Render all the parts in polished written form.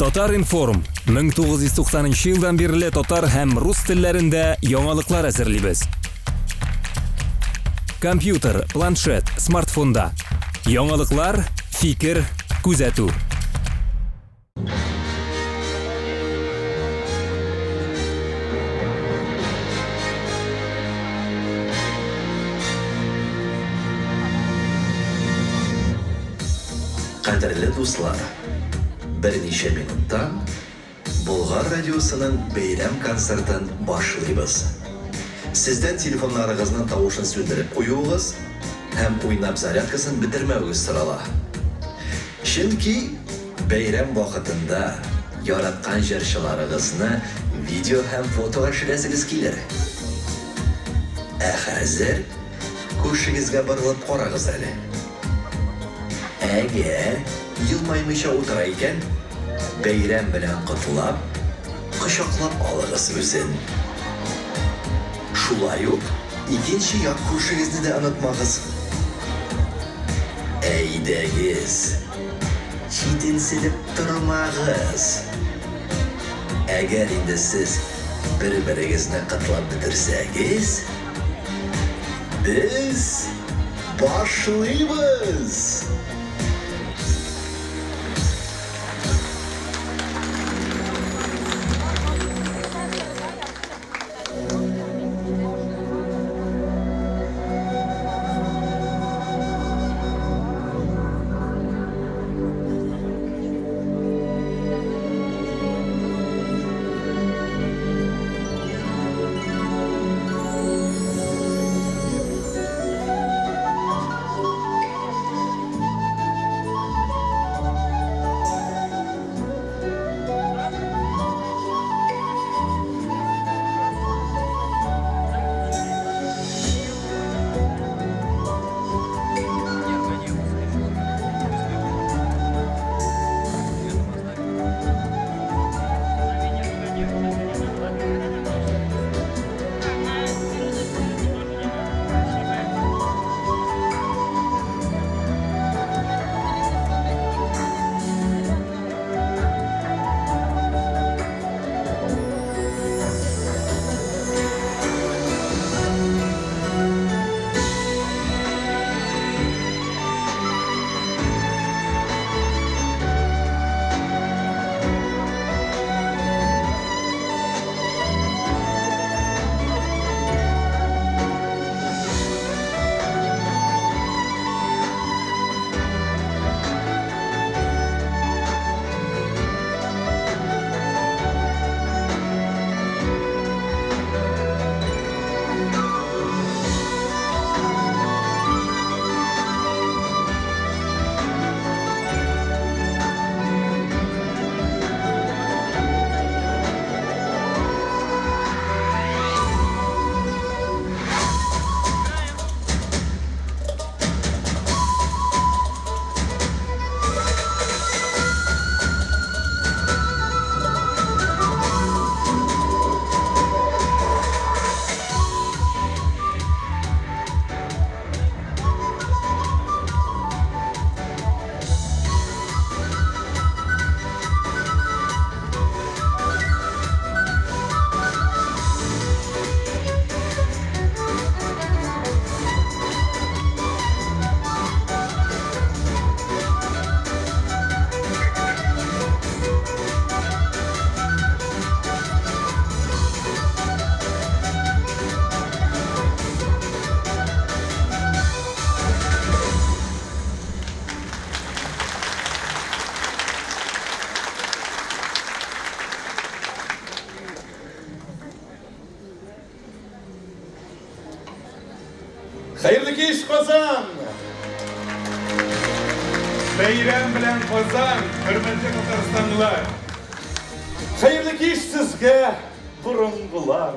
Татар-информ, 1990 елдан бирле татар һәм рус телләрендә яңалыклар әзерлибез. Компьютер, планшет, смартфонда. Яңалыклар, фикер, күзәтү. Кадерле дуслар, берничә минуттан Болгар радиосының бәйрәм концертын башлыйбыз. Сездән телефоннарыгызның тавышын сүндереп куюыгыз һәм уйнап зарядкасын бетермәвегез сорала. Чөнки бәйрәм вакытында яраткан җырчыларыгызны видео һәм фотога төшерәсегез килер. Ә хәзер күршегезгә борылып карагыз әле. Әгәр елмаймыйча утыра икән, бәйрәм белән котлап, кочаклап алыгыз үзен. Шулай ук икенче як күршегезне дә онытмагыз. Әйдәгез, читенсенеп тормагыз. Әгәр инде сез бер-берегезне котлап бетерсәгез, без башлыйбыз! Хәерле кич, Казан! Бәйрәм белән Казан, хөрмәтле татарстанлылар! Хәерле кич сезгә, борынгылар!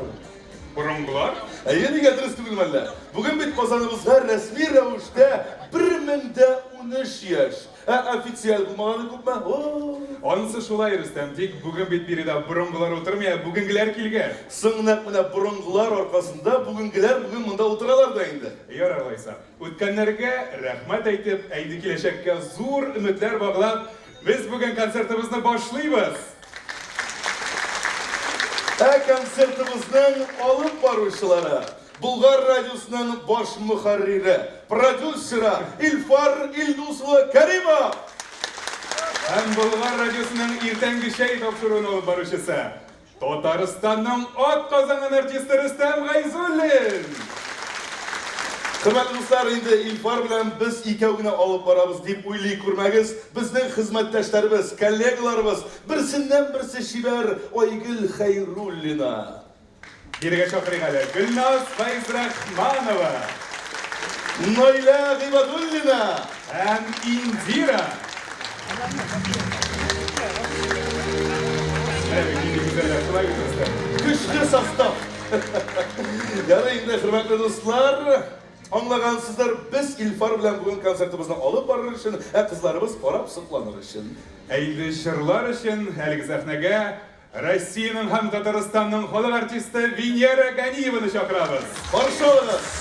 Борынгылар? Әйе, нигә дөрес түгелме әллә? Бүген бит Казаныбызга рәсми рәвештә 1013 яшь. Ә официаль булмаганы күпме? О! Анысы шулай, Рөстәм, тик бүген бит биредә борынгылар утырмый, ә бүгенгеләр килгән. Соң нәкъ менә борынгылар аркасында бүгенгеләр бүген монда утыралар да инде. Ярар алайса. Үткәннәргә рәхмәт әйтеп, ә инде киләчәккә зур өметләр баглап, Без бүген концертыбызны башлыйбыз. Ә концертыбызның алып баручылары Болгар радиосының баш мөхәррире, продюсеры Илфар Илдус улы Кәримов. Һәм Болгар радиосының иртәнге чәй тапшыруын алып баручысы, Татарстанның атказанган артисты Рөстәм Гайзуллин! Хөрмәтле дуслар, инде Илфар белән без икәү генә алып барабыз дип уйлый күрмәгез. Безнең хезмәттәшләребез, коллегаларыбыз, берсеннән-берсе чибәр Айгөл Хәйруллина. Бирегә чакырыйк әле Гөлназ Фәйзрахманова. Наилә Гыйбадуллина. Һәм Индира. Менә бит нинди гүзәлләр, шулай бит, Рөстәм? Көчле состав. Ярый инде, хөрмәтле дуслар, аңлагансыздыр, без Илфар белән бүген концертыбызны алып барыр өчен, ә кызларыбыз карап сокланыр өчен. Ә инде җырлар өчен әлеге сәхнәгә Россиянең һәм Татарстанның халык артисты Венера Ганиеваны чакырабыз. Каршы алыгыз!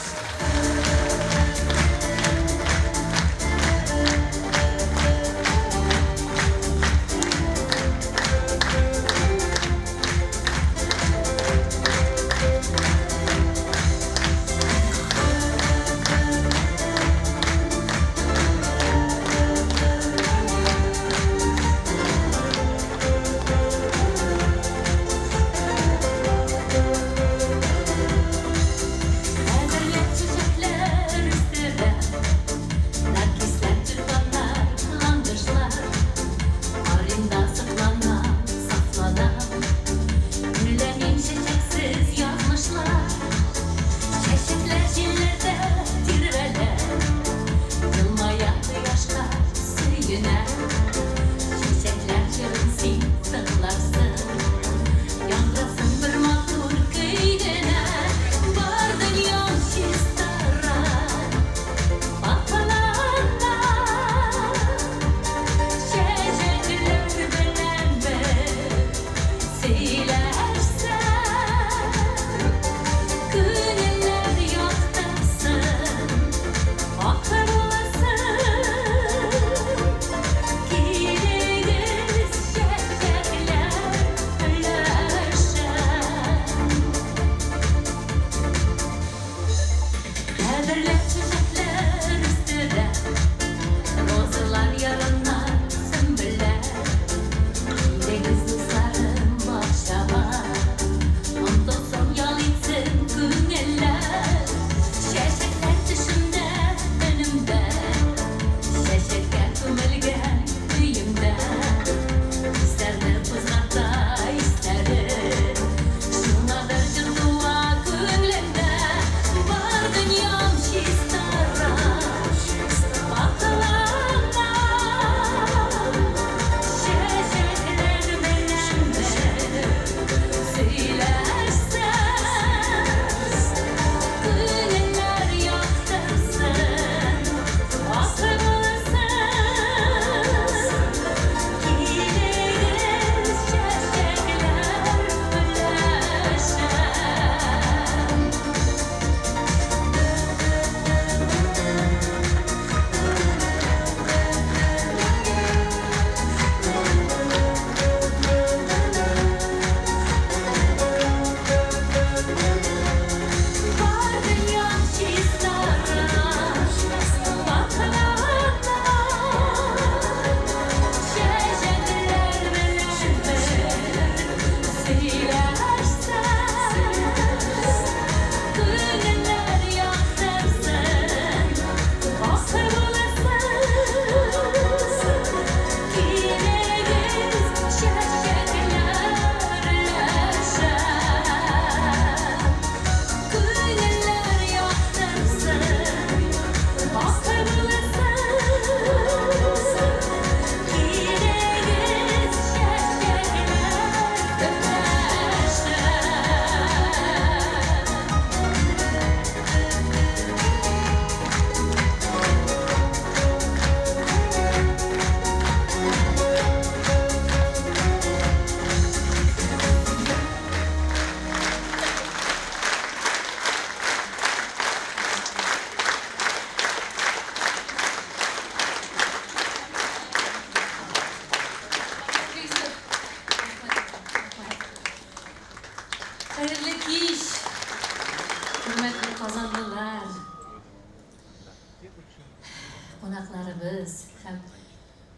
һәм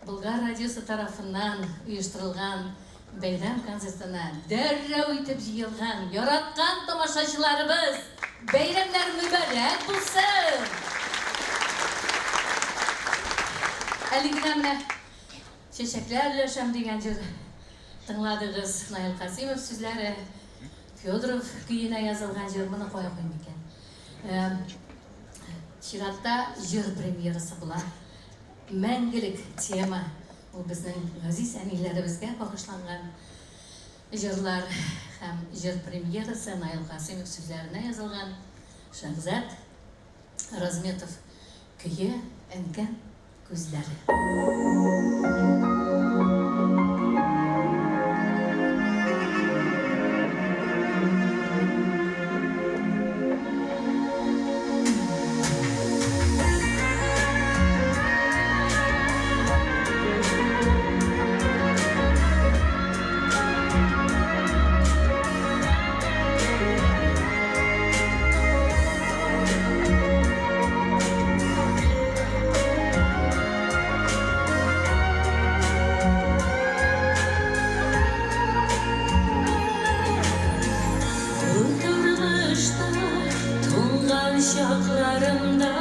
Болгар радиосы тарафыннан оештырылган бәйрәм концертына дәррәү итеп җыелган яраткан тамашачыларыбыз, бәйрәмнәр мөбарәк булсын! Әле генә менә Чәчәкләр өләшәм дигән җыр тыңладыгыз. Наил Касыймов сүзләре, Федоров көенә язылган җыр. Моны кая куйыйм икән? Чиратта җыр премьерасы була. Мәңгелек тема, ул безнең газиз әниләребезгә багышланган җырлар һәм җыр премьерасы Наил Касыймов сүзләренә язылган Шәһзат Разметов көе Әнкәм күзләре. Бу тормышта туңган чакларымда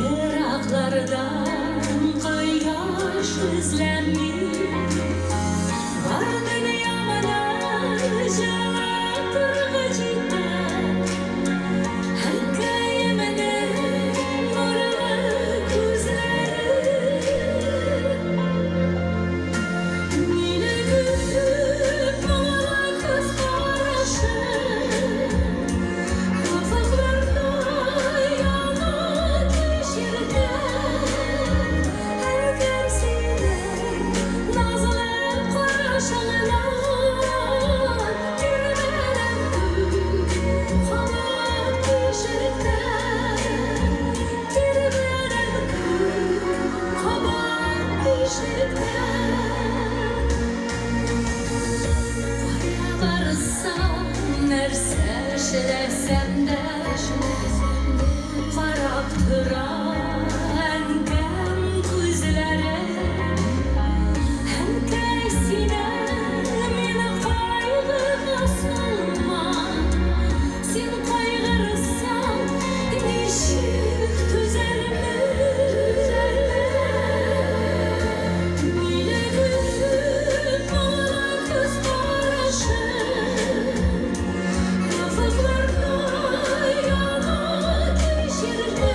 Ераклардан кояш эзләмим. Бар дөньямны җылытырга җитә Әнкәемнең нурлы күзләре. Мине көтеп моңлы күз карашы, Офыкларда яна кичерде. Әнкәм синең назлы карашыңнан Тирбәләм күк кабат тишектә, Тирбәләм күк кабат тишектә. Кая барсам, нәрсә эшләсәм дә, Карап тора әнкәм күзләре. Әнкәй, син мине кайгыга салма, Син кайгырсаң, ничек түзәрмен? Мине көтеп моңлы күз карашы, Офыкларда яна кичерде.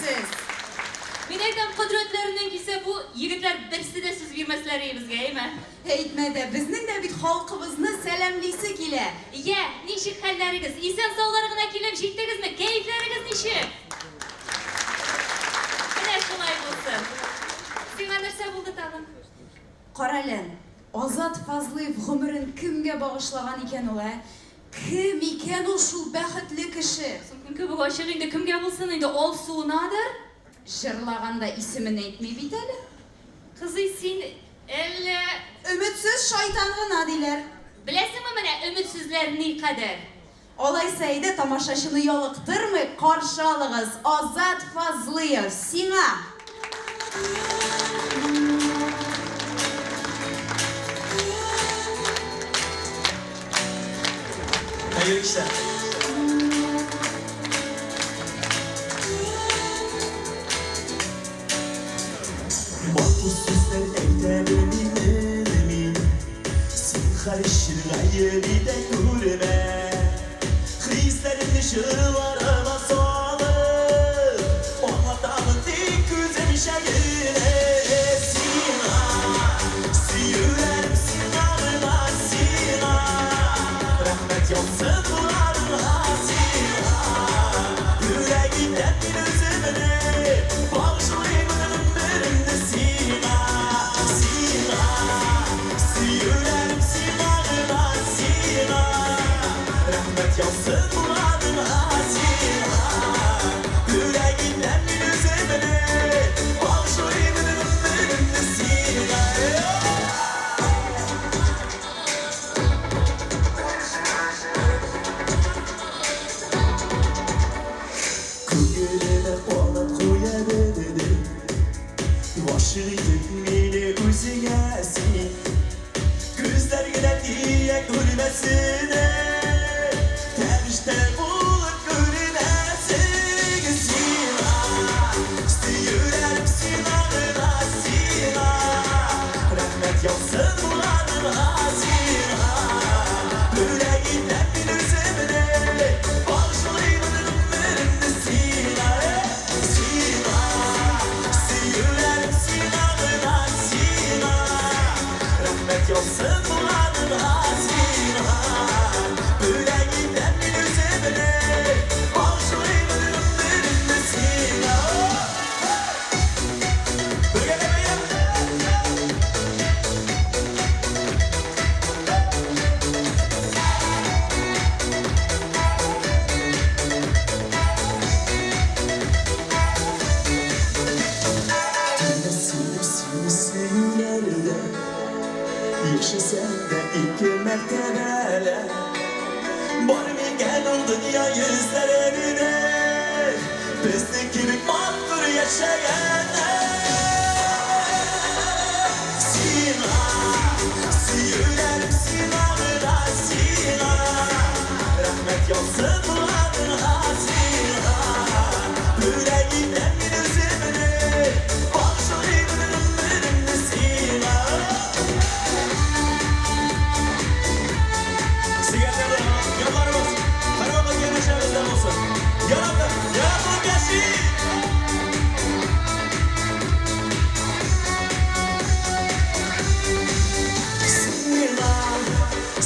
икәнсез. Мин әйтәм, кодрәтләреннән килсә, бу егетләр берсе дә сүз бирмәсләр иде безгә, әйме? Әйтмә дә, безнең дә бит халкыбызны сәламлисе килә. Йә, ничек хәлләрегез? Исән-саулар гына килеп җиттегезме? Кәефләрегез ничек? Менә шулай булсын. Сиңа нәрсә булды тагын? Карале, Азат Фазлыев гомерен кемгә багышлаган икән ул, ә? Кем икән ул шул бәхетле кеше? Соң көн кебек ачык инде, кемгә булсын инде, Алсуынадыр? Җырлаганда исемен әйтми бит әле. Кызый, син әллә. Өметсез шайтан гына, диләр. Беләсеңме менә өметсезләр никадәр? Алайса әйдә тамашачыны ялыктырмыйк, каршы алыгыз, Азат Фазлыев, сиңа! Хәерле кичләр. Матур сүзләр әйтә белмимен мин. Зинһар өчен гаеп итә күрмә. Хисләремне җырларыма салып, аңлатамын тик үземчә генә. Сиңа, сөюләрем сиңа гына, сиңа. Рәхмәт яусын боларыңа, сиңа. Бүләк итәм мин үземне, багышлыймын гомеремне сиңа, сиңа. Сөюләрем сиңа гына, сиңа. Рәхмәт яусын булганыңа, сиңа. Бүләк итәм мин үземне, багышлыймын гомеремне сиңа. Күңелемә канат куя белдең, Гашыйк итеп мине үзеңә син. Күзләр генә тия күрмәсен, Фәрештә булып күренәсең сиңа. Сөюләрем сиңа гына, сиңа. Рәхмәт яусын булганыңа, сиңа. Бүләк итәм мин үземне, Багышлыймын гомеремне сиңа, сиңа. Сөюләрем сиңа гына, сиңа. Рәхмәт яусын булганыңа, сиңа. Бүләк итәм мин үземне, Багышлыймын гомеремне сиңа. Бергә бергә! Сине, сине сөюләрдә Яшәсәм дә ике мәртәбәлә Бар микән ул дөнья йөзләрендә Безнең кебек матур яшәгәннәр Сиңа, сөюләрем сиңа гына, сиңа Рәхмәт яусын булганыңа, сиңа Бүләк итәм мин үземне, багышлыймын гомеремне сиңа. Сөйгәннәрем, ялларыбыз һәрвакыт янәшәбездә булсын. Яратып, яратылып яшик! Сиңа,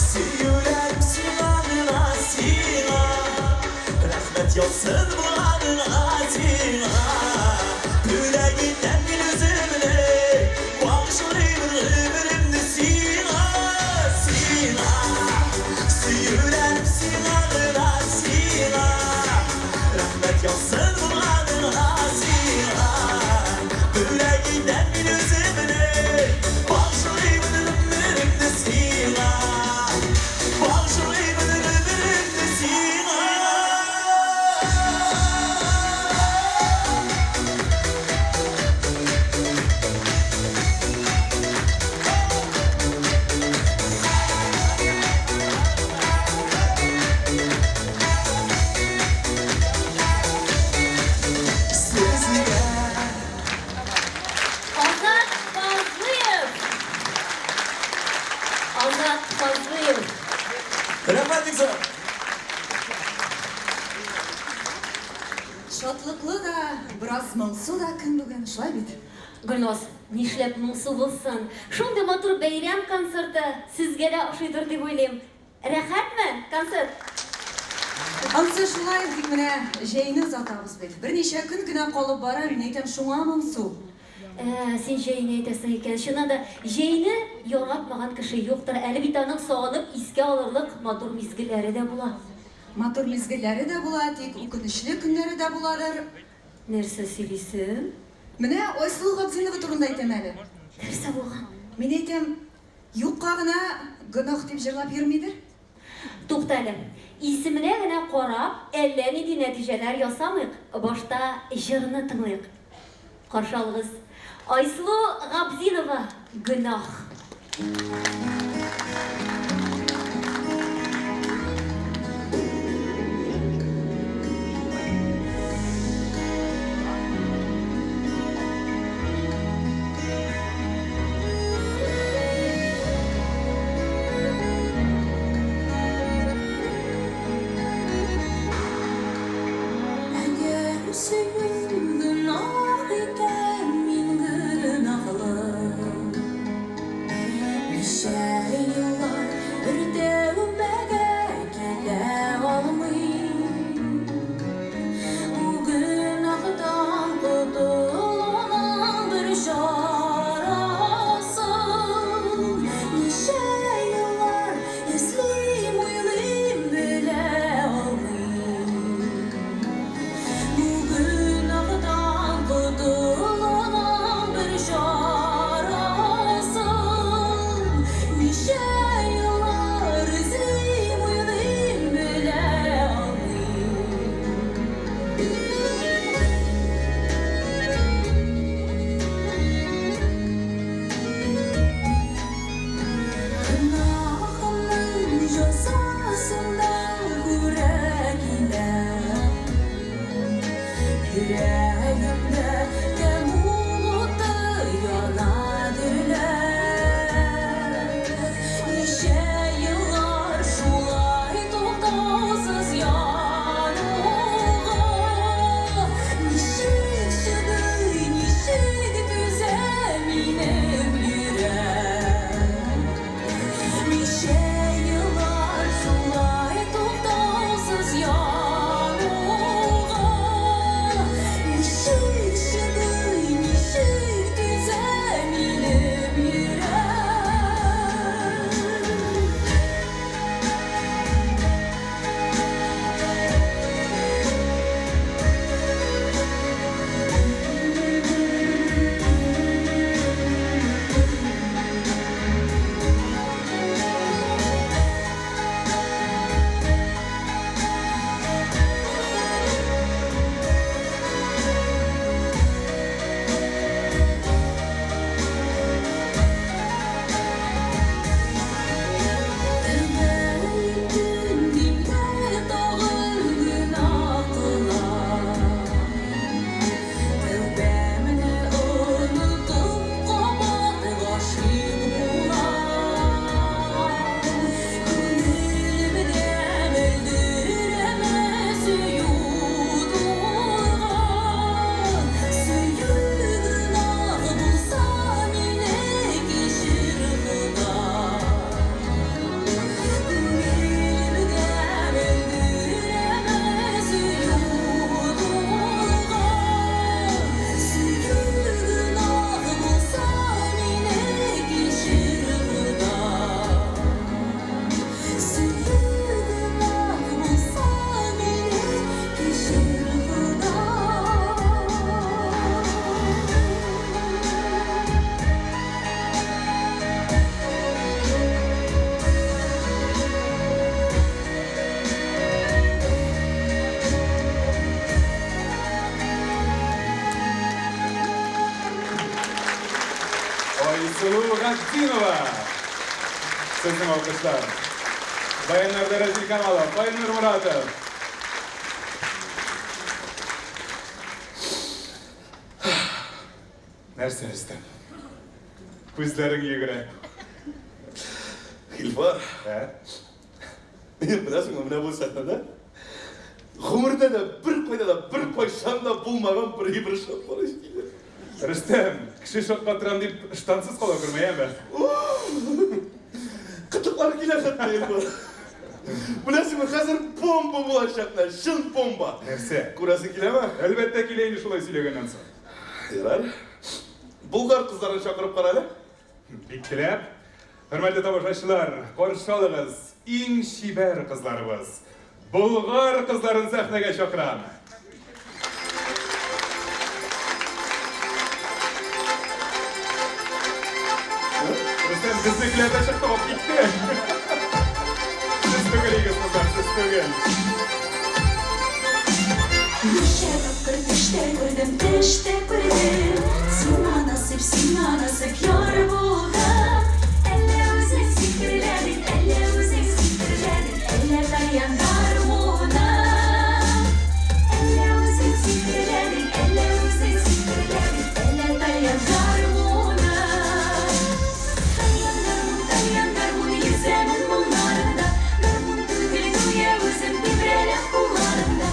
сөюләрем сиңа гына, сиңа. Рәхмәт яусын булганыңа, сиңа. Бүләк итәм мин үземне, багышлыймын гомеремне сиңа, сиңа. Сөюләрем сиңа гына, сиңа. Рәхмәт яусын булганыңа, сиңа. Бүләк итәм мин үземне, багышлыймын гомеремне сиңа. Багышлыймын гомеремне сиңа. Сезгә. Азат! Шатлыклы да, бераз моңсу да көн бүген, шулай бит? Гөлназ, нишләп моңсу булсын? Шундый матур бәйрәм концерты сезгә дә ошыйдыр дип уйлыйм. Рәхәтме концерт? Ансы шулай, тик менә җәйне озатабыз бит. Берничә көн генә калып бара, мин әйтәм, шуңа моңсу. Ә, син җәйне әйтәсең икән. Чыннан да, җәйне яратмаган кеше юктыр. Әле бит аның сагынып искә алырлык матур мизгелләре дә була. Матур мизгелләре дә була, тик үкенечле көннәре дә буладыр. Нәрсә сөйлисең? Менә Айсылу Габдинова турында әйтәм әле. Нәрсә булган? Мин әйтәм, юкка гына гөнаһ дип җырлап йөрмидер. Тукта әле. Исеменә генә карап, әллә нинди нәтиҗәләр ясамыйк, башта җырны тыңлыйк. Каршы алыгыз, Айсылу Габдинова, Гөнаһ. Әгәр сөю гөнаһ икән, мин гөнаһлы. Ничә еллар бер тәүбәгә килә алмыйм. Бу гөнаһтан котылуның бер чарасын ничә еллар эзлим, уйлыйм, белә алмыйм. Бу гөнаһтан котылуның бер чарасын ничә еллар эзлим, уйлыйм, белә алмыйм. Гөнаһымның җәзасын да күрә киләм. Йөрәгемдә тәмуг уты яна дөрләп. Ничә еллар шулай туктаусыз януга. Ничек чыдый, ничек түзә минем йөрәк. Ничә еллар шулай туктаусыз януга. Ничек чыдый, ничек түзә минем йөрәк. Тәүбә иттем дип тә тагын гөнаһ кылам. Тәүбәмне онытып кабат гашыйк булам. Күңелемдә мөлдерәмә сөю тулган. Сөю гөнаһ булса, мине кичер, Хода. Күңелемдә мөлдерәмә сөю тулган. Сөю гөнаһ булса, мине кичер, Хода. Сөю гөнаһ булса, мине кичер, Хода. Айсылу Габдинова! Сезнең алкышлар. Баяннарда Разил Камалов, Айнур Муратов. Нәрсә, Рөстәм? Күзләрең йөгерә. Илфар, Ә? беләсеңме, менә бу сәхнәдә гомердә дә бер Беркайда да, беркайчан да булмаган бер әйбер шартлар килә. Рөстәм, кеше шаккатырам дип, ыштансыз кала күрмә, яме? Кытыклар килә хәтта, Илфар. Беләсеңме, хәзер бомба булачак менә, чын бомба. Нәрсә? Күрәсең киләме? Әлбәттә килә инде шулай сөйләгәннән соң. Ярар. Болгар кызларын чакырып кара әле. Бик теләп. Хөрмәтле тамашачылар, каршы алыгыз иң чибәр кызларыбыз, Болгар кызларын сәхнәгә чакырам. Рөстәм, безнекеләр дә чыкты, алып китте. Сез түгел, егет кызлар, сез түгел. Ничә тапкыр төштә күрдем, төштә күрдем. Сиңа насыйп, сиңа насыйп яр булдым. Әллә үзең сихерләдең, әллә үзең сихерләдең, әллә тальян гармуның. Әллә үзең сихерләдең, әллә үзең сихерләдең, әллә тальян гармуның. Тальян гармун, тальян гармун, йөзәмен моңнарында. Гармун түгел, гүя үзем тибрәләм кулларымда.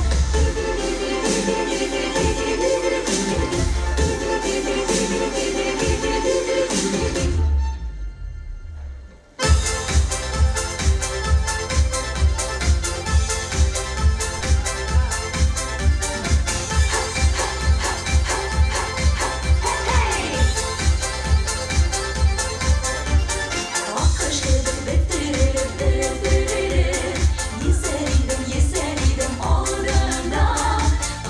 Аккош кебек бөтерелеп, бөтерелеп, Йөзәр идем, йөзәр идем алдыңда.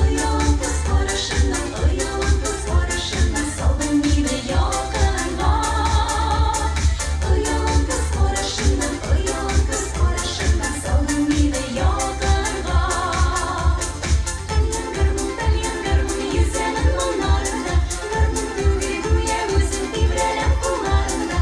Оялам күз карашыннан, оялам күз карашыннан, Салдың мине ялкынга. Оялам күз карашыннан, оялам күз карашыннан, Салдың мине ялкынга. Тальян гармун, тальян гармун, йөзәмен моңнарында. Гармун түгел, гүя үзем тибрәләм кулларымда.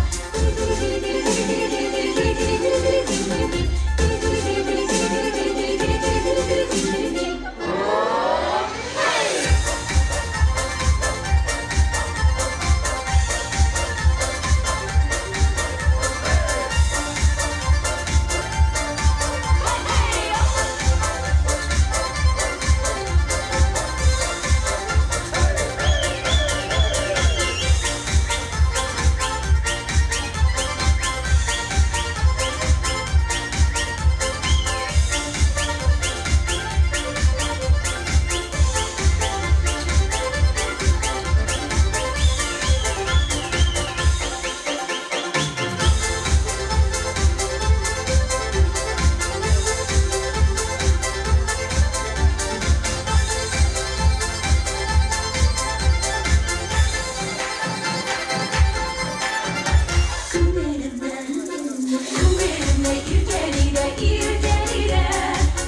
Күңелемне, күңелемне иркәли дә, иркәли дә,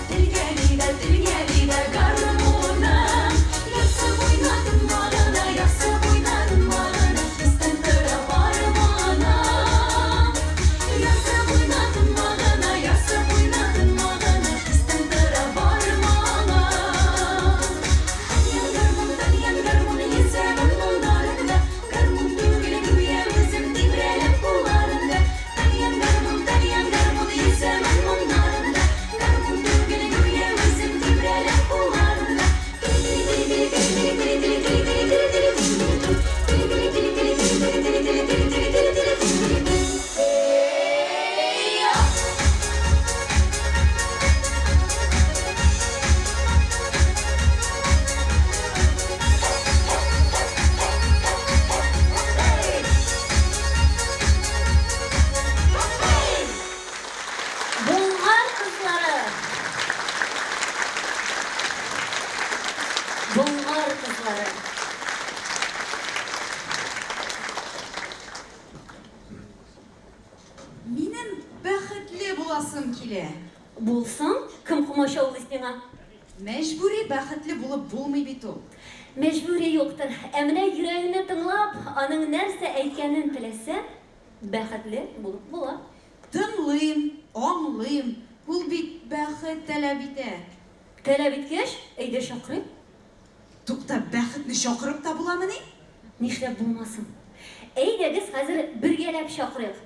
Телгәли дә, телгәли дә гармуным. Ярсып уйнадым магына, ярсып уйнадым магына, Истән тора барманым. Ярсып уйнадым магына, ярсып уйнадым магына, Истән тора барманым. Тальян гармун, тальян гармун, йөзәмен моңнарыңда. Гармун түгел, гүя үзем тибрәләм кулларымда. Тальян гармун, тальян гармун, йөзәмен моңнарыңда. Гармун түгел, гүя үзем тибрәләм кулларымда. Эй-я! Болгар кызлары! Болгар кызлары! Минем бәхетле буласым килә. Булсаң, кем комачаулый сиңа? Мәҗбүри бәхетле булып булмый бит ул. Мәҗбүри юктыр. Ә менә йөрәгеңне тыңлап, аның нәрсә әйткәнен теләсәң, бәхетле булып була. Тыңлыйм, аңлыйм, ул бит бәхет таләп итә. Таләп иткәч, әйдә чакырыйк. Тукта, бәхетне чакырып та буламыни? Нишләп булмасын? Әйдәгез хәзер бергәләп чакырыйк.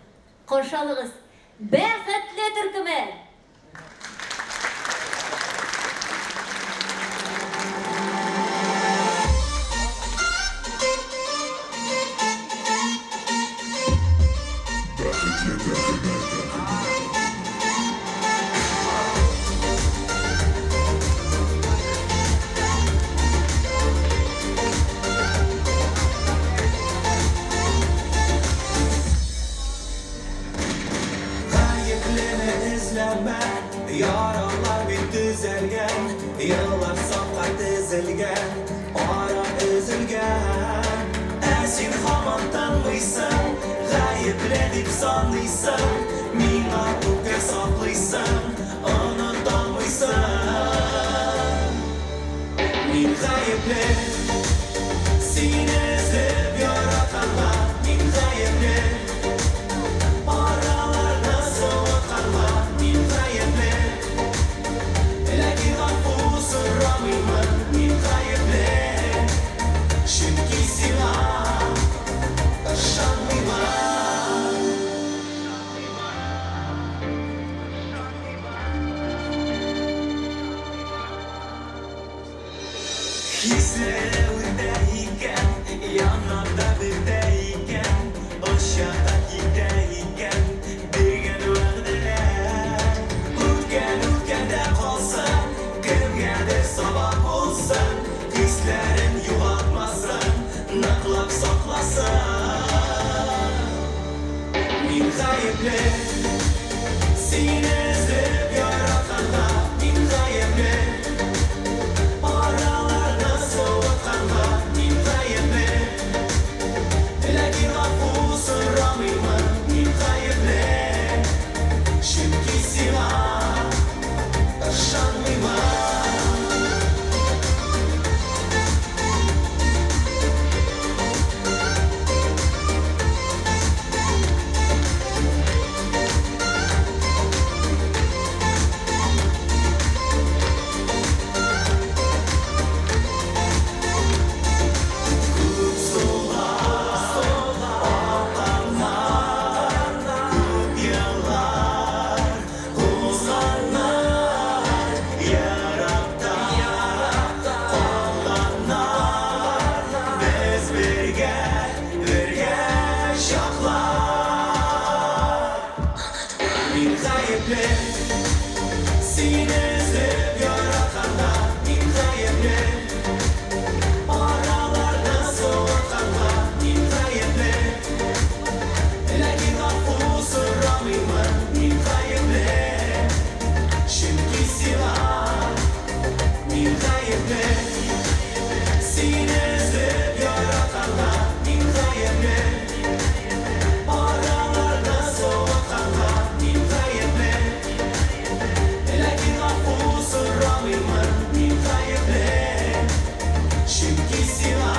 Каршы алыгыз, Бәхетле төркеме! алмыйсың, гаепле дип саныйсың, миңа үпкә саклыйсың, оныталмыйсың. Мин гаепле, сине өзеп яратканга, мин гаепле, араларны суытканга, мин гаепле. Ләкин гафу сорамыймын, мин гаепле, чөнки сиңа ышанмыймын. Хисләре үтә икән, яна да бетә икән, оча да китә икән, биргән вәгъдәләр. Үткән үткәндә калсын, кемгәдер сабак булсын, хисләрен югалтмасын, ныклап сакласын. Мин гаепле, сине өзеп яратканга, мин гаепле. Араларны суытканга мин гаепле. Ләкин гафу сорамыймын, мин гаепле, чөнки сиңа ышанмыймын. Күп сулар акканнар, күп еллар узганнар, еракта калганнар, без бергә, бергә чаклар. Мин гаепле, сине өзеп яратканга, мин гаепле. Араларны суытканга мин гаепле. Ләкин гафу сорамыймын, мин гаепле, чөнки сиңа мин гаепле. Сине өзеп яратканга мин гаепле. Араларны суытканга мин гаепле. Ләкин гафу сорамыймын, мин гаепле, чөнки сиңа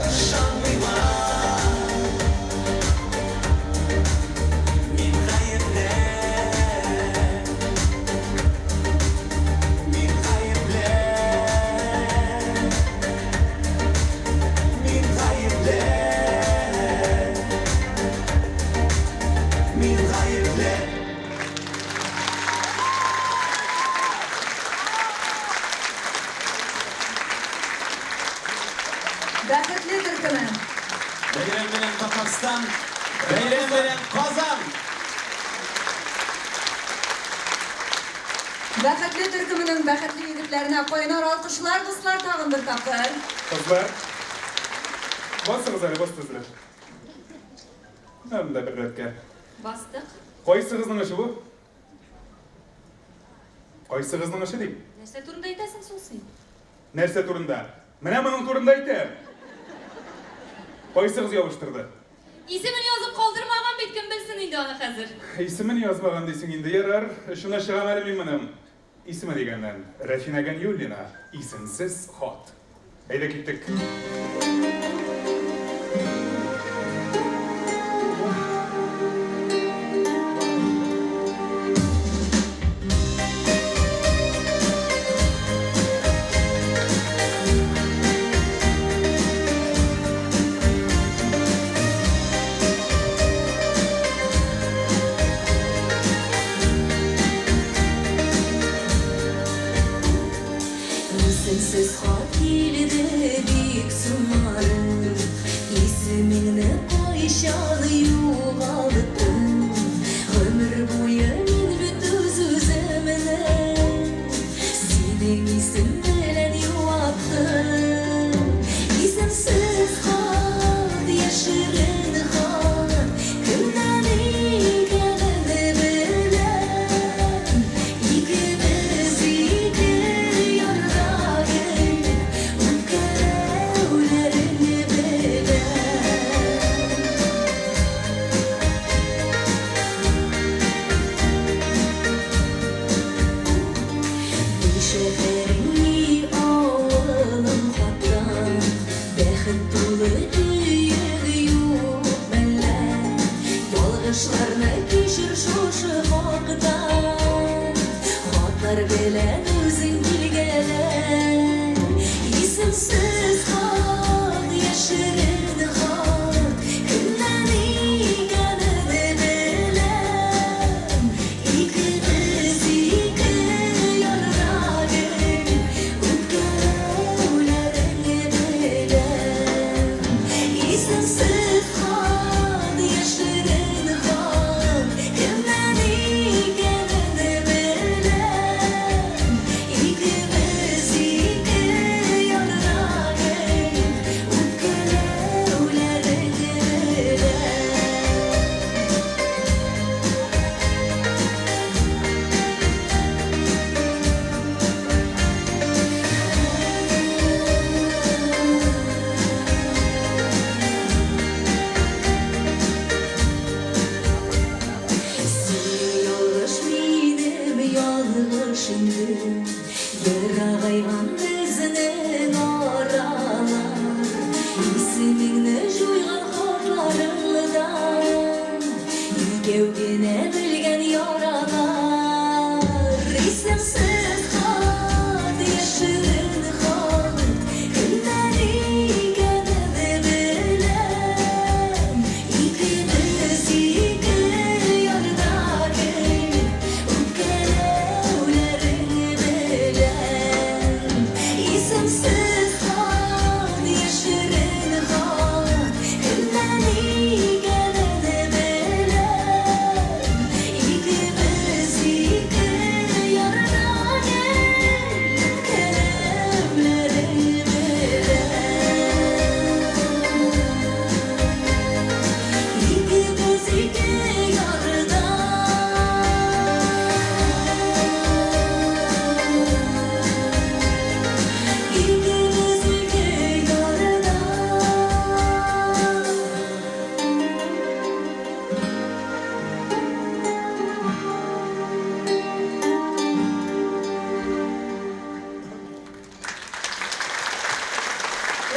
ышанмыймын. Мин гаепле, мин гаепле, мин гаепле, мин гаепле. Бәхетле төркеме. Бәйрәм белән, Татарстан, бәйрәм белән, Казан! Бәхетле төркеменең бәхетле егетләренә кайнар алкышлар, дуслар, тагын бер тапкыр. Кызлар, басыгыз әле, бастыгыз әле. Менә монда бер рәткә. Бастык. Кайсыгызның эше бу? Кайсыгызның эше дим? Нәрсә турында әйтәсең соң син? Нәрсә турында? Менә моның турында әйтәм. Кайсыгыз ябыштырды? Исемен язып калдырмаган бит, кем белсен инде аны хәзер. Исемен язмаган дисең инде, ярар. Очына чыгам әле мин моның. Исеме дигәннән, Рәфинә Ганиуллина, Исемсез хат. Әйдә киттек. Исемсез хат килде бик соңарып, Исемеңне кайчан югалттым? Гомер буе мин бит үз-үземне Синең исем белән юаттым. Исемсез хат, яшерен хат, Кемнән икәнен беләм. Икебез ике ярда гел Үпкәләүләреңне беләм.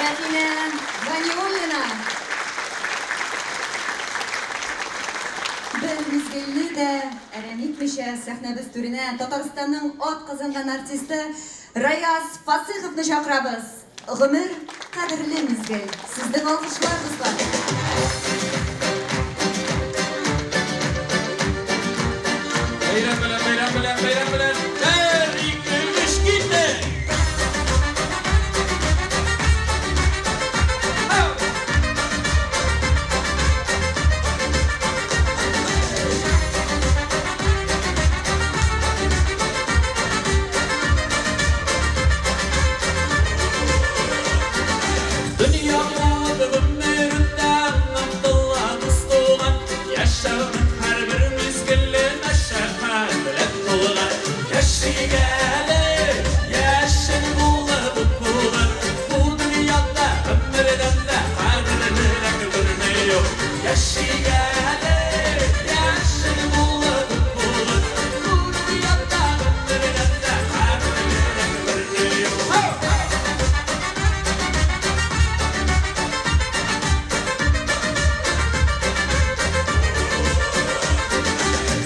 Рәфинә Ганиуллина. Бер мизгелне дә әрәм итмичә сәхнәбез түренә Татарстанның атказанган артисты Раяз Фасыйховны чакырабыз. Гомер кадерле мизгел. Сезнең алкышлар, дуслар. Бәйрәм белән, бәйрәм белән, бәйрәм белән. Бер, ике, өч, китте! Дөньяда гомерендә Абдулла дус-туган, Яшәүнең һәрбер мизгеле мәшәкать белән тулган. Яшик әле, яшен булып ут булыр, Бу дөньяда гомердән дә кадерлерәк берни юк. Яшик әле, яшен булып ут булыр, Бу дөньяда гомердән дә кадерлерәк берни юк.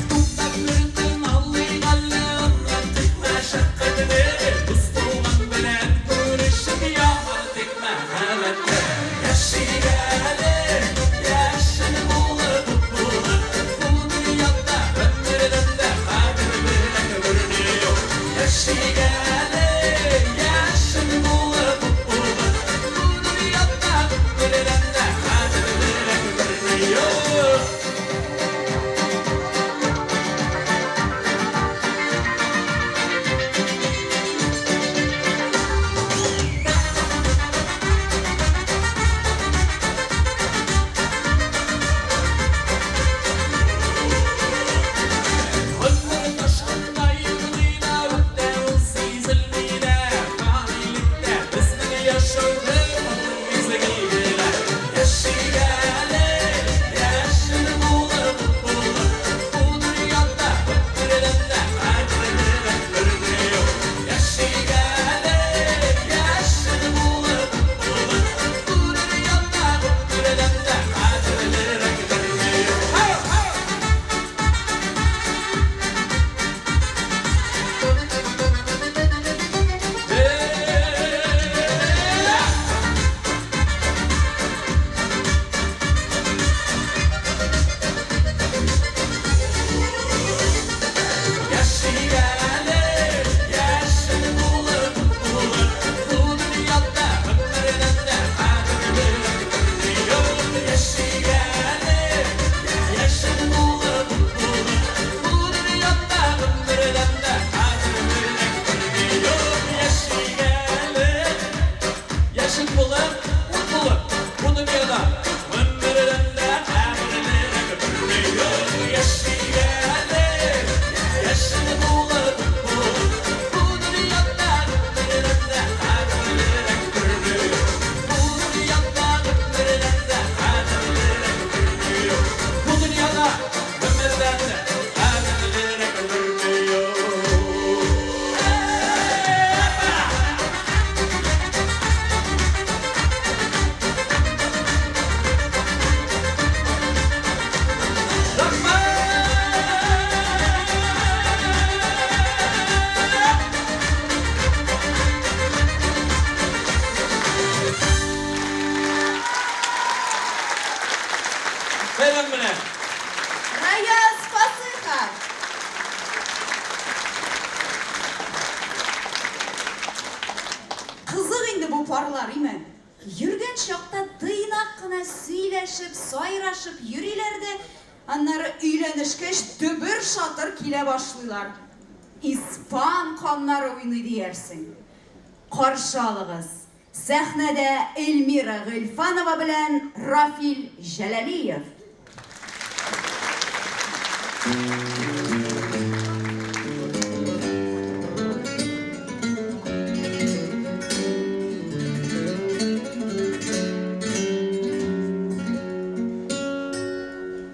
Туктап бер тын алыйк әле, онытыйк мәшәкатьне. Дус-туган белән күрешеп, яңартыйк мәхәббәтне. Яшик әле, яшен булып ут булыр. Бу дөньяда гомердән дә кадерлерәк берни юк. Яшик әле, яшен булып ут булыр. Бу дөньяда гомердән дә кадерлерәк берни юк. Гомер ташкындай гына үтә ул сизелми дә. Фанилектә безнең яшәү бер матур мизгел генә. Яшик әле, яшел булып ут булыр. Бу дөньяда гомердән дә кадерлерәк берни юк. Яшик әле, яшел булып ут булыр. Бу дөньяда гомердән дә кадерлерәк берни юк. Яшик әле, яшел булып ут булыр. Бу дөньяда гомердән дә кадерлерәк берни юк. Яшик әле, яшел булып ут булыр. Бу дөньяда гомердән дә кадерлерәк берни юк. Яшик әле, яшел булып, ут булып, бу дөньяда гомердән дә кадерлерәк берни юк. Яшик әле, яшел булып, ут булып, бу дөньяда гомердән дә кадерлерәк берни юк. Бу дөньяда гомердән дә кадерлерәк берни юк. Бу дөньяда гомердән дә кадерлерәк берни юк. Бәйрәм белән! Раяз Фасыйхов! Кызык инде бу парлар, име? Йөргән чакта тыйнак кына сөйләшеп, сайрашып йөриләр дә, аннары өйләнешкәч дөбер-шатыр килә башлыйлар. Испан каннары уйный диярсең. Каршы алыгыз, сәхнәдә Эльмира Гыйльфанова белән Рафил Җәләлиев.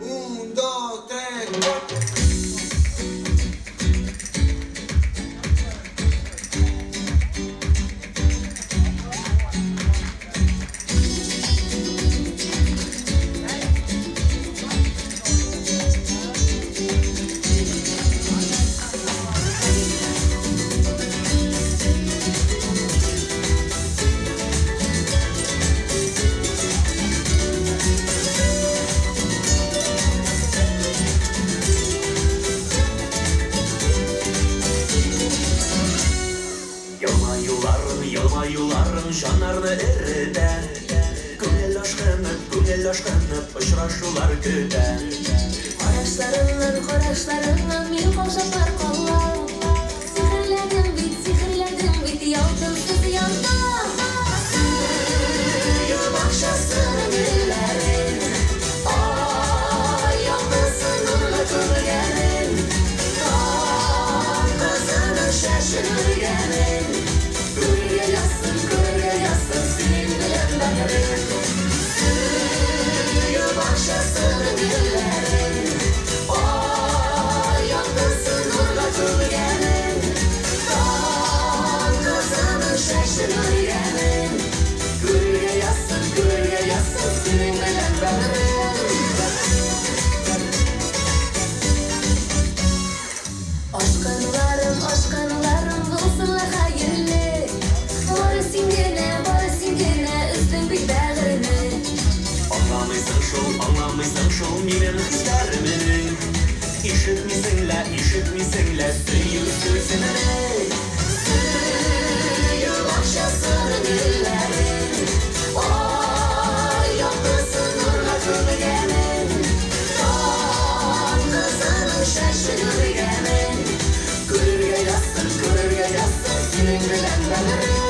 Un, dos, tres, cuatro. Дуслыкны эретә. Күңел ашкынып, күңел ашкынып, очрашулар көтә. Карашларыңнан, карашларыңнан мин каушаплар калам. Сихерләдең бит, сихерләдең бит, ялкынсыз яндым. Сөю бакчасының гөлләрен, ай яктысы нурга күмгәнен, таң кызының чәчен үргәнен. Күрергә язсын, күрергә язсын синең белән бәгърем. Сөю бакчасының гөлләрен, ай яктысы нурга күмгәнен, таң кызының чәчен үргәнен. Күрергә язсын, күрергә язсын синең белән бәгърем. Ашкынуларым, ашкынуларым булсын ла хәерле. Бары син генә, бары син генә өздең бит бәгырьне. Аңламыйсың шул, аңламыйсың шул минем хисләремне. Ишетмисең лә, ишетмисең лә сөю сүземне. Сөю бакчасының гөлләрен, ай яктысы нурга күмгәнен, таң кызының чәчен үргәнен. Күрергә язсын, күрергә язсын синең белән бәгырем.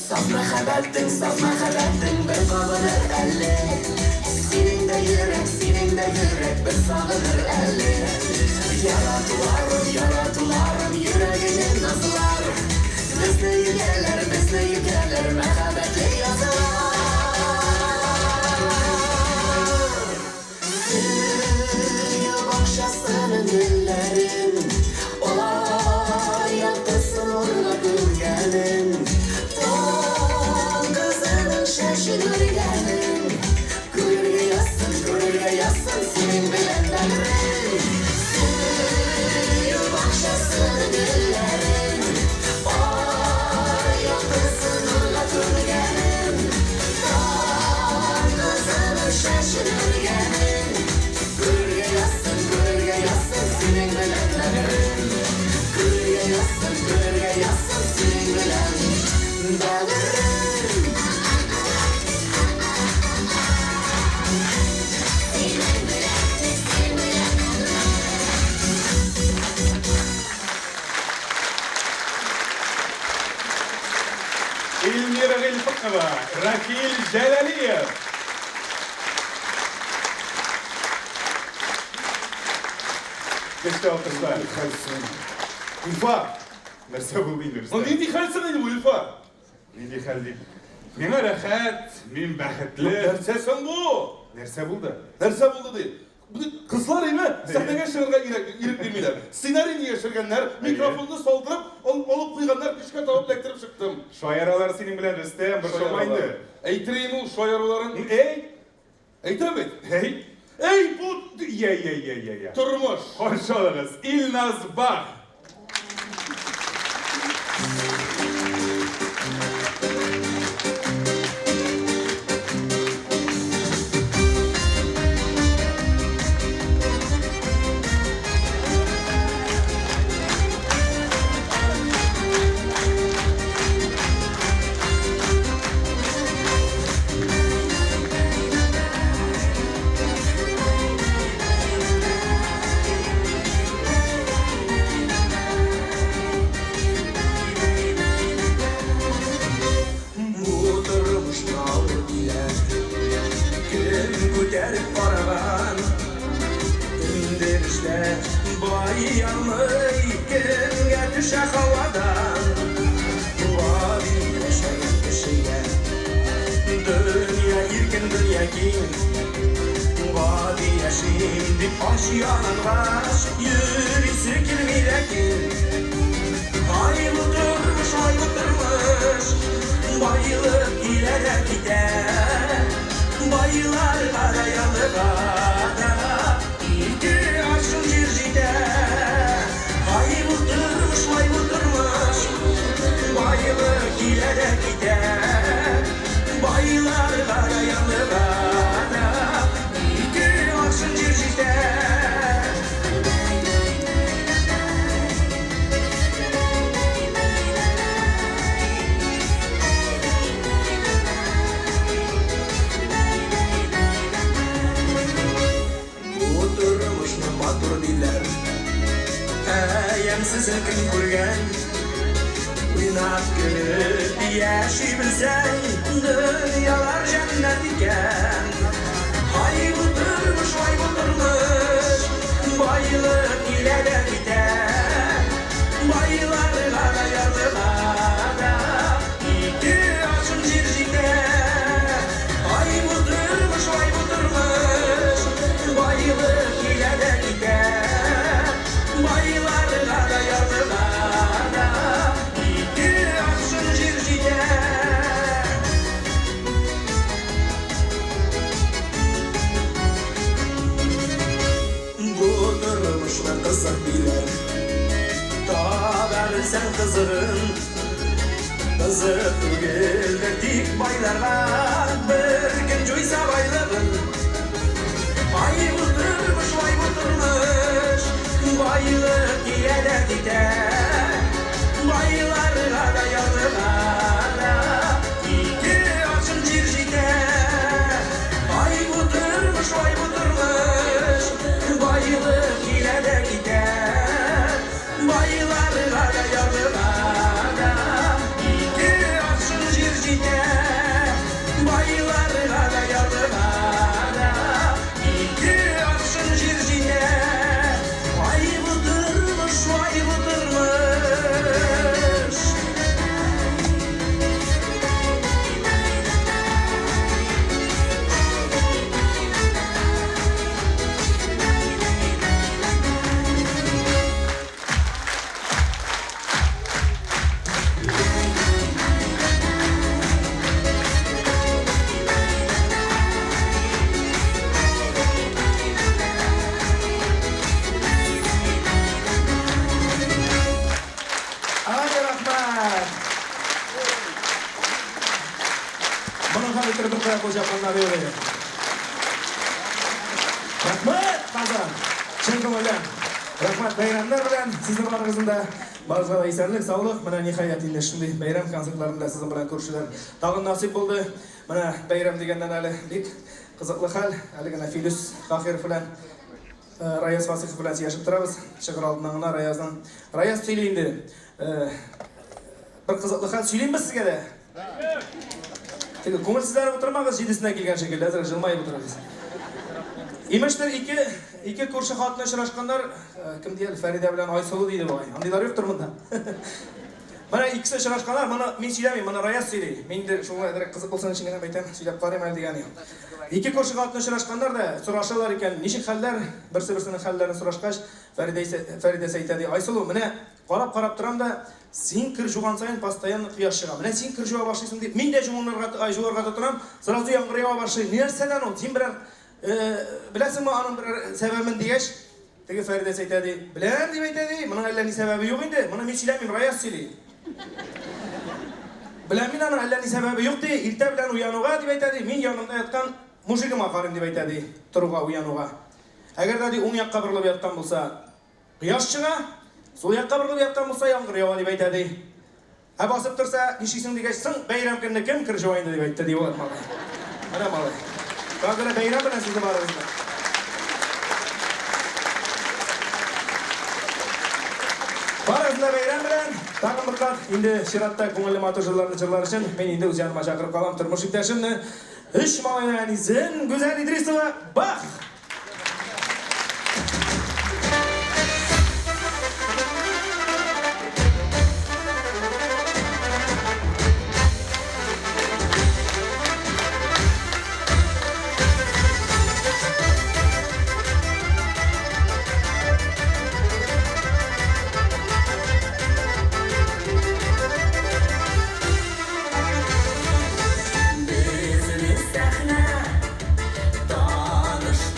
Саф мәхәббәтең, саф мәхәббәтең бер кабыныр әле. Синең дә йөрәк, синең дә йөрәк бер сагыныр әле. Яратуларым, яратуларым, йөрәгеңне назлар. Безне йөгәләр, безне йөгәләр, мәхәббәтле язлар. Сөю бакчасының гөлләрен, ай яктысы нурга күмгәнен, таң кызының чәчен үргәнен. Күрергә язсын, күрергә язсын синең белән бәгърем. Сөю бакчасының гөлләрен, ай яктысы нурга күмгәнен, таң кызының чәчен үргәнен. Күрергә язсын, күрергә язсын синең белән бәгърем. Күрергә язсын, күрергә язсын синең белән бәгърем. Синең белән, синең белән бәгърем. Эльмира Гыйльфанова, Рахиль Җәләлиев. Көчле алкышлар. Илфар! Нәрсә булды инде, Ну Рөстәм? нинди хәл соң инде бу, Илфар? Нинди хәл дип? Миңа рәхәт, мин бәхетле. Нәрсә соң бу? Нәрсә булды? Нәрсә булды ди? Бу кызлар име сәхнәгә чыгарга ирек, ирек бирмиләр. Сценарийны яшергәннәр, микрофонны салдырып, алып куйганнар, көчкә табып эләктереп чыктым. Шаяралар синең белән, Рөстәм, борчылма инде. Әйтерим ул шаяруларын. Әй, Әйтәм бит. әй. Эй, бу Я, я, я, я, я. тормыш. Каршы алыгыз, Илназ Бах. Бу тормышны алып килә. Кем күтәреп караган? Кемдер эшләп байый алмый, кемгә төшә һавадан. Гади яшәгән кешегә дөнья иркен, дөнья киң. Гади яшим дип ач ялангач йөрисе килми ләкин. ярлыга да ике аршын җир җитә. Һай бу тормыш, вай бу тормыш, байлык килә дә китә. Байларга да, ярлыга да ике аршын җир җитә. Бу тормышны матур диләр, ә ямьсезен кем күргән? Уйнап көлеп яши белсәң, дөньялар җәннәт икән. Һай бу тормыш, вай бу тормыш, байлык килә дә китә. Байларга да, ярлыга да ике аршын җир җитә. Һай бу тормыш, вай бу тормыш, байлык килә дә китә. Байларга да, ярлыга да ике аршын җир җитә. Бу тормышны кызык диләр, таба белсәң кызыгын. Кызык түгелдер тик байларга, бер көн җуйса байлыгын. Ай бу тормыш, вай бу тормыш, байлык килә дә китә. Байларга да, ярлыга да ике аршын җир җитә. Ай бу тормыш, вай бу тормыш, байлык килә дә китә. Байларга да, ярлыга да ике аршын җир җитә. Байларга да, ярлыга да ике аршын җир җитә. Ай бу тормыш, вай бу тормыш. Ай, рәхмәт! Моның хәл иттереп бер кая кул чапканнар юк иде. Рәхмәт, Казан! Чын күңелдән. Рәхмәт бәйрәмнәр белән сезнең барыгызны да. Барыгызга да исәнлек, саулык. Менә ниһаять инде шундый бәйрәм концертларында сезнең белән күрешүләр тагын насыйп булды. Менә бәйрәм дигәннән әле бик кызыклы хәл. Әле генә Филүс Каһиров белән Раяз Фасыйхов белән сөйләшеп торабыз. Чыгыр алдыннан гына Раязның. Раяз сөйли инде. Бер кызыклы хәл сөйлимме сезгә дә? Теге күңелсезләнеп утырмагыз, җидесенә килгән шикелле, әзрәк җылмаеп утырыгыз. Имештер, ике күрше хатыны очрашканнар, кем дияр, Фәридә белән Айсылу диде бугай. Андыйлар юктыр монда. Менә икесе очрашканнар, моны мин сөйләмим, моны Раяз сөйли. Мин инде шуңа әзрәк кызык булсын өчен генә әйтәм, сөйләп карыйм әле дигән идем. Ике күрше хатыны очрашканнар да, сорашалар икән, ничек хәлләр? Берсе-берсенең хәлләрен сорашкач, Фәридә Фәридәсе әйтә ди, Айсылу, менә карап-карап торам да, син кер жуган саен постоянно кояш чыга. Менә син кер жуа башлыйсың дип, мин дә жуынырга, жуарга тотынам, сразу яңгыр ява башлый. Нәрсәдән ул? Син берәр беләсеңме аның берәр сәбәбен дигәч, теге Фәридәсе әйтә ди, беләм дип әйтә ди, моның әллә ни сәбәбе юк инде, моны мин сөйләмим, Раяз сөйли. Беләм мин аның әллә ни сәбәбе юк ди, иртә белән уянуга дип әйтә ди, мин янымда яткан мужигыма карыйм дип әйтә ди, торуга, уянуга. Әгәр дә ди уң якка борылып яткан булса, кояш чыга, сул якка борылып яткан булса, яңгыр ява дип әйтә ди. Ә басып торса, нишлисең дигәч, соң бәйрәм көнне кем кер җуа инде дип әйтте ди ул малай. Менә малай. Шуңа күрә бәйрәм белән сезне барыгызны. Барыгызны да бәйрәм белән. Тагын бер кат инде чиратта күңелле матур җырларны җырлар өчен мин инде үз яныма чакырып калам тормыш иптәшемне, өч малайның әнисен, Гүзәл Идрисова. Бах! Безне сәхнә таныштырды.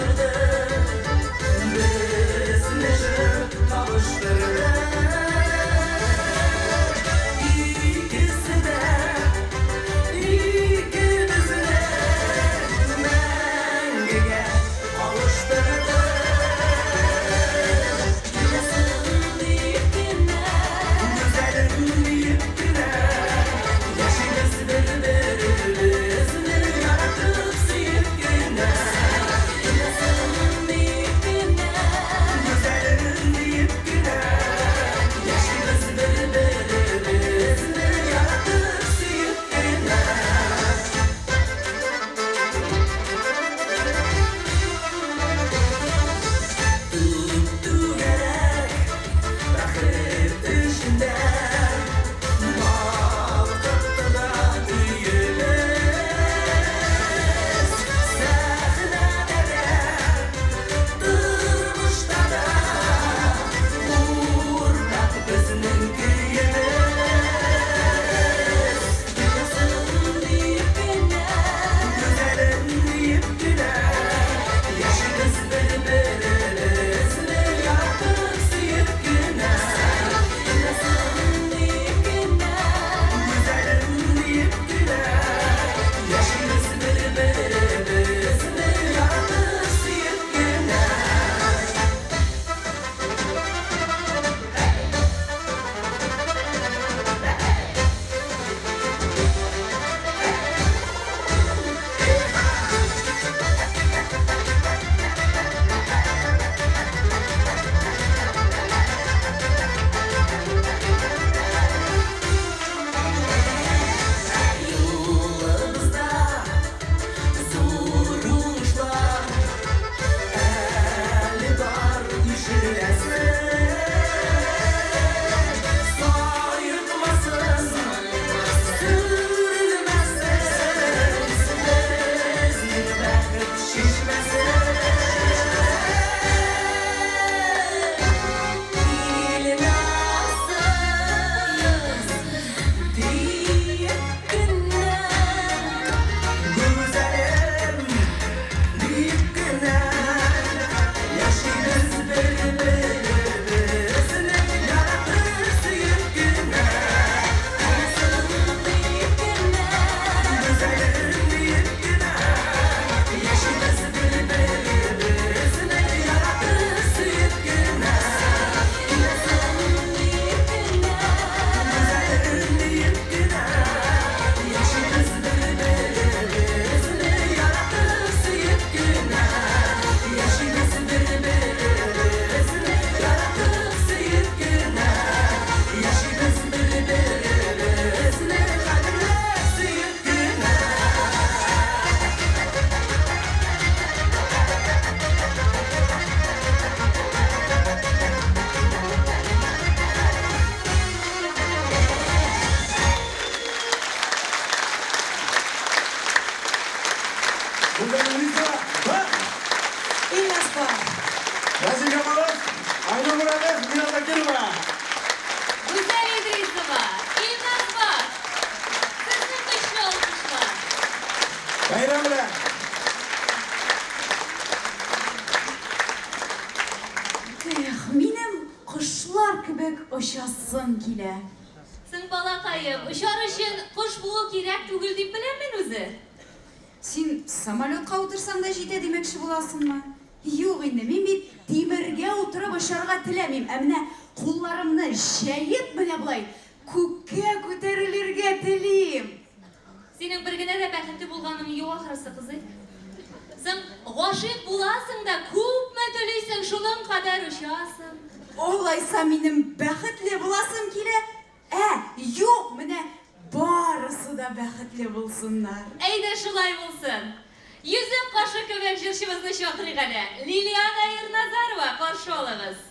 Очасым килә. Соң, балакаем, очар өчен кош булу кирәк түгел дип беләм мин үзе. Син самолетка утырсаң да җитә димәкче буласыңмы? Юк инде, мин бит тимергә утырып очарга теләмим, ә менә кулларымны җәеп менә болай күккә күтәрелергә телим. Синең бер генә дә бәхетле булганың юк ахрысы, кызый. Соң, гашыйк буласың да, күпме телисең, шуның кадәр очасың. Алайса минем бәхетле буласым килә. Ә, юк, менә барысы да бәхетле булсыннар. Әйдә шулай булсын. Йөзек кашы кебек җырчыбызны чакырыйк әле. Лилиана Ирназарова, каршы алыгыз.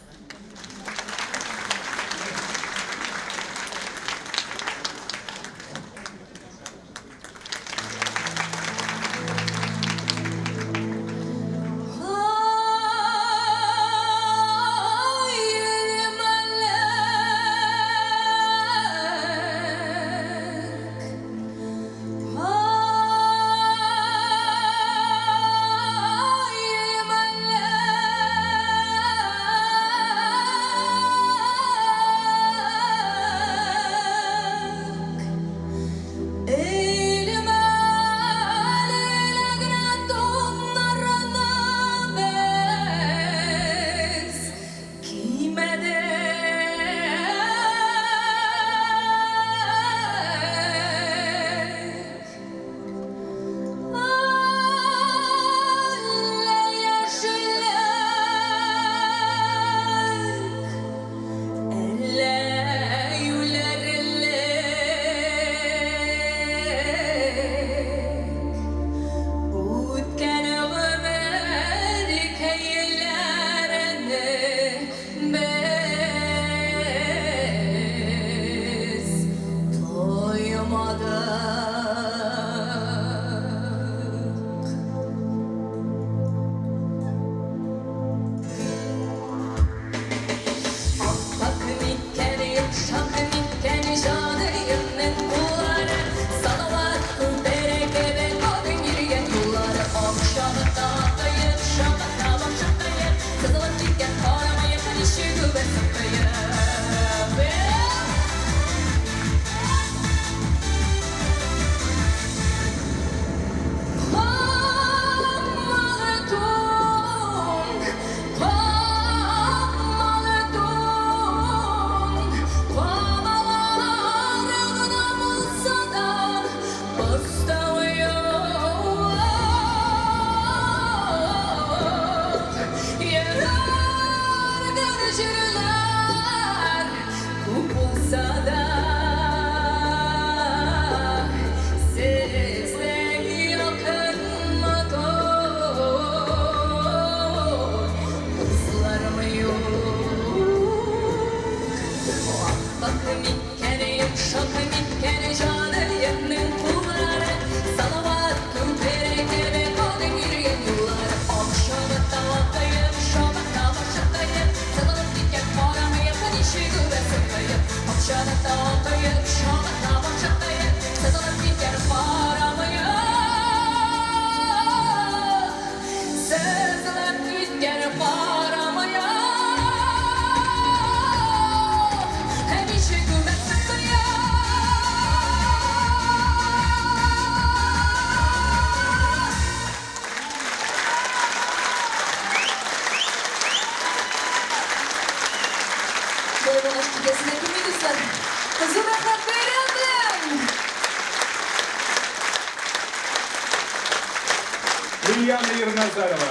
Лилиана Ерназарова.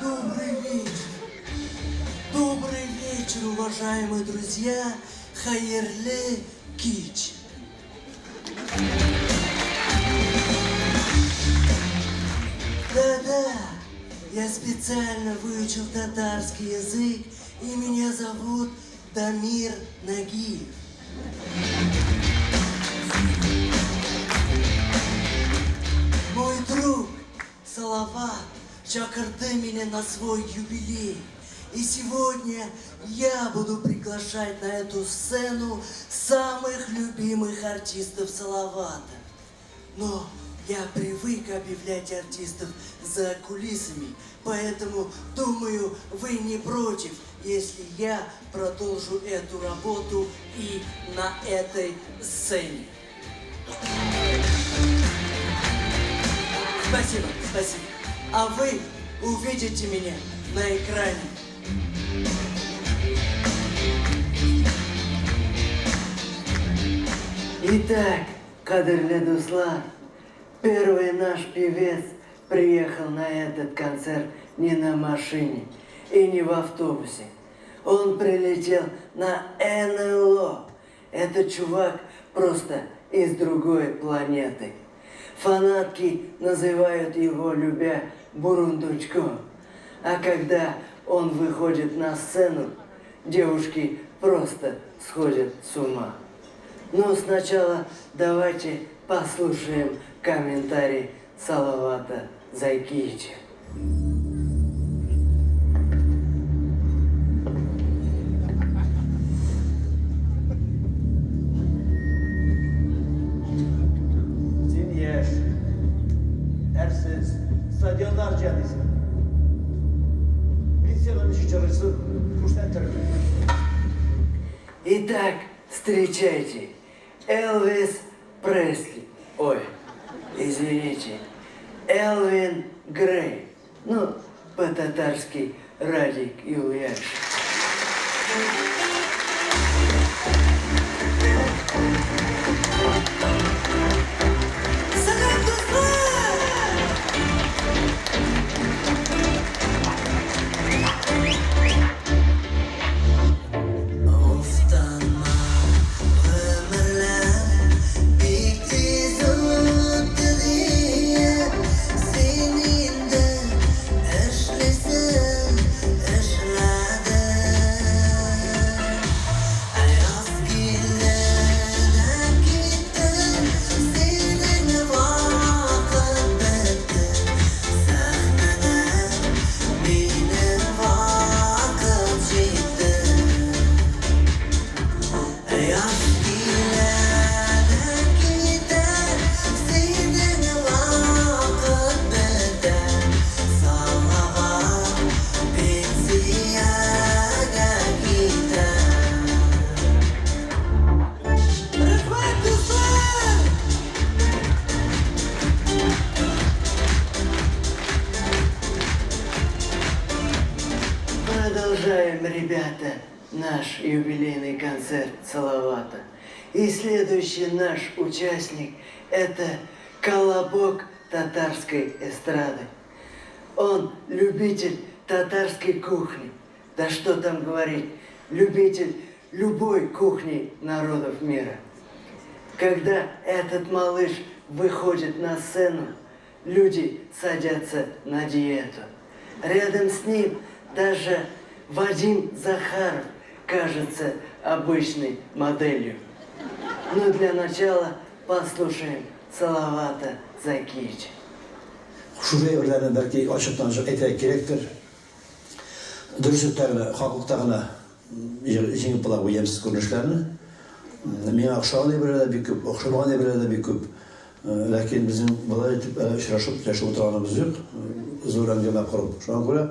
Добрый вечер. Добрый вечер, уважаемые друзья. Хәерле кич. Да-да, я специально выучил татарский язык, и меня зовут Дамир Нагиев. Мой друг, Салават чакырды мине на свой юбилей. И сегодня я буду приглашать на эту сцену самых любимых артистов Салавата. Но я привык объявлять артистов за кулисами, поэтому, думаю, вы не против, если я продолжу эту работу и на этой сцене. Спасибо, спасибо. А вы увидите меня на экране. Итак, кадерле дуслар, первый наш певец приехал на этот концерт не на машине и не в автобусе. Он прилетел на НЛО. Этот чувак просто из другой планеты. Фанатки называют его, любя, бурундучком. А когда он выходит на сцену, девушки просто сходят с ума. Но сначала давайте послушаем комментарий Салавата Зайкича. Син яшь, әрсез, стадионнар җыя дисең. Мин сиңа ничек җырлыйсын күрсәтермен. Итак, встречайте, Элвис Пресли. Ой, извините, Элвин Грей. Ну, по-татарски Радик Юльякшин. Сәлам, дуслар! Уфтанма, гомерләр бик тиз үтте диеп, син инде эшлисең, эшләдең. Ә яз килде дә китте, синең вакыт бетте. Сәхнәдә минем вакыт җитте. Яз килә дә китә, синең вакыт бетә. Салават пенсиягә китә. Рәхмәт, дуслар! Продолжаем, ребята, наш юбилейный концерт Салавата. И следующий наш участник – это колобок татарской эстрады. Он любитель татарской кухни. Да что там говорить, любитель любой кухни народов мира. Когда этот малыш выходит на сцену, люди садятся на диету. Рядом с ним даже Вадим Захаров кажется обычной моделью. Но для начала послушаем Салавата Закича. Шушы әйберләрне бәлки ачыктан-ачык әйтергә кирәктер. Дөреслектә генә, хаклыкта гына җиңеп була бу ямьсез күренешләрне. Миңа охшаган әйберләр дә бик күп, охшамаган әйберләр дә бик күп. Ләкин безнең болай итеп әле очрашып, сөйләшеп утырганыбыз юк, зур әңгәмә корып. Шуңа күрә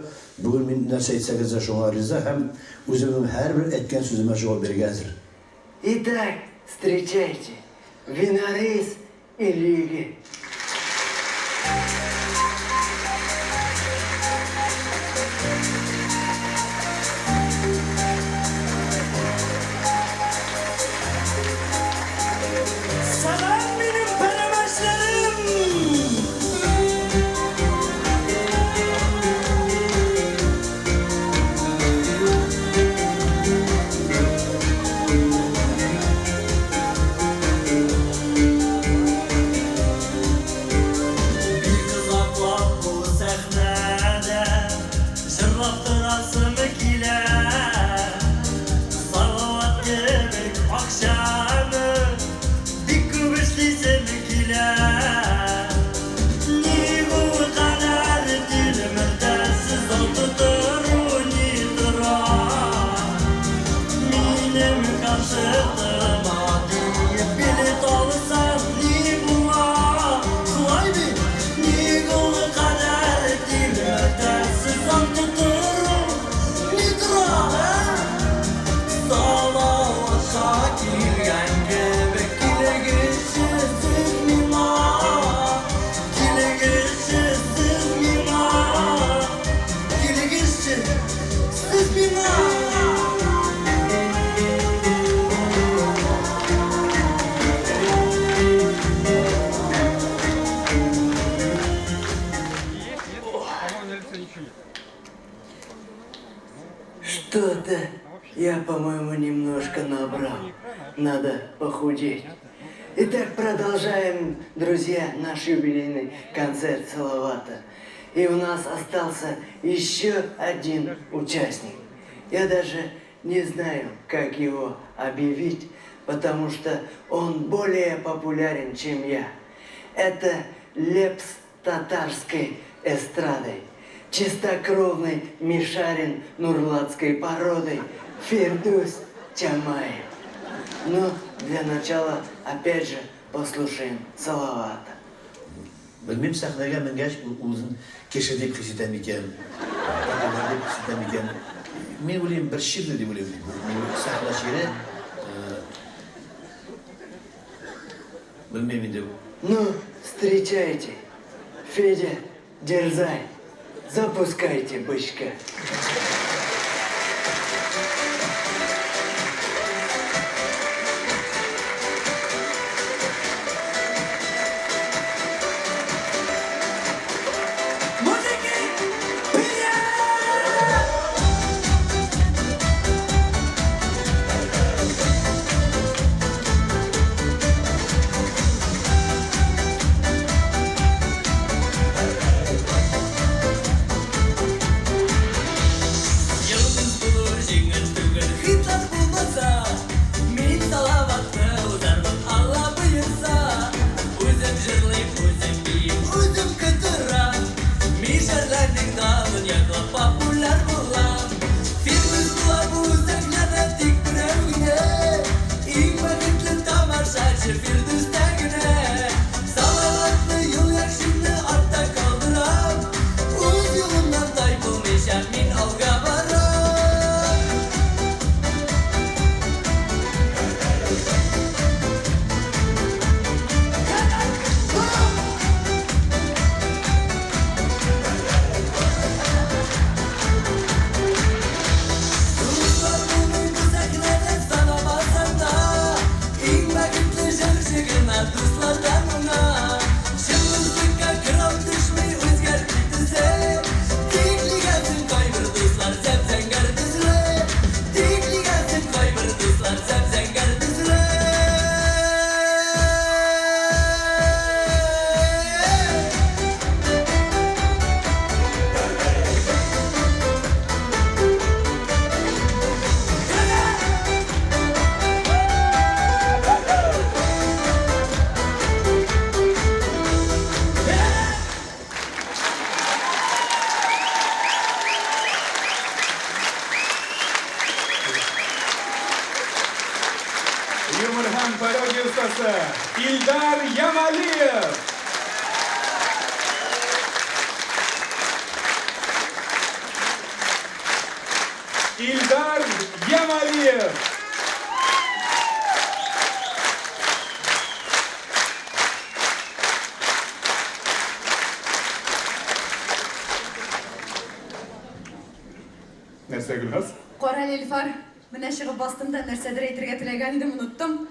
бүген мин нәрсә әйтсәгез дә шуңа риза һәм үземнең һәрбер әйткән сүземә җавап бирергә әзер. Итак, встречайте, Винарис Ильегет. Сәлам, минем пәрәмәчләрем! Что-то я, по-моему, немножко набрал. Надо похудеть. Итак, продолжаем, друзья, наш юбилейный концерт Салавата. И у нас остался еще один участник. Я даже не знаю, как его объявить, потому что он более популярен, чем я. Это Лепс татарской эстрады, чистокровный мишарин нурлатской породы Фирдус Чамаев. Но для начала, опять же, послушаем Салавата. Белмим, сәхнәгә менгәч, ул үзен кеше дип хис итә микән, популяр дип хис итә микән. Мин уйлыйм, бер чирле дип уйлыйм. Сәхнә чире, белмим инде. Ну, встречайте, Федя, дерзай, запускайте бычка. Мужики, привет! Йолдыз булу җиңел түгел, хитлар булмаса, мин Салаватны узармын, Алла боерса. Үзем җырлыйм, үзем биим, үзем котырам. Мишәрләрнең данын яклап популяр булам. Фирдүс була бу сәхнәдә тик берәү генә. Иң бәхетле тамашачы Фирдүстә генә. Салаватны, Юльякшинны артта калдырам. Үз юлымнан тайпылмыйча мин алга барам. Дуслар булмый бу сәхнәдә санамасам да, иң бәхетле җырчы гына дуслардан уңа. Чын дуслыкка кырау төшми, үзгәртми төсен. Тик нигәсен кайбер дуслар зәп-зәңгәр төсле. Тик нигәсен кайбер дуслар зәп-зәңгәр төсле. Юмор һәм пародия остасы Илдар Ямалиев. Илдар Ямалиев. Нәрсә, Гөлназ? Карале, Илфар, менә чыгып бастым да нәрсәдер әйтергә теләгән идем, оныттым.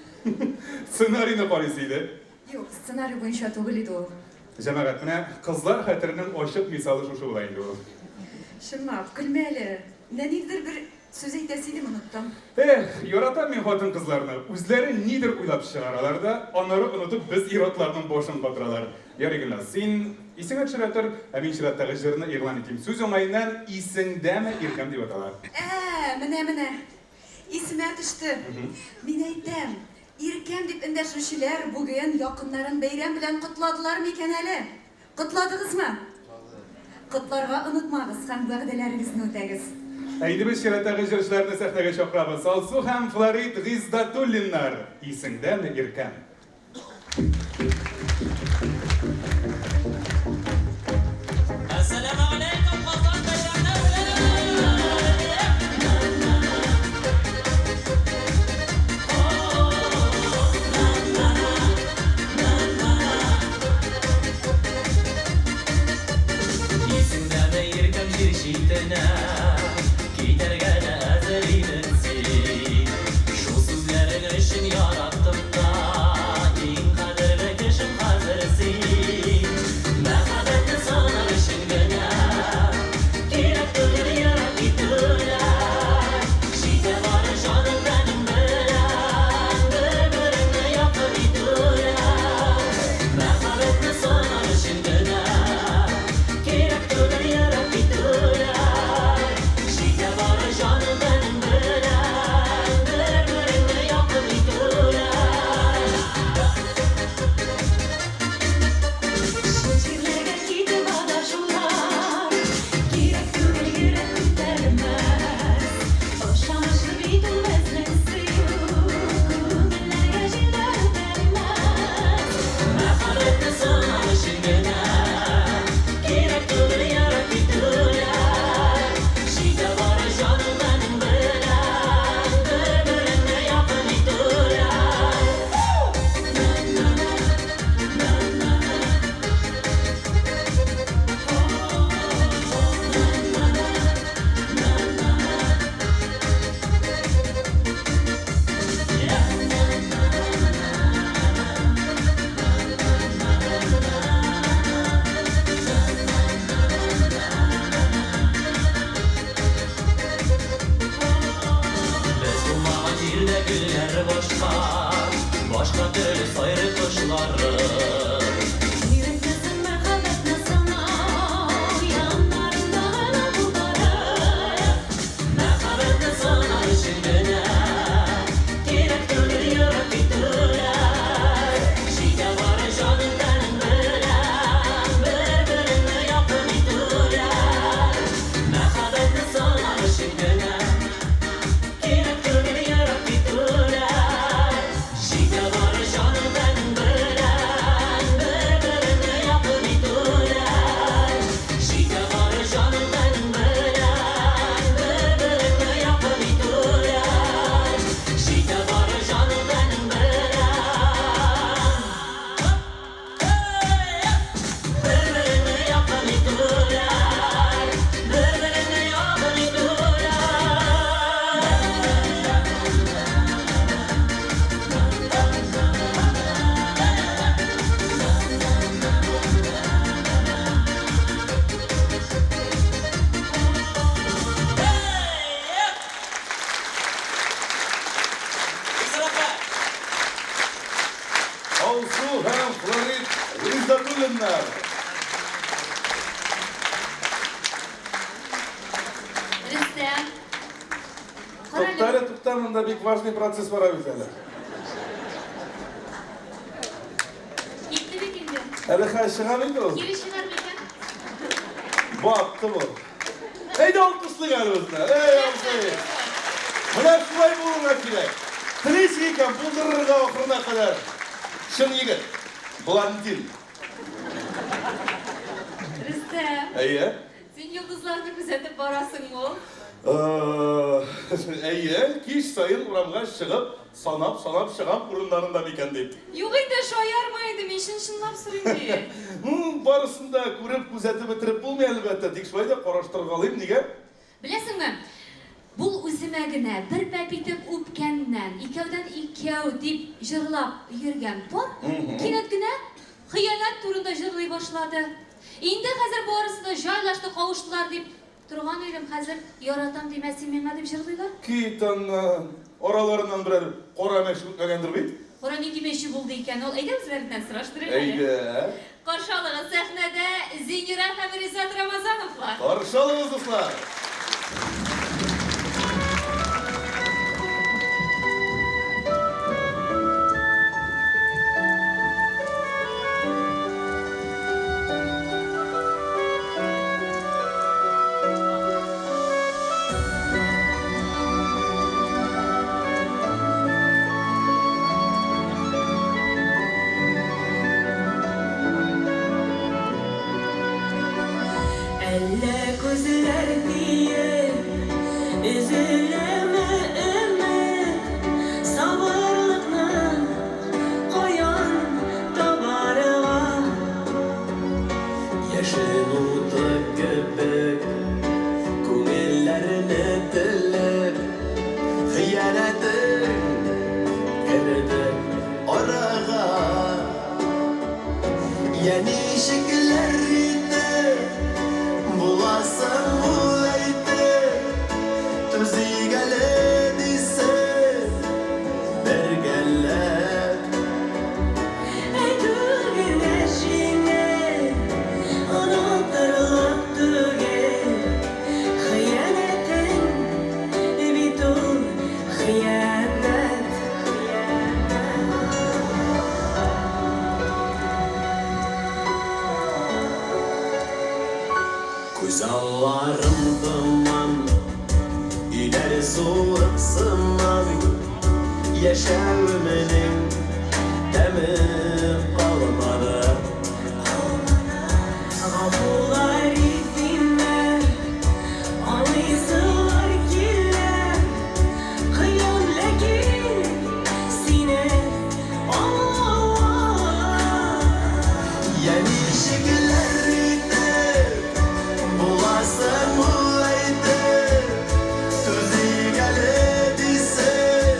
Сценарийны карыйсы иде. Юк, сценарий буенча түгел иде ул. Җәмәгать, менә кызлар хәтеренең ачык мисалы шушы була инде ул. Чынлап, көлмә әле. Менә ниндидер бер сүз әйтәсе идем, оныттым. Эх, яратам мин хатын-кызларны. Үзләре нидер уйлап чыгаралар да, аннары онытып без ир-атларның башын катыралар. Ярый, Гөлназ, син исеңә төшерә тор, ә мин чираттагы җырны игълан итим. Сүз уңаеннан, Исеңдәме, иркәм дип атала. Ә, менә-менә. Исемә төште. Мин әйтәм, иркәм дип эндәшүчеләр бүген якыннарын бәйрәм белән котладылар микән әле? Котладыгызмы? Котларга онытмагыз һәм вәгъдәләрегезне үтәгез. Ә инде без чираттагы җырчыларны сәхнәгә чакырабыз. Алсу һәм Флорид Гыйздатуллиннар, Исеңдәме, иркәм? Әссәламегаләйкүм, Казан бәйрәмнәр белән! Исеңдәме, иркәм, җир читенә Китәргә дә әзер идең син. Шул сүзләрең өчен яраттым да, Иң кадерле кешем хәзер син. Мәхәббәтне санар өчен генә. монда бик важный процесс бара бит әле. Китте бит инде. Әле хәзер чыга бит ул. Кире чыгар микән? Батты бу. Әйдә алкышлыйк әле безне. Әй, абзый. Менә шулай булырга кирәк. Телисең икән, булдырырга ахырына кадәр. Чын егет. Блондин. Рөстәм. Әйе. Син йолдызларны күзәтеп барасыңмы ул? Әйе, кич саен урамга чыгып, санап-санап чыгам урыннарында микән дип. Юк инде, шаярма инде, мин чын-чынлап сорыйм бит. Ну, барысын да күреп, күзәтеп бетереп булмый, әлбәттә, тик шулай да караштыргалыйм, нигә? Беләсеңме, бул үземә генә бер пәп итеп үпкәннән, икәүдән икәү дип җырлап йөргән пар, кинәт кенә хыянәт турында җырлый башлады. Инде хәзер барысы да җайлашты, кавыштылар дип торган идем, хәзер яратам димә син миңа дип җырлыйлар. Кит аннан, араларыннан берәр кара мәче үтмәгәндер бит? Кара нинди мәче булды икән ул? Әйдә үзләреннән сораштырыйк әле. Әйдә. Каршы алыгыз, сәхнәдә Зинира һәм Ризат Рамазановлар. Каршы алыгыз, дуслар! Әллә күзләр тиеп, өзеләме өмет, Сабырлыкны каян табарга? Яшен уты кебек, күңелләрне телеп, Хыянәтең керде арага. Я ничекләр итеп буласың ул әйтеп, Түзик әле дисең бергәләп. Әйтү генә җиңел, онытырлык түгел. Хыянәтең бит ул хыянәт. Күз алларым томан, өйләр суык сыман, Яшәвемнең тәме калмады. Гафулар ит димә, аңлыйсылар килә. Кыен, ләкин сине аңлавы. Я ничекләр итеп буласың ул әйтеп, Түзик әле дисең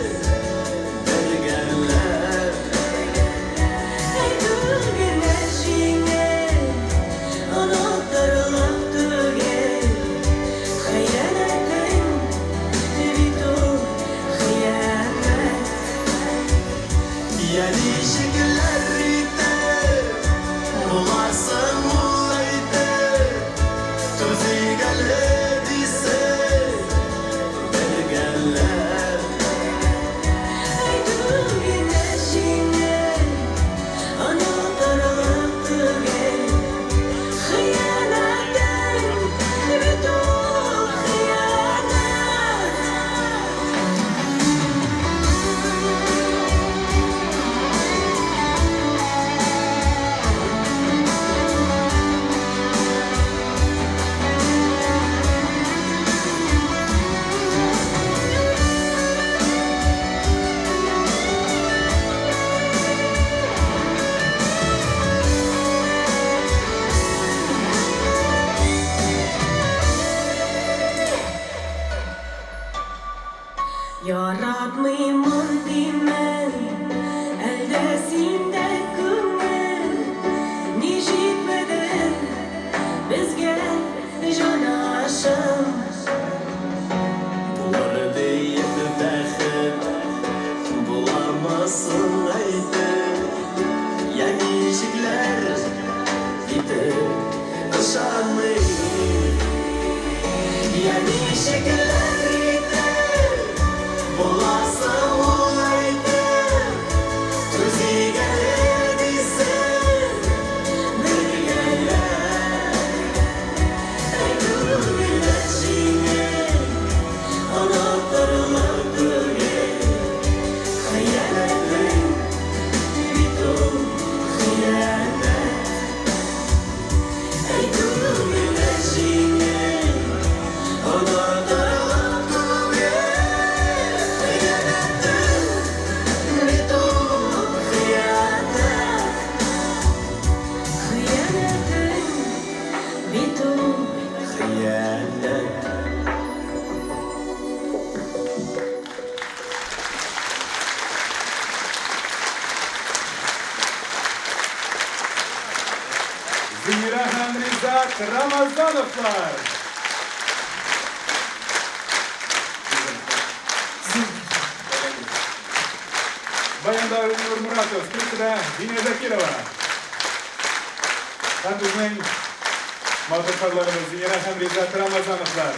бергәләп. Әйтү генә җиңел, онытырлык түгел. Хыянәтең бит ул хыянәт. Я ничекләр итеп буласың ул әйтеп, Түзик әле дисең бергәләп. Әйтү генә җиңел, онытырлык түгел. Хыянәтең бит ул хыянәт. Яратмыймын димен, әлдә синдә күңел. Ни җитмәде безгә, җанашым? Булыр диеп бәхет, буламасын әйтеп, Я ничекләр итеп ышанмыйм. Я ничекләр итеп буласың Ризат Рамазановлар! Баянда Илнур Муратов, скрипкада Динә Закирова. Һәм безнең матур парларыбыз Зинира һәм Ризат Рамазановлар.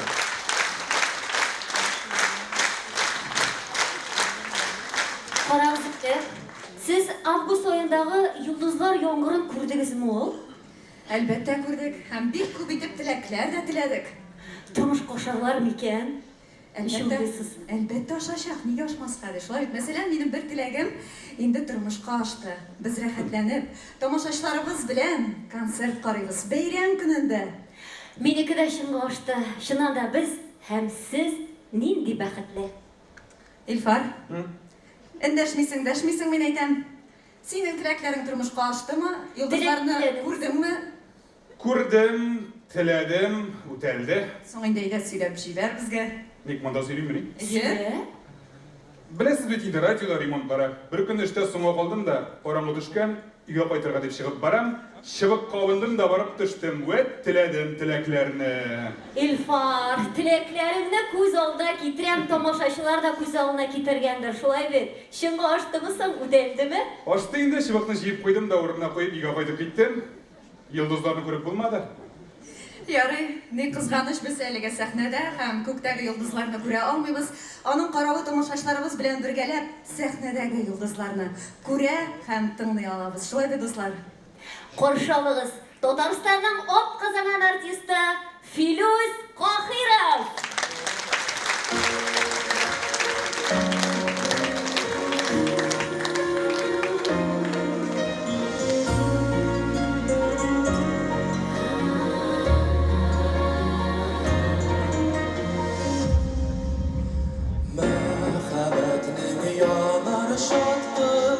Карагыз әле, сез август аендагы йолдызлар яңгырын күрдегезме ул? Әлбәттә күрдек һәм бик күп итеп теләкләр дә теләдек. Тормышка ашарлар микән? Ничек Әлбәттә, уйлыйсыз? әлбәттә ашачак, нигә ашмаска ди. Шулай бит, мәсәлән, минем бер теләгем инде тормышка ашты. Без рәхәтләнеп, тамашачыларыбыз белән концерт карыйбыз, бәйрәм көнендә. Минеке дә чынга ашты. Чыннан да, без һәм сез нинди бәхетле! Илфар, эндәшмисең, дәшмисең, мин әйтәм. Синең теләкләрең тормышка аштымы? Йолдызларны күрдеңме? Күрдем, теләдем, үтәлде. Соң инде әйдә сөйләп җибәр безгә. Ник монда сөйлиммени? Әйе. Беләсез бит инде, радиода ремонт бара. Беркөнне эштә соңга калдым да, караңгы төшкән, өйгә кайтырга дип чыгып барам. Чыбыкка абындым да барып төштем. Вәт теләдем теләкләрне. Илфар, теләкләреңне күз алдына китерәм, тамашачылар да күз алдына китергәндер, шулай бит? Чынга аштымы соң, үтәлдеме? Ашты инде, чыбыкны җыеп куйдым да урынына куеп өйгә кайтып киттем. Йолдызларны күреп булмады. Ярый, ни кызганыч, без әлегә сәхнәдә һәм күктәге йолдызларны күрә алмыйбыз. Аның каравы тамашачыларыбыз белән бергәләп сәхнәдәге йолдызларны күрә һәм тыңлый алабыз. Шулай бит, дуслар? Каршы алыгыз, Татарстанның атказанган артисты Филүс Каһиров! Мәхәббәтнең янар чаткылары,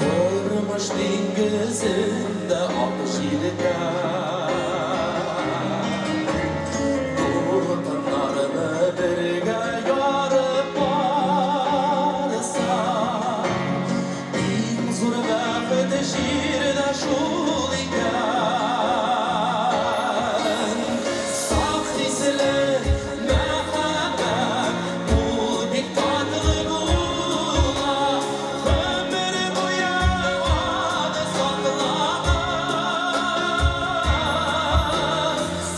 Тормыш диңгезендә ак җилкән. Дулкыннарны бергә ярып барса, Иң зур бәхет җирдә шул икән. Саф хисле мәхәббәт ул бик татлы була, Гомер буе аны саклагыз.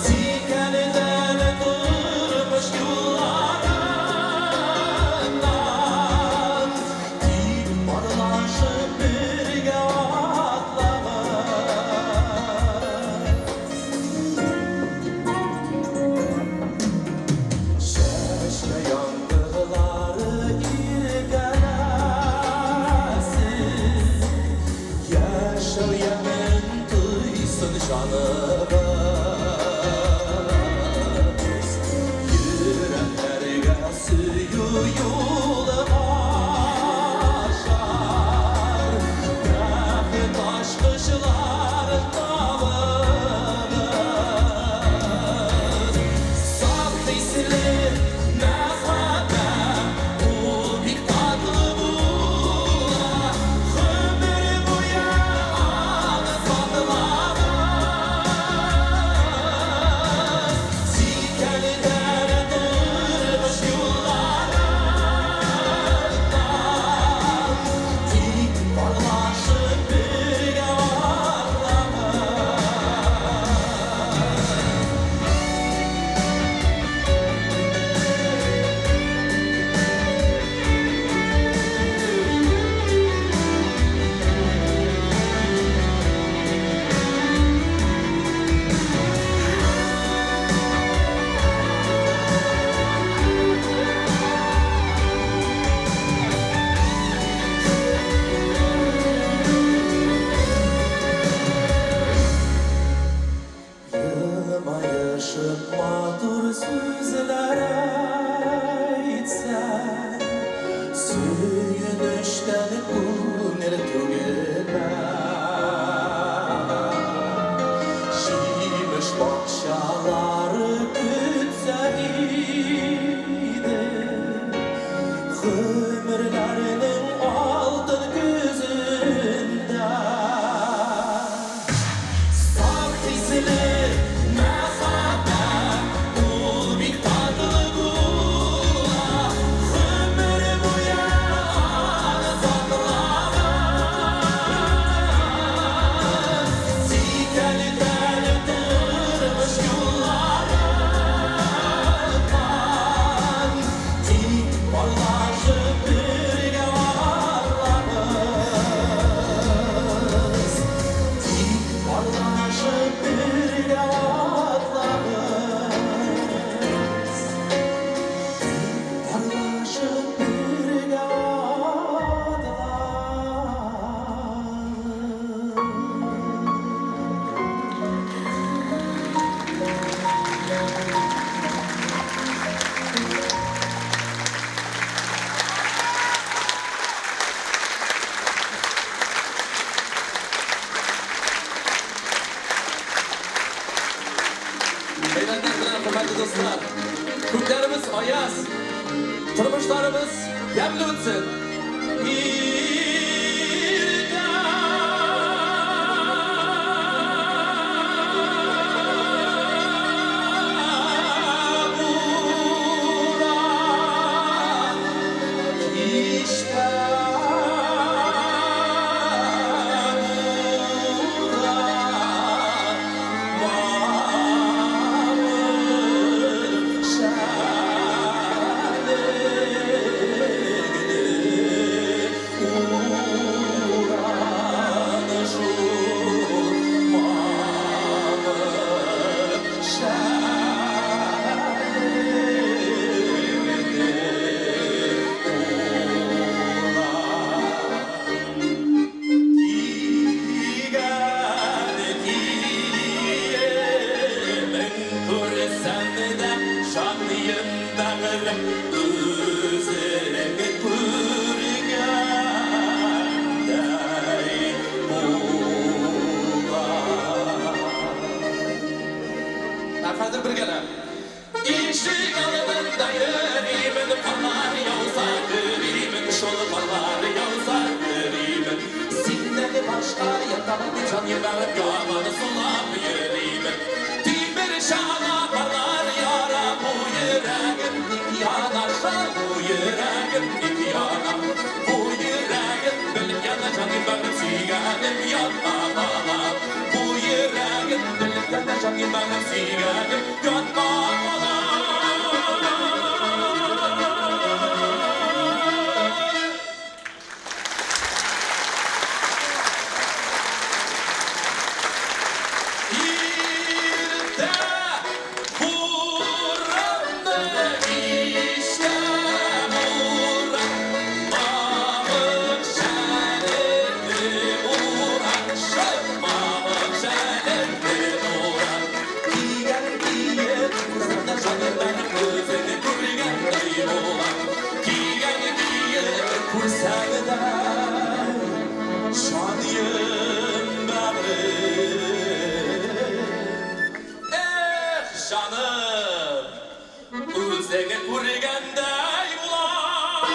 Сикәлтәле тормыш юлларыннан, Тик парлашып бергә атлагыз. Чәчкә яңгырлары иркәләсен, Яшәү ямен тойсын җаныбыз. Йөрәкләргә сөю юлы ачар, Бәхет ачкычларын табыгыз. Саф хисле мәхәббәт ул бик татлы була, Гомер буе аны саклагыз. Сикәлтәле тормыш юлларыннан, Тик парлашып бергә атлагыз. Елмаешып матур сүзләр әйтсәң, Сөенечтән күңел түгелә. Җимеш бакчалары көтсә иде, Гомерләрнең алтын көзендә. Хөрмәтле дуслар, күкләребез аяз, тормышларыбыз ямьле үтсен. Иртә буран, кичтә буран, мамык шәлеңне уран шул мамык шәлеңне уран. Кигән киемең күрсәм дә җаныем бәгырем үзең күргәндәй була. Ә хәзер бергәләп. Ишек алдында йөримен, карлар яуса йөримен, шул карлар яуса йөримен. Синнән башка ятамын дип җан бәгырем яман сулап йөримен. Тимер чана карлар яра, бу йөрәгем ник яна, шул бу йөрәгем ник яна. Бу йөрәгем белеп яна, җаным бәгырем сөйгәнем ятка кала. Бу йөрәгем белеп яна, җаным бәгырем сөйгәнем ятка кала. Иртә буранны, кичтә буран, мамык шәлеңне уран, шул мамык шәлеңне уран. Кигән кием күрсәм дә җаным бәгырем үзеңне күргәндәй булам. Кигән кием күрсәм дә җаным бәгырем. Эх, җаным, үзеңне күргәндәй булам.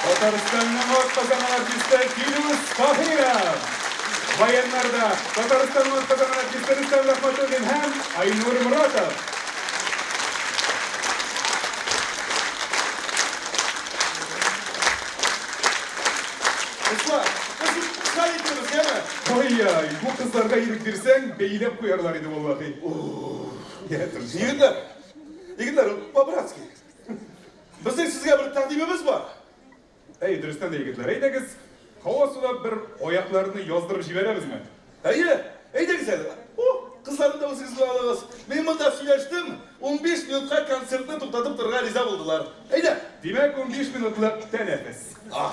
Татарстанның атказанган артисты Филүс Каһиров. Баяннарда Татарстанның атказанган артисты Рөстәм Рәхмәтуллин һәм Айнур Моратов. Дуслар, без хәл итәбез, яме? Ай-яй, бу кызларга ирек бирсәң, бәйләп куярлар иде валлаһи. Я, тырыш. Егетләр, егетләр, по-братски. Безнең сезгә бер тәкъдимебез бар. Әй, дөрестән дә, егетләр, әйдәгез, һава сулап бер аякларны яздырып җибәрәбезме? Әйе, әйдәгез әле. О, кызларны да үзегез белән алыгыз. Мин монда сөйләштем, 15 минутка концертны туктатып торырга риза булдылар. Әйдә. Димәк, 15 минутлык тәнәфес. А.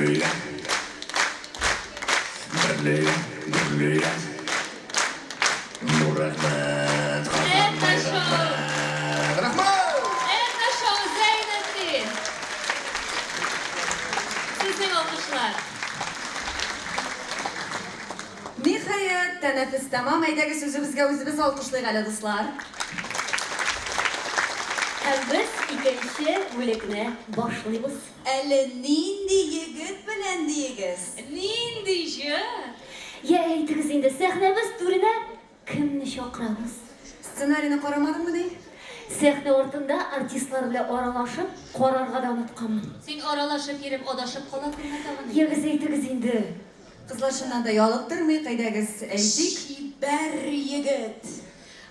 Гөрлия. Гөрлия, гөрлия. Ну, рәхмәт, Это шоу! Рәхмәт! Это шоу, Зәйнетдин! Сезнең алкышлар. Ниһаять, тәнәфес тәмам. Әйдәгез, үзебезгә үзебез алкышлыйк әле, дуслар. Һәм без икенче бүлекне башлыйбыз. Әле нинди егет белән диегез? Нинди җыр? Я әйтегез инде, сәхнәбез түренә кемне чакырабыз? Сценарийны карамадыңмыни? Сәхнә артында артистлар белән аралашып, карарга да онытканмын. Син аралашып йөреп, адашып кала күрмә тагын. Ягез, әйтегез инде. Кызлар, чыннан да ялыктырмыйк, әйдәгез, әйтик. Чибәр егет.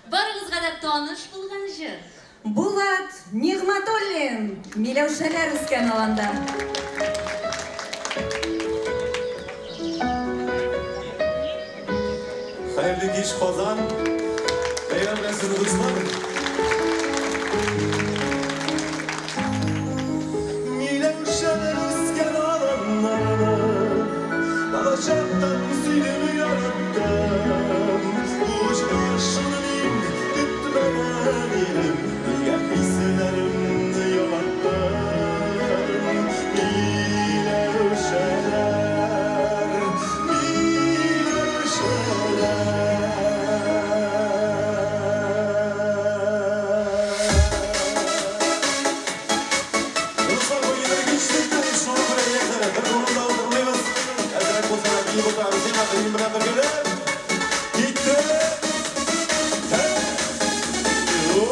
Барыгызга да таныш булган җыр. Булат Нигъмәтуллин, Миләүшәләр үскән аланда. Хәерле кич, Казан! Бәйрәм белән сезне, дуслар! Миләүшәләр үскән аланнарны Балачактан сөйдем, яраттым. Очрашуны мин көтмәгән идем, Нигә хисләремне югаттым? Миләүшәләр, миләүшәләр. Дуслар, бу егерме шуны белән яшәре. Бер урында утырмыйбыз. Әзрәк булса да биеп утырабыз. Сиңа минем белән бергәләп. Китте. Һәм. Оп.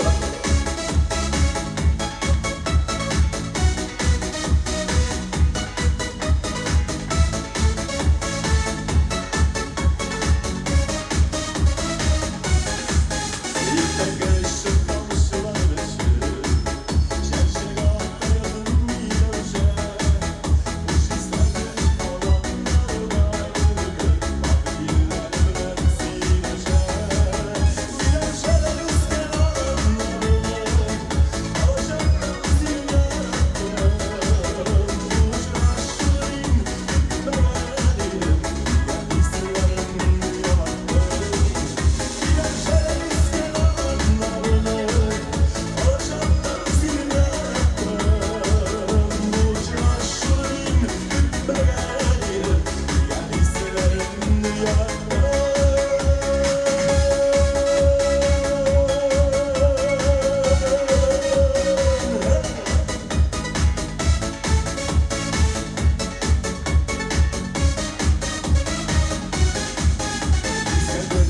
Иртәнге чык тамчылар эчеп, Чәчәк ата язын миләүшә. Хуш исләре аланнарда йөргән, Пар белән сөйләшә. Миләүшәләр үскән аланнарны, Балачактан сөйдем, яраттым. Очрашуны мин көтмәгән идем, Нигә хисләремне югаттым? Миләүшәләр үскән аланнарны, Балачактан сөйдем, яраттым. Очрашуны мин көтмәгән идем, Нигә хисләремне югаттым?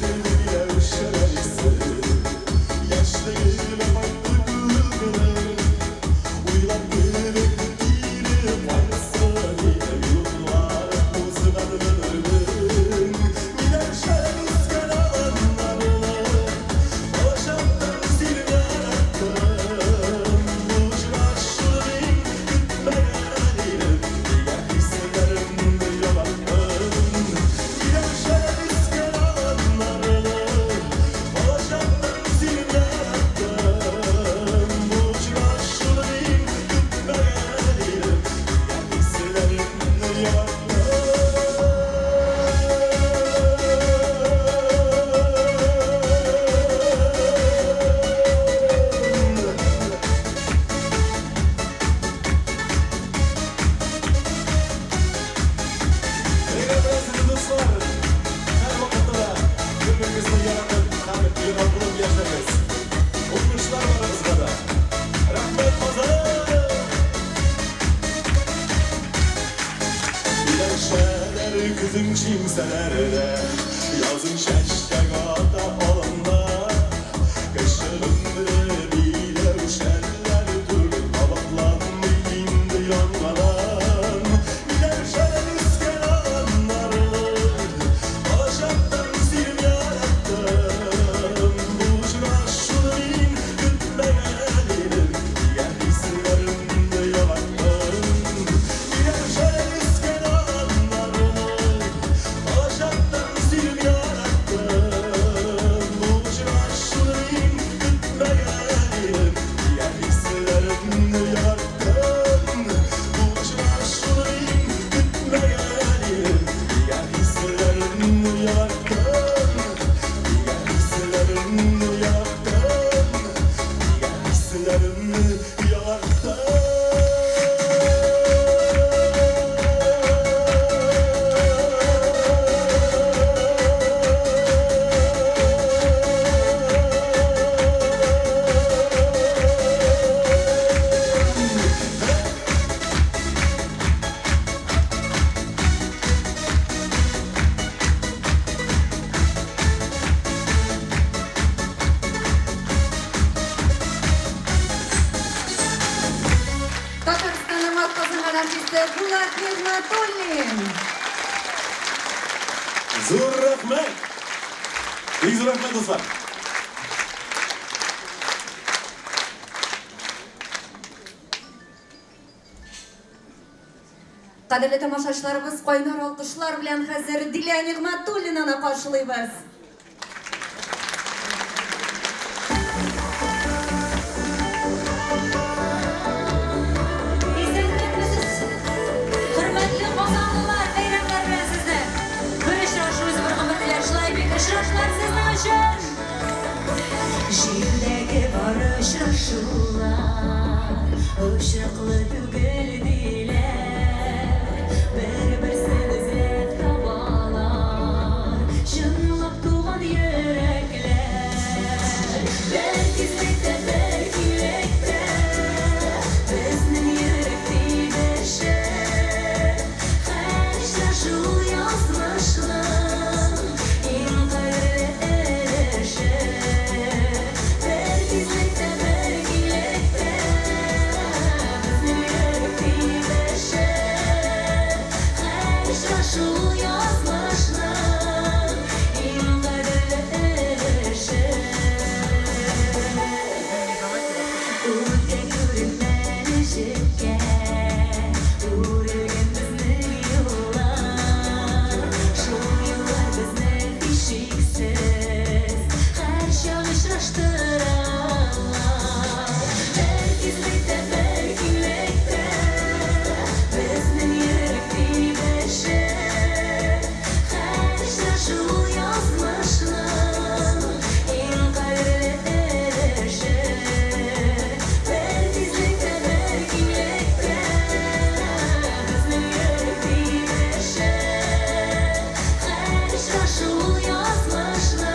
Миләүшәләр исе, Яшьлегемә кайтты күңелем. Уйлар кебек кире кайтсын иде Минутлар узган гомернең. Миләүшәләр үскән аланнарны, Балачактан сөйдем, яраттым. Очрашуны мин көтмәгән идем, Нигә хисләремне югаттым? Миләүшәләр үскән аланнарны, Балачактан сөйдем, яраттым. Очрашуны мин көтмәгән идем, Нигә хисләремне югаттым? Бәйрәм белән сезне, дуслар! Һәрвакытта да бер-берегезне яратып һәм яратылып яшәгез. Уңышлар барыгызга да. Рәхмәт, Казан! Миләүшәләр көзен шиңсәләр дә, Язын чәчәк ата аланда. Кеше гомере миләүшәләр түгел, Кабатланмый инде яңадан. Миләүшәләр үскән аланнарны, Балачактан сөйдем, яраттым. Бу очрашуны мин көтмәгән идем, Нигә хисләремне югаттым? Миләүшәләр үскән аланнарны, Балачактан сөйдем, яраттым. атказанган артисты Булат Нигъмәтуллин. Зур рәхмәт! Бик зур рәхмәт, дуслар! Кадерле тамашачыларыбыз, кайнар алкышлар белән хәзер Дилә Нигъмәтуллинаны каршылыйбыз. Исәнмесез, хөрмәтле казанлылар, бәйрәмнәр белән сезне! Бер очрашу үзе бер гомер диләр, шулай бит, очрашулар сезнең өчен! Җирдәге бар очрашулар очраклы түгел диләр. Бер-берсен эзләп табалар чынлап туган йөрәкләр. Бер тизлектә, бер киңлектә безнең йөрәк тибеше. Һәр очрашу ул язмышның иң кадерле өлеше. Бер тизлектә, бер киңлектә безнең йөрәк тибеше. Һәр очрашу ул язмышның иң кадерле өлеше. Үтә күренмәле җепкә үрелгән безнең юллар. Шул юллар безне һичшиксез һәрчак очраштыралар. Бер тизлектә, бер киңлектә безнең йөрәк тибеше. Һәр очрашу ул язмышның иң кадерле өлеше. Бер тизлектә, бер киңлектә безнең йөрәк тибеше. Һәр очрашу ул язмышның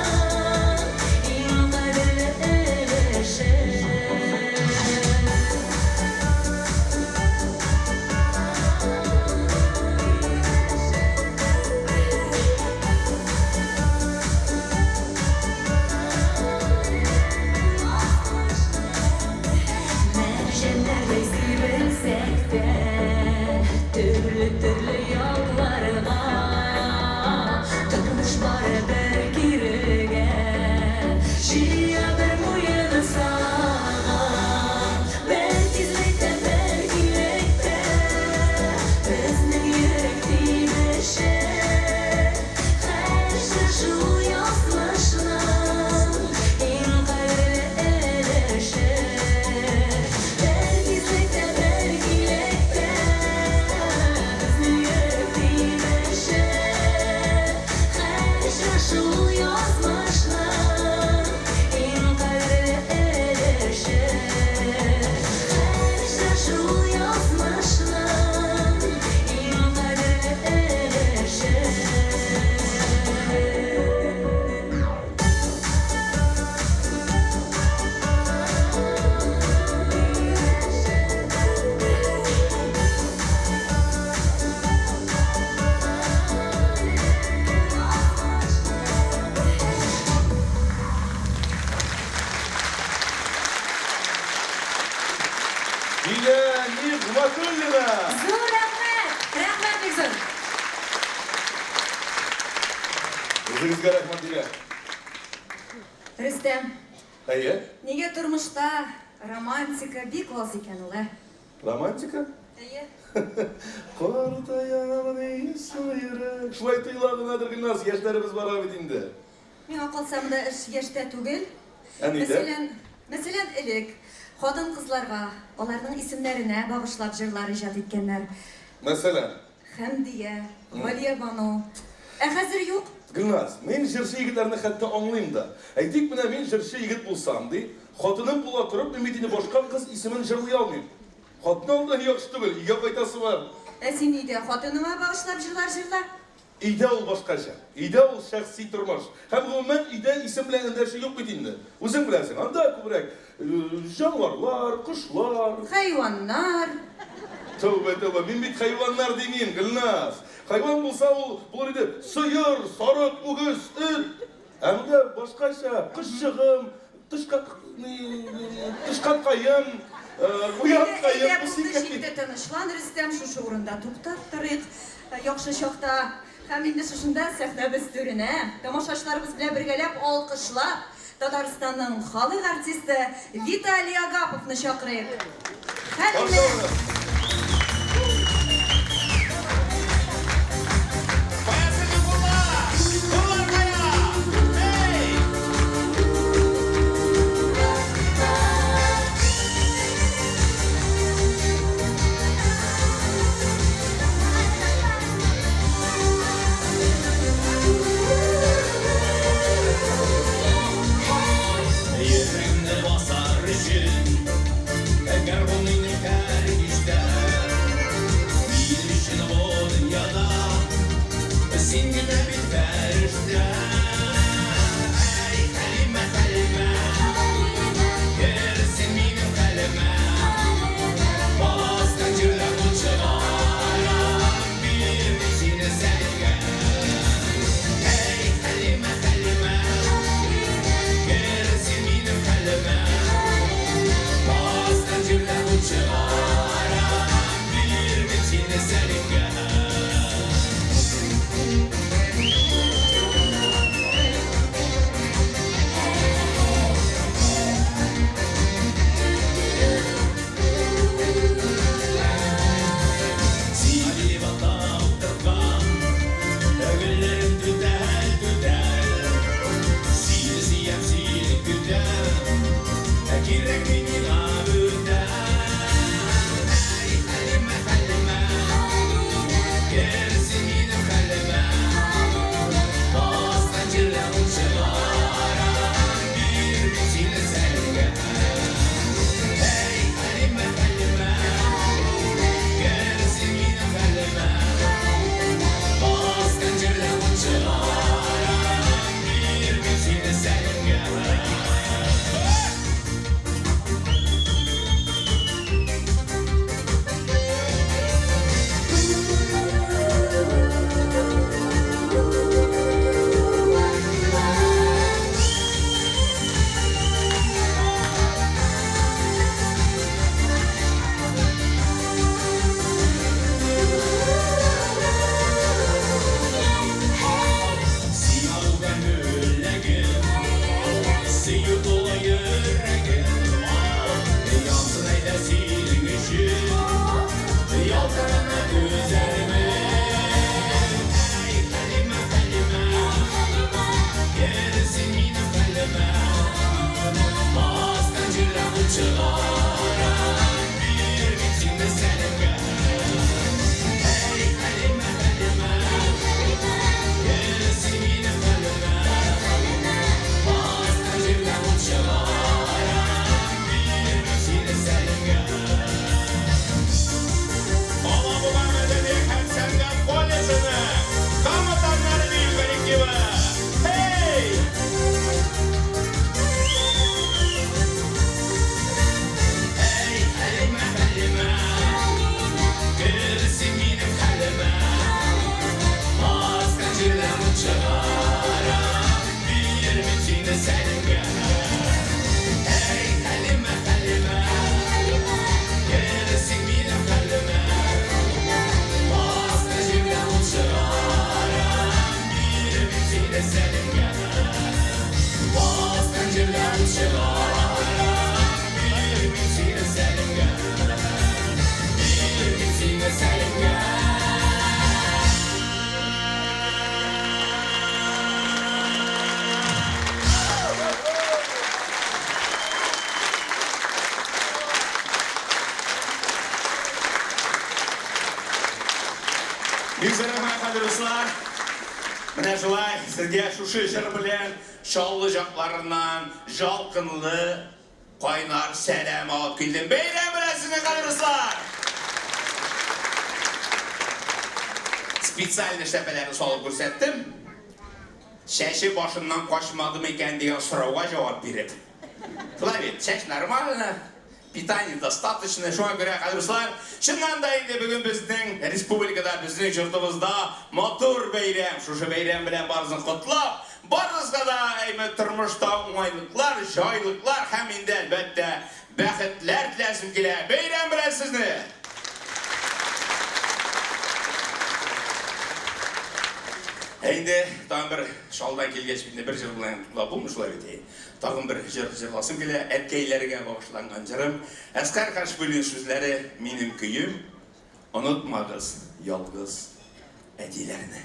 иң кадерле өлеше. Мәрҗәннәрдәй сибелсәк тә, төрле-төрле якларга, тормыш барыбер кирегә җыя бер муенсага. Бер тизлектә, бер киңлектә безнең йөрәк тибеше. Һәр очрашу ул язмышның иң кадерле өлеше. Бер тизлектә, бер киңлектә безнең йөрәк тибеше. Һәр очрашу ул язмышның иң кадерле өлеше. Һәр очрашу ул язмышның иң кадерле өлеше. Дилә Нигъмәтуллина! Зур рәхмәт! Рәхмәт бик зур! Үзегезгә рәхмәт, Дилә. Рөстәм, Әйе. нигә тормышта романтика бик аз икән ул, ә? Романтика? Әйе. Картаям дисең йөрәк. Шулай тоела гынадыр, Гөлназ, яшьләребез бара бит инде. Миңа калса, монда эш яшьтә түгел. Ә нидә? Мәсәлән, мәсәлән, элек хатын-кызларга, аларның исемнәренә багышлап җырлар иҗат иткәннәр. Мәсәлән? Хәмдия, Галиябану. Ә хәзер юк. Гөлназ, мин җырчы егетләрне хәтта аңлыйм да. Әйтик, менә мин җырчы егет булсам, ди, хатыным була торып, мин бит инде башка кыз исемен җырлый алмыйм. Хатын алда яхшы түгел, өйгә кайтасы бар. Ә син өйдә хатыныңа багышлап җырлар җырла. Өйдә ул башкача. Өйдә ул шәхси тормыш. Һәм гомумән өйдә исем белән эндәшү юк бит инде. Үзең беләсең, анда күбрәк җанварлар, кошлар. Хайваннар. Тәүбә, тәүбә, мин бит хайваннар димим, Гөлназ. Хайван булса ул булыр иде сыер, сарык, үгез, эт. Ә монда башкача, кошчыгым, тышкак, тышканкаем. Куян Әйдә, булды, җитте, тынычлан, Рөстәм, шушы урында туктап торыйк. Яхшы чакта. Һәм инде шушында сәхнәбез түренә, тамашачыларыбыз белән бергәләп алкышлап, Татарстанның халык артисты Виталий Агаповны чакырыйк. Хәлимә! Йөрәгемне басар өчен Гармун уйный һәр кичтә. Минем өчен бу дөньяда Син генә бит фәрештә. Әй, Хәлимә, Хәлимә, Кер син минем хәлемә. Баскан җирдән ут чыгарам, Бирмим сине Сәлимгә. Әй, Хәлимә, Хәлимә, Кер син минем хәлемә. Баскан җирдән ут чыгарам, Бирмим сине Сәлимгә. Сине бата утырткан Гөлләрем түтәл, түтәл. Сине сөям, сине көтәм, Кирәкми миңа бүтән. Әй, Хәлимә, Хәлимә, Кер син минем хәлемә. Баскан җирдән ут чыгарам, Бирмим сине Сәлимгә. Әй, Хәлимә, Хәлимә, Кер син минем хәлемә. Баскан җирдән ут чыгарам, Бирмим сине Сәлимгә. Сиңа булган бүләгем, Сөю тулы йөрәгем. Янсын әйдә синең өчен, Ялкынына түзәрмен. Әй, Хәлимә, Хәлимә, Кер син минем хәлемә. Баскан җирдән ут чыгарам, Бирмим сине Сәлимгә. Әй, Хәлимә, Хәлимә, Кер син минем хәлемә. Баскан җирдән ут чыгарам, Бирмим сине Сәлимгә. Алабуга мәдәният һәм сәнгать колледжының Кама таңнары бию коллективы. Hey! Әй, Хәлимә, Хәлимә, Кер син минем хәлемә. Баскан җирдән ут чыгарам, Бирмим сине Сәлимгә. Әй, Хәлимә, Хәлимә, Кер син минем хәлемә. Баскан җирдән ут чыгарам, Бирмим сине Сәлимгә. Баскан җирдән ут чыгарам, Бирмим сине Сәлимгә. Бирмим сине Сәлимгә. Бик зур рәхмәт, кадерле дуслар. Менә шулай сезгә шушы җыр белән Чаллы якларыннан ялкынлы кайнар сәлам алып килдем. Бәйрәм белән сезне, кадерле дуслар! Специально эшләпәләрне салып күрсәттем. Чәче башыннан качмадымы икән дигән сорауга җавап биреп. Шулай бит, чәч нормально, питание достаточно. Шуңа күрә, кадерле дуслар, чыннан да инде бүген безнең республикада, безнең йортыбызда матур бәйрәм. Шушы бәйрәм белән барысын котлап, барыгызга да әйме тормышта уңайлыклар, җайлыклар һәм инде әлбәттә бәхетләр теләсем килә. Бәйрәм белән сезне! Ә инде тагын бер шалдан килгәч, инде бер җыр белән туктап булмый шулай бит. Тагын бер җыр җырласым килә, әткәйләргә багышланган җырым. Әскар Кашбуллин сүзләре, минем көем. Онытмагыз ялгыз әтиләрне.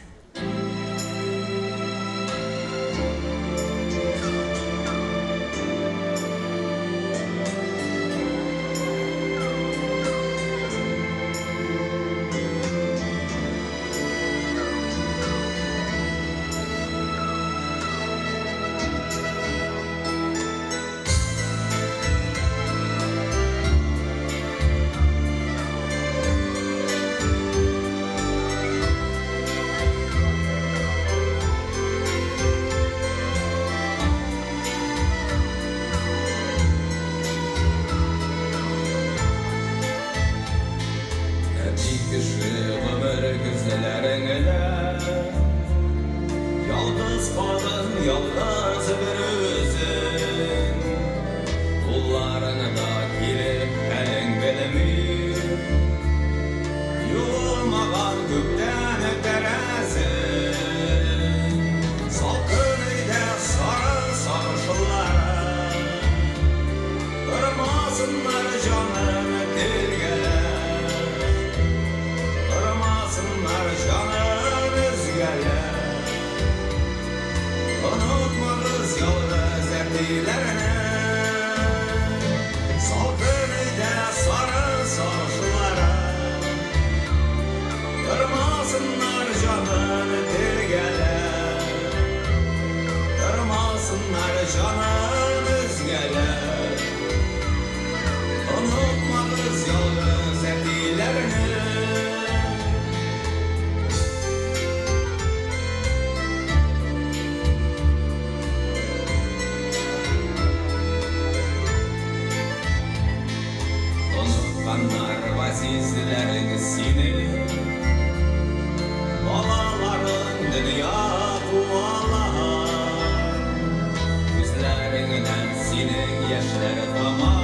Әти кеше гомер көзләреңдә Ялгыз калдың, ялгыз берүзең. Улларың да килеп хәлең белми. Юылмаган күптән тәрәзең. Салкын өйдә сары сагышларың. Тормасыннар җаның телгәләп. Тормасыннар җанын өзгәләп. Онытмагыз ялгыз әтиләрне. Салкын өйдә сары сагышлары. Тормасыннар җанын телгәләп. Тормасыннар җанын өзгәләп. Онытмагыз ялгыз әтиләрне. Онытканнар газизләрең сине. Балаларың дөнья куалар. Күзләреңнән синең яшьләр тама.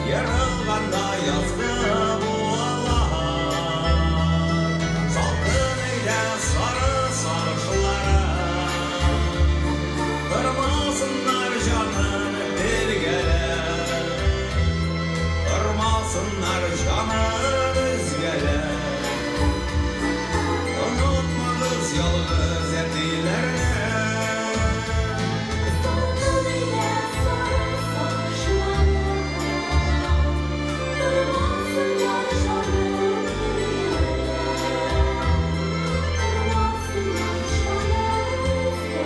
Ярылганда язгы буалар. Салкын өйдә сары сагышлары. Тормасыннар җанын телгәләп. Тормасыннар җанын өзгәләп. Онытмагыз ялгыз әтиләрне. Салкын өйдә сары сагышлары. Тормасыннар җанын телгәләп. Тормасыннар җанын өзгәләп.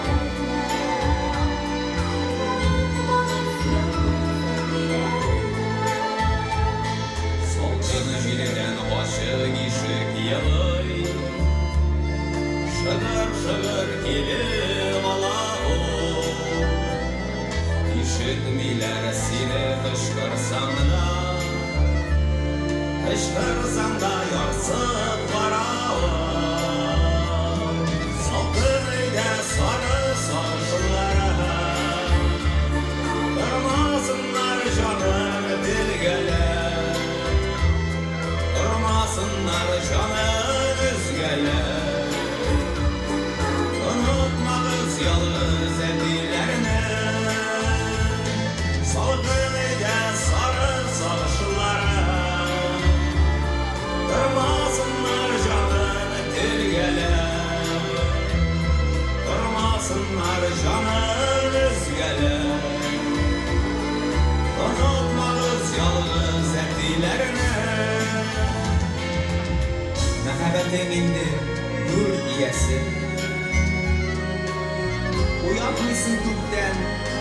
Онытмагыз ялгыз әтиләрне. Салкын җилдән ачык ишек елый. Шыгыр-шыгыр килеп ала ул. Ишетмиләр сине кычкырсаң да. Кычкырсаң да ярсып бара ул. Салкын өйдә сары сагышлары. Тормасыннар җанын телгәләп. Тормасыннар җанын өзгәләп. Онытмагыз ялгыз әтиләрне. Салкын өйдә сары сагышлары. Тормасыннар җанын телгәләп. Тормасыннар җанын өзгәләп. Онытмагыз ялгыз әтиләрне. Мәхәббәтең инде гүр иясе. Уятмыйсың күптән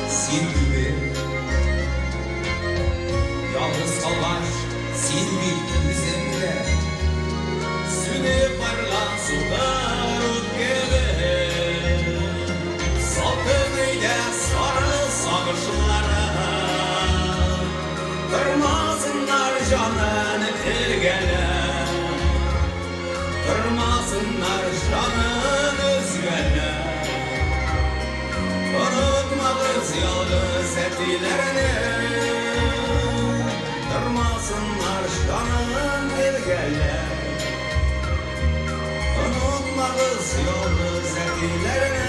син түгел. Ялгыз калгач, син бит үзең дә сүнеп барган сукыр ут кебек. Салкын өйдә сары сагышлары. Тормасыннар җанын телгәләп. Тормасыннар җанын өзгәләп. Онытмагыз ялгыз әтиләрне. Онытмагыз ялгыз әтиләрне.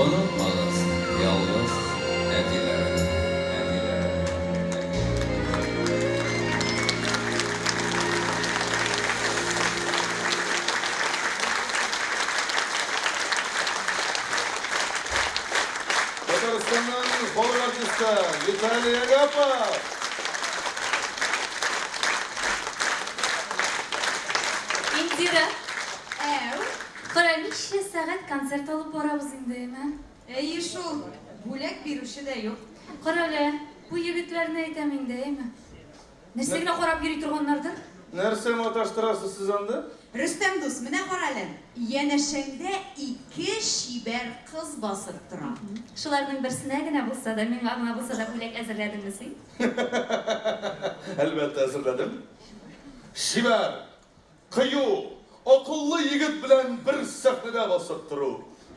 Онытмагыз ялгыз әтиләрне, әтиләрне, Татарстанның халык артисты Виталий Агапов. Индира. Әү. Кара, ничә сәгать концерт алып барабыз инде, әйме? Әйе шул, бүләк бирүче дә юк. Кара әле, бу егетләрне әйтәм инде, әйме? Нәрсә генә карап йөри торганнардыр? Нәрсә маташтырасыз сез анда? Рөстәм дус, менә кара әле, янәшәңдә ике чибәр кыз басып тора. Шуларның берсенә генә булса да, миңа гына булса да бүләк әзерләдеңме син? Әлбәттә, әзерләдем. Чибәр, кыю, акыллы егет белән бер сәхнәдә басып тору.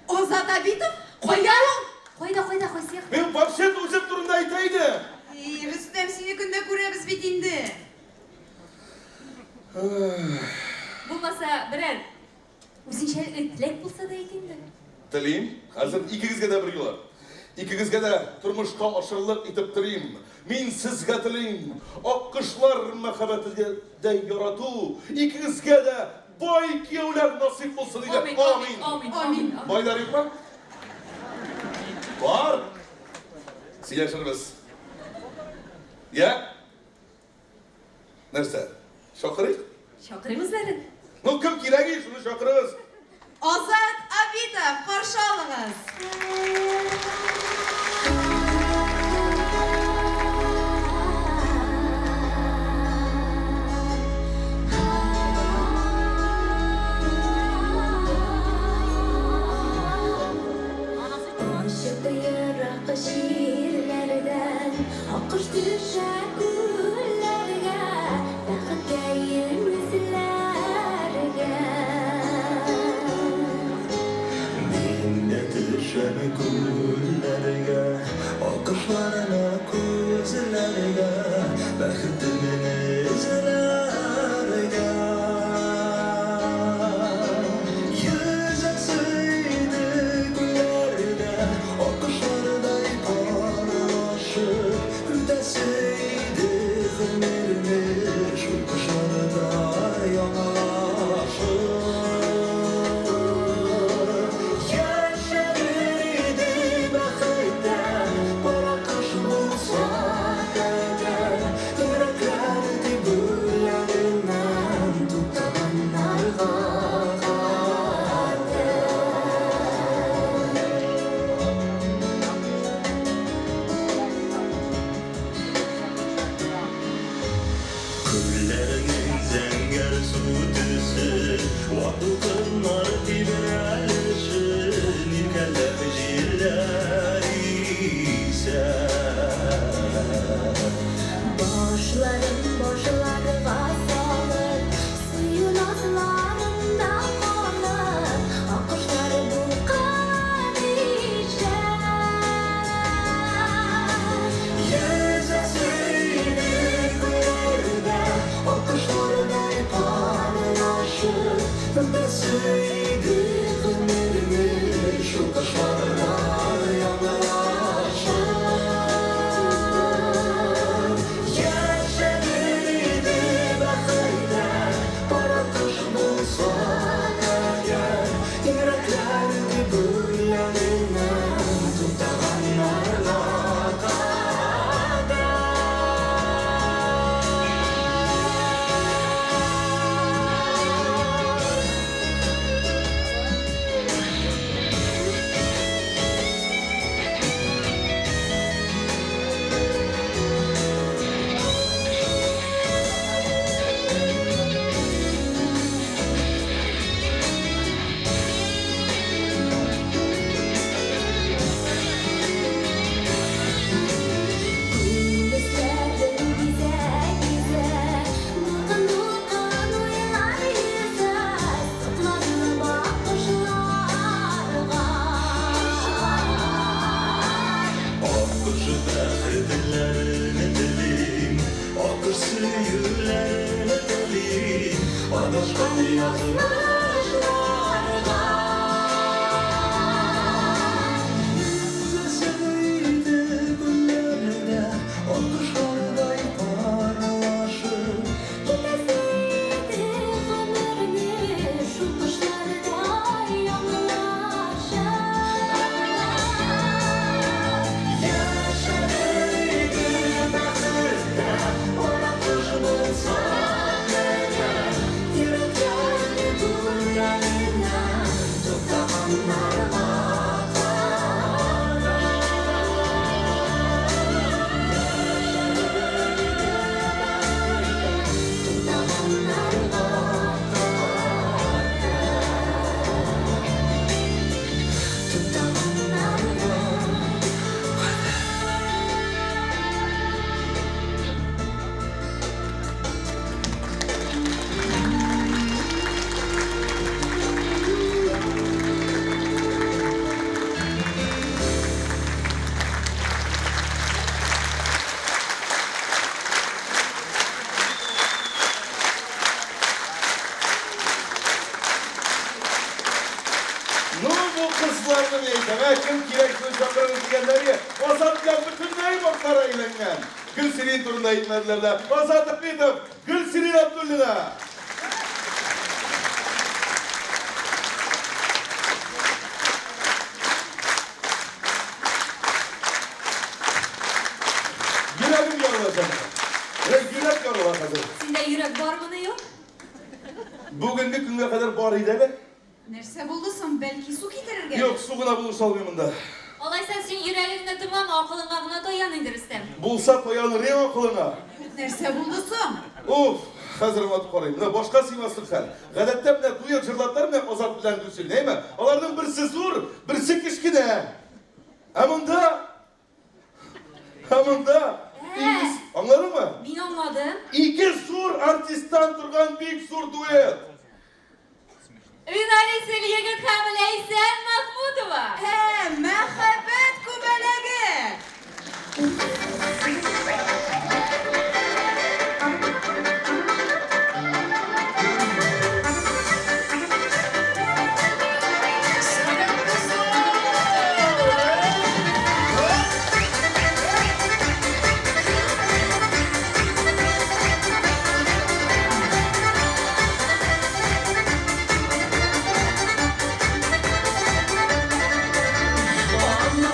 Азат Абитов? Кайда ул? Кайда, кайда, кайсы якта? Мин вообще-то үзем турында әйтә идем. И, Рөстәм, сине көндә күрәбез бит инде. Булмаса, берәр үзенчәлекле теләк булса да әйт инде. Телим. Хәзер икегезгә дә берьюлы. Икегезгә дә тормышка ашырлык итеп телим. Мин сезгә телим, аккошлар мәхәббәтедәй ярату, икегезгә дә бай кияүләр насыйп булсын иде. Амин, амин, амин, амин. Байлар юкмы? Бар. Сөйләшербез. Я? Нәрсә? Чакырыйк? Чакырыйк үзләрен. Ну, кем кирәк ич, шуны чакырыгыз. Азат Абитов, каршы алыгыз! Очып ерак җирләрдән Аккош төшә күлләргә, Бәхеткәем эзләргә. Мин дә төшәм күлләргә, Аккошларны күзләргә, Бәхетемне эзләргә. Йөзәсе иде күлләрдә, Аккошлардай парлашып, Үтәсе иде гомерне Шул кошлардай аңлашып. Яшәр иде бәхеттә, Пар аккош булсак әгәр, Йөрәкләр тибүләреннән Туктаганнарга кадәр. Күлләрнең зәңгәр су төсе, Вак дулкыннар тибрәлешен Иркәләп җилләр исә. Башларын башларга салып, Сөю назларында калып, Аккошлар дулкын ишә. Йөзәсе иде күлләрдә, Аккошлардай парлашып, Үтәсе иде гомерне. Адашкан язмышларга. Йөзәсе иде күлләрдә аккошлардай парлашып. Китәсе иде гомерне шул кошлардай аңлашып. Яшәр иде бәхеттә ана кош булсак әгәр. Йөрәкләрне түрләренә туктаганнарга Ну, бу кызларны мин әйтәм, ә кем кирәк шуны чакырыгыз дигәннәре, Азат белән бөтенләй башлары әйләнгән. Гөлсирин турында әйтмәделәр дә. Азат Әхмәтов, Гөлсирин Абдуллина. Йөрәгем ярыла җаным. Менә йөрәк ярыла хәзер. Синдә йөрәк бармыни юк? Бүгенге көнгә кадәр бар иде әле. Нәрсә булды соң? Бәлки су китерергә? Юк, су гына булыша алмыйм монда. Алайса син йөрәгеңне тыңлама, акылыңа гына таян инде, Рөстәм. Булса таяныр идем акылыңа. Юк, нәрсә булды соң? Уф, хәзер аңлатып карыйм. Менә башка сыймаслык хәл. Гадәттә менә дуэт җырлаттар менә Азат белән Гөлсирин, әйме? Аларның берсе зур, берсе кечкенә. Ә монда Ә монда икес, аңладыңмы? Мин аңладым. Ике зур артисттан торган бик зур дуэт. Винали Сельегет һәм Ләйсән Махмутова. Ә, мәхәббәт күбәләге! Алла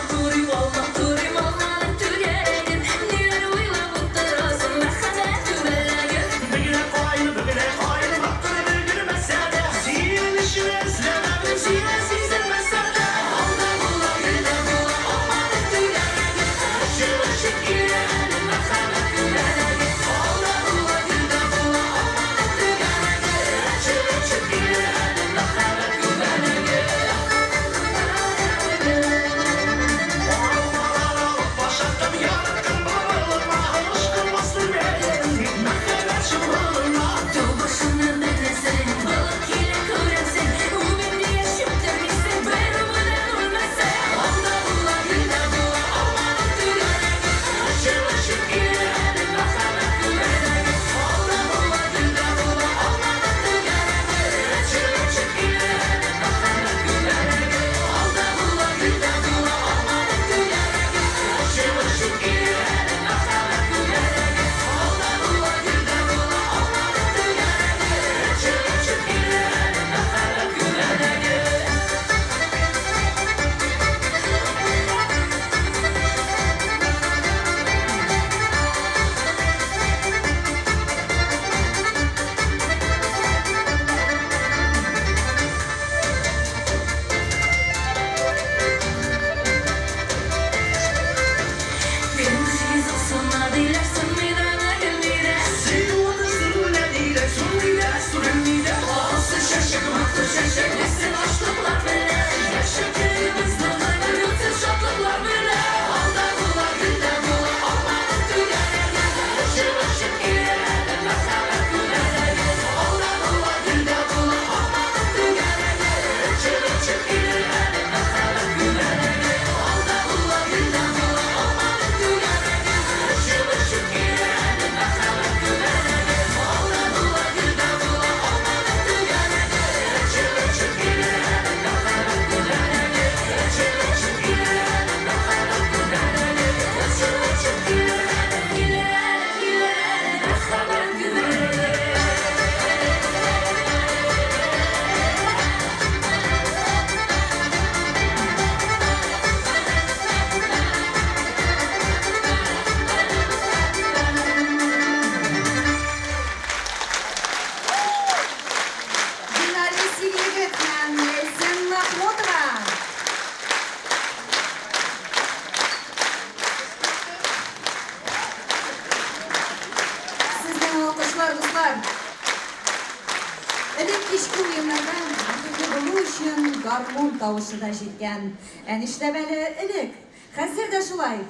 Элек кичке уеннарда бәхетле булу өчен гармун тавышы да җиткән. Ә нишләп әле элек? Хәзер дә шулай.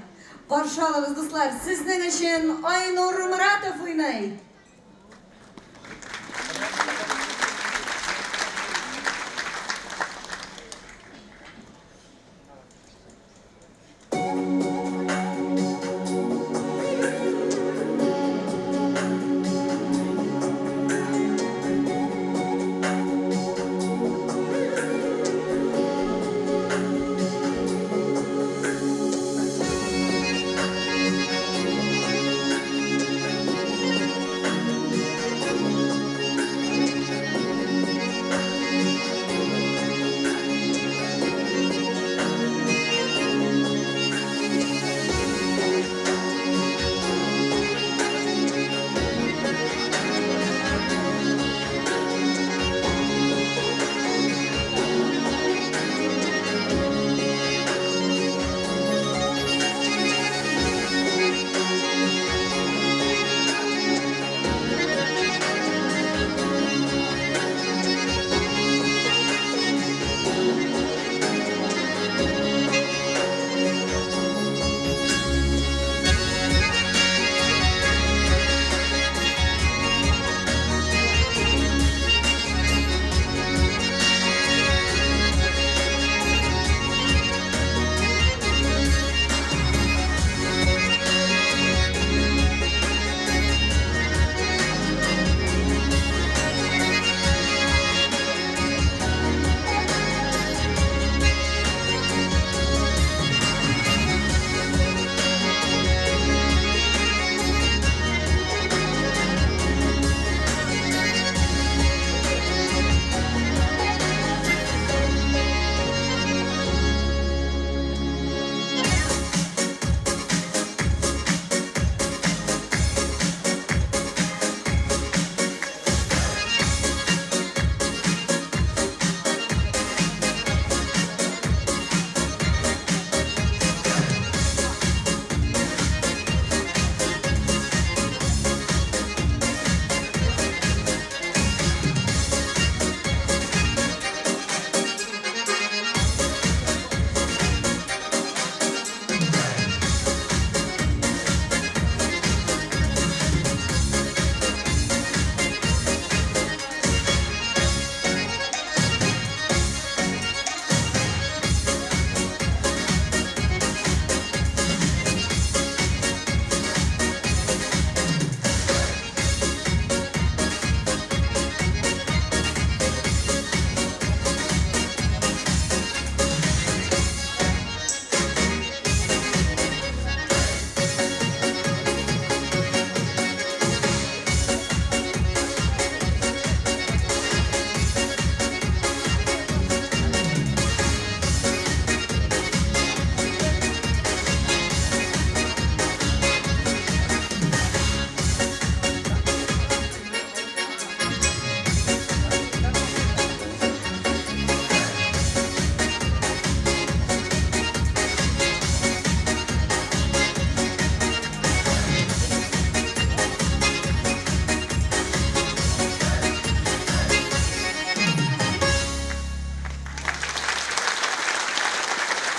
Каршы алыгыз, дуслар, сезнең өчен Айнур Моратов уйный!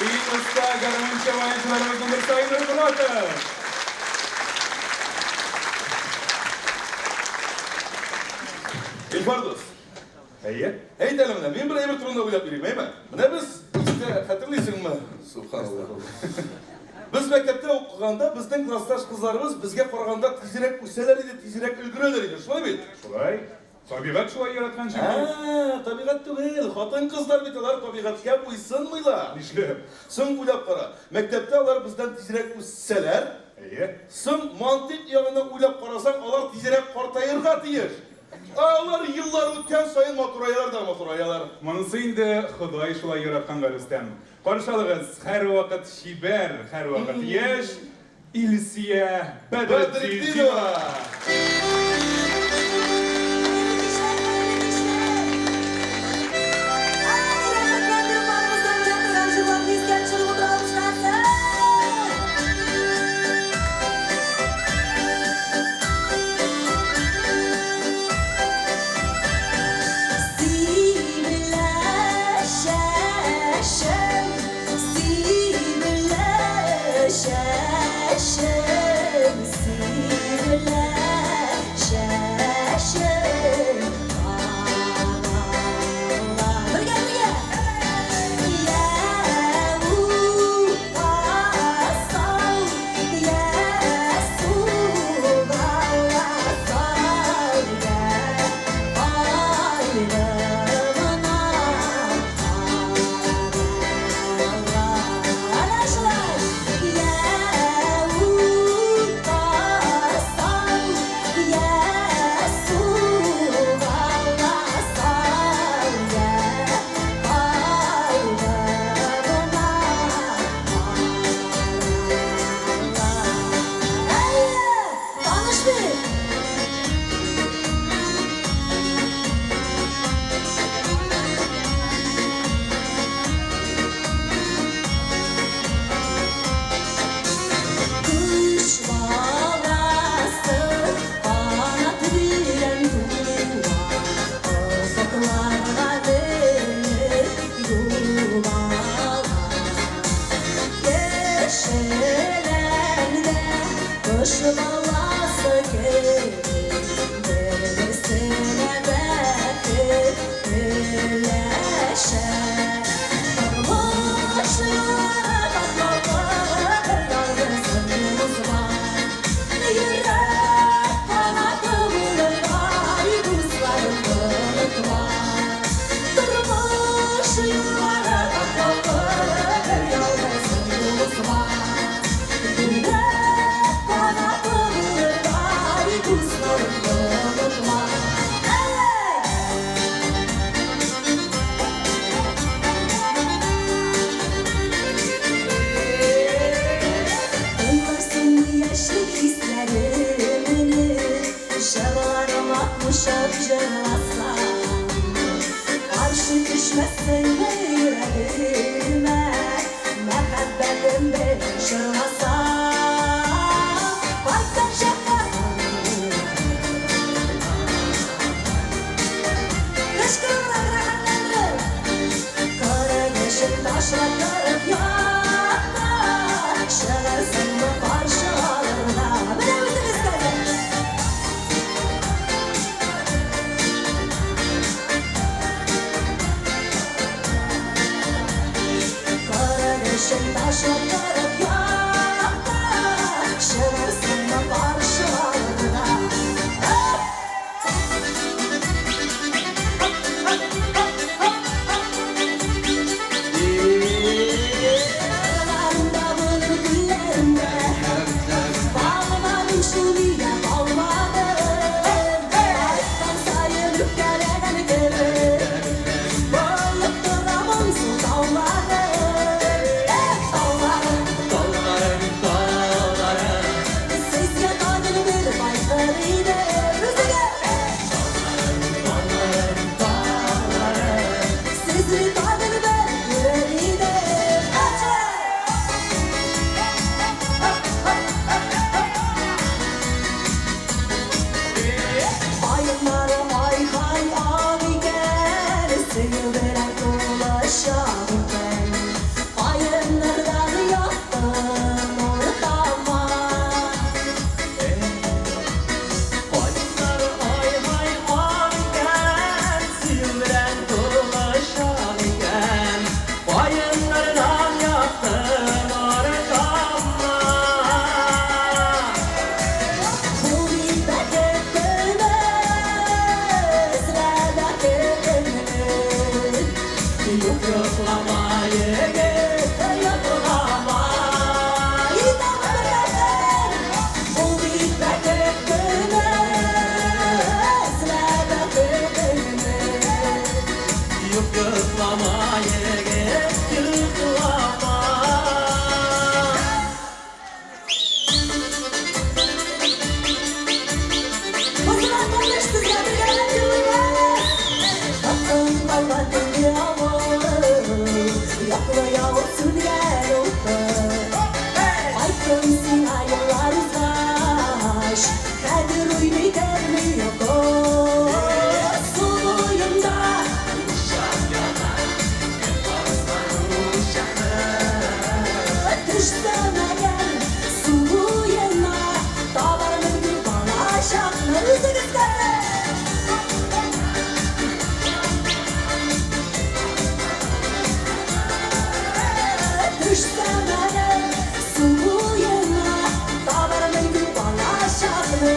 Иң оста гармунчы баянчыларыбызның берсе Айнур Моратов. Илфар дус. Әйе. Әйт әле менә, мин бер әйбер турында уйлап йөрим, әйме? Менә без истә хәтерлисеңме? Субханалла. Без мәктәптә укыганда безнең классташ кызларыбыз безгә караганда тизрәк үсәләр иде, тизрәк өлгерәләр иде. Шулай бит? Шулай. Табигать шулай яраткан чөнки. Ә, табигать түгел, хатын-кызлар бит алар табигатькә буйсынмыйлар. Нишләп? Соң уйлап кара, мәктәптә алар бездән тизрәк үссәләр, Әйе. Соң мантыйк ягыннан уйлап карасаң, алар тизрәк картаерга тиеш. Ә алар еллар үткән саен матураялар да матураялар. Монысы инде Ходай шулай яратканга, Рөстәм. Каршы алыгыз, һәрвакыт чибәр, һәрвакыт яшь Илсөя Бәдретдинова! Төшмәссеңме йөрәгемә, мәхәббәтем белән чорнасам, кайткан чакта. Кычкырыбрак рәхәтләндереп, кырык эшен ташлап торып якка, чыгарсыңмы каршы алырга? Менә үзегез хәзер. Кырык эшен ташлап торып якка, чыгарсыңмы каршы алырга? Кырларында булыр гөлләрендә, Калмадым шул нигә калмадым? Кайткан саен үпкәләгән кебек, Булып тора моңсу тауларым, Эх, тауларым, Тауларым, тауларым. Сезгә тагын бер кайтыр идем. Үзегә! Тауларым, тауларым. Сезне тагын бер күрер идем. Ачы! Каеннары ай-һай ак икән, Сөю белән тулы чак икән. Каеннардан якты нур тама. Каеннары ай-һай ак икән, сөю белән тулы чак икән. Каеннардан якты нур тама. Бу бит бәхет көне, бәхет көне. Юк йоклама, егет, йоклама. Бу бит бәхет көне, бәхет көне. Юк йоклама, егет, йоклама. Бозыла таныш сезгә бергәләп җырлыйбыз. Таптым калган төнге авыл, Яклы явып сүнгән уты. Кайттым сиңа еллар узгач, Хәзер уйный тәмле йокы. Су буенда Учак яна, кем кабызган учакны? Төшсәм әгәр су буена, Табармын гөл балачакны. Үзегез хәзер! Төшсәм әгәр су буена, Табармын гөл балачакны.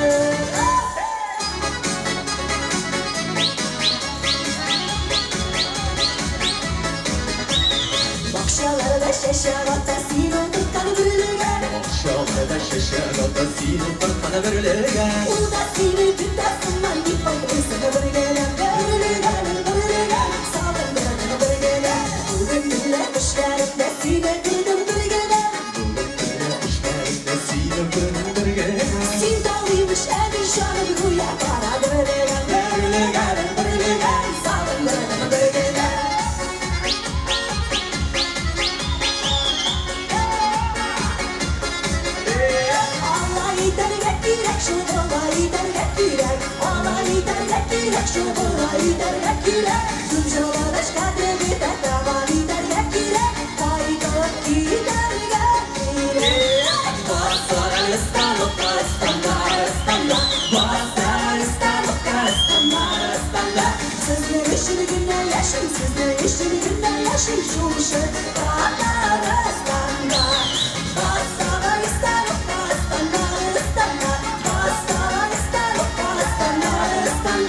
Бакчаларда чәчәк ата син утырткан бөрлегән. Бакчаларда чәчәк ата син утырткан бөрлегән. Ул да сине көтә сыман, ник кайтмыйсың бергәләп? Бөрлегән, бөрлегән, сагындырдың бергәләп. Бүген төнлә төшләремдә сине күрдем бергәләп. Бүген төнлә төшләремдә сине күрдем бергәләп. Син тал имеш, ә мин җаным гүя кара бөрлегән, бөрлегән, бөрлегән, сагындырдың бергәләп. Алай итәргә кирәк, шул болай итәргә кирәк. Алай итәргә кирәк, шул болай итәргә кирәк. Күп җылыгыч кадер итә тәмам итәргә кирәк. Кайтып китәргә кирәк. Татарстан, Татарстан, Татарстан, Татарстан, Татарстан. Сезнең өчен генә яшим, сезнең өчен генә яшим шушы Татарстанда. Татарстан, Татарстан, Татарстан, Татарстан, Татарстан.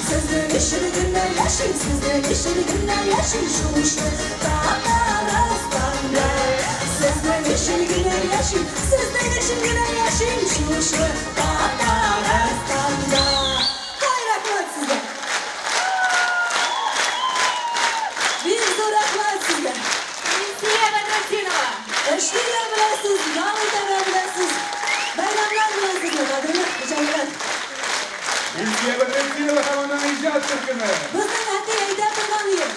Сезнең өчен генә яшим, сезнең өчен генә яшим шушы Татарстанда. Сезнең өчен генә яшим, сезнең өчен генә яшим шушы Татарстанда. Ай, рәхмәт сезгә! Бик зур рәхмәт сезгә! Илсөя Бәдретдинова. Эшли дә беләсез, ял итә дә беләсез. Бәйрәмнәр белән сезне, кадерле җәмәгать. Илсөя Бәдретдинова һәм аның иҗат төркеме. Безнең әти әйтә торган иде.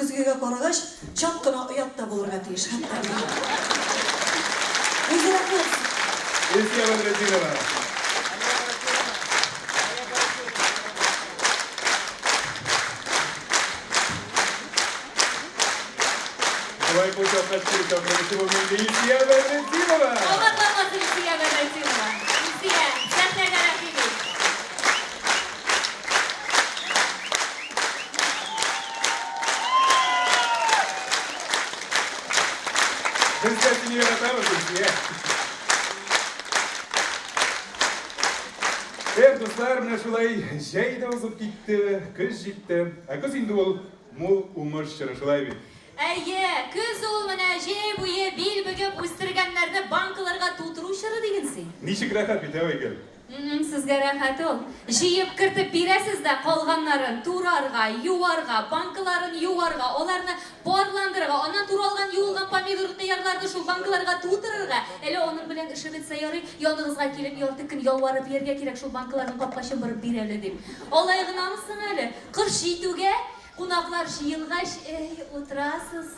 көзгегә карагач, чак кына оят та булырга тиеш хәтта. Үзе рәхмәт. Илсөя Бәдретдинова. Болай кулчакка кире чакыручы бу инде Илсөя Бәдретдинова. Кабатланмас Илсөя Бәдретдинова. Илсөя, сәхнәгә рәхим ит. Без дә сине яратабыз, Илсөя. Эх, дуслар, менә шулай җәй дә узып китте, көз җитте. Ә көз инде ул мул уңыш чоры, шулай бит? Әйе, көз ул менә җәй буе бил бөгеп үстергәннәрне банкаларга тутыру чоры диген син. Ничек рәхәт бит, ә, Айгөл? М-м, сезгә рәхәт ул. Җыеп кертеп бирәсез дә, калганнарын турарга, юарга, банкаларын юарга, аларны парландырырга, аннан туралган, юылган помидор, кыярларны шул банкаларга тутырырга. Әле аның белән эше бетсә ярый, яныгызга килеп ярты көн ялварып йөрергә кирәк шул банкаларның капкачын борып бир әле дип. Алай гынамы соң әле? Кыш җитүгә, кунаклар җыелгач, әй, утырасыз.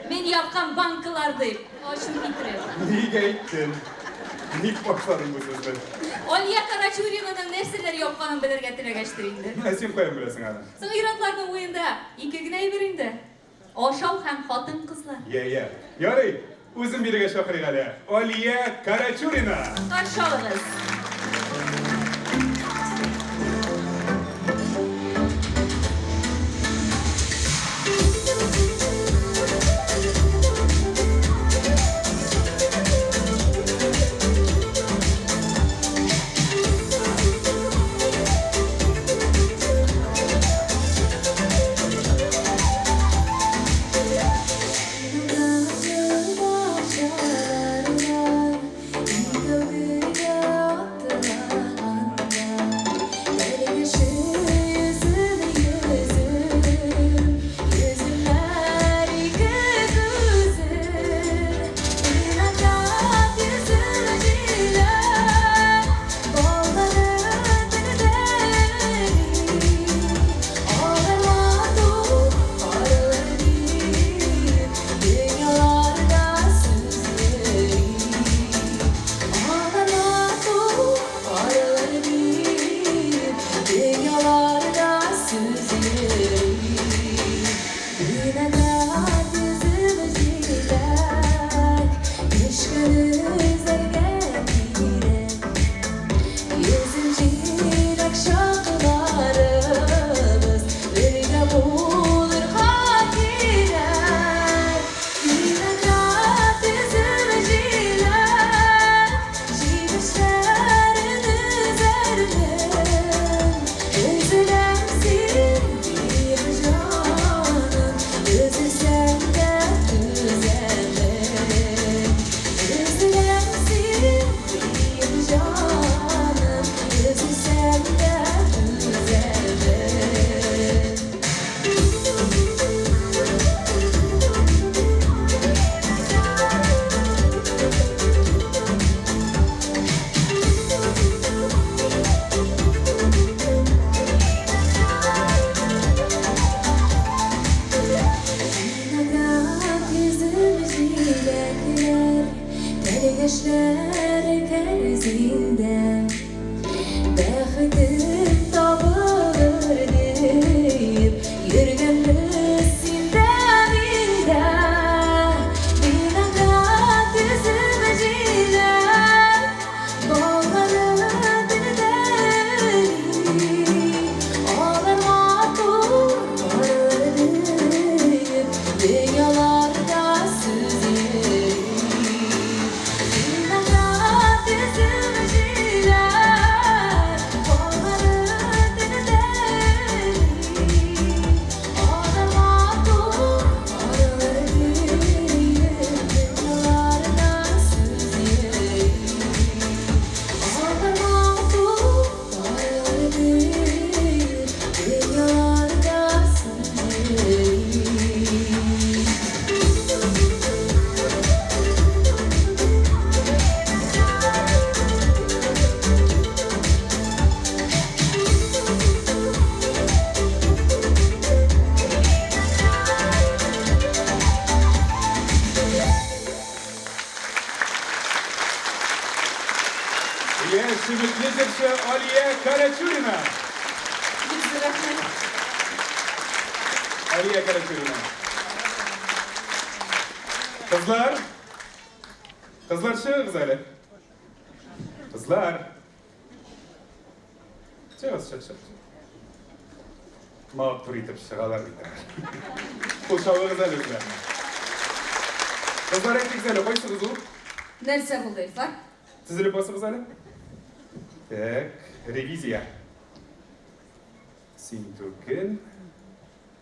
Мин япкан банкалар дип, ачу китереп. Ник әйттең? Ник башладың бу сүзне? Алия Карачуринаның нәрсәләр япканын белергә теләгәчтер инде. Ә син каян беләсең аны? Соң ир-атларның уенда ике генә әйбер инде. Ашау һәм хатын-кызлар. Я, я. Ярый, үзен бирегә чакырыйк әле. Алия Карачурина! Каршы алыгыз. Карачурина! Бик зур рәхмәт. Алия Карачурина. Кызлар! Кызлар, чыгыгыз әле. Кызлар! Чыгыгыз, чык, чык. Матур итеп чыгалар бит. Кул чабыгыз әле үзләренә. Кызлар, әйтегез әле, кайсыгыз ул? Нәрсә булды, Илфар? Тезелеп басыгыз әле. Так, ревизия. Син түгел,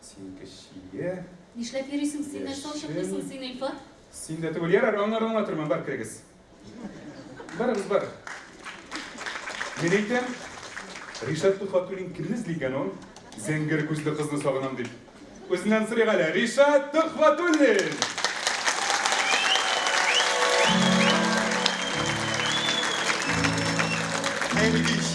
син кечие. Нишләп йөрисең син? Нәрсә ачыклыйсың син, Илфар? Син дә түгел. Ярар, аңлар аңлатырмын, бар керегез. Барыгыз, бар. Мин әйтәм, Ришат Тухватуллин кемне эзли икән ул? Зәңгәр күзле кызны сагынам дип. Үзеннән сорыйк әле. Ришат Тухватуллин! Хәерле кич.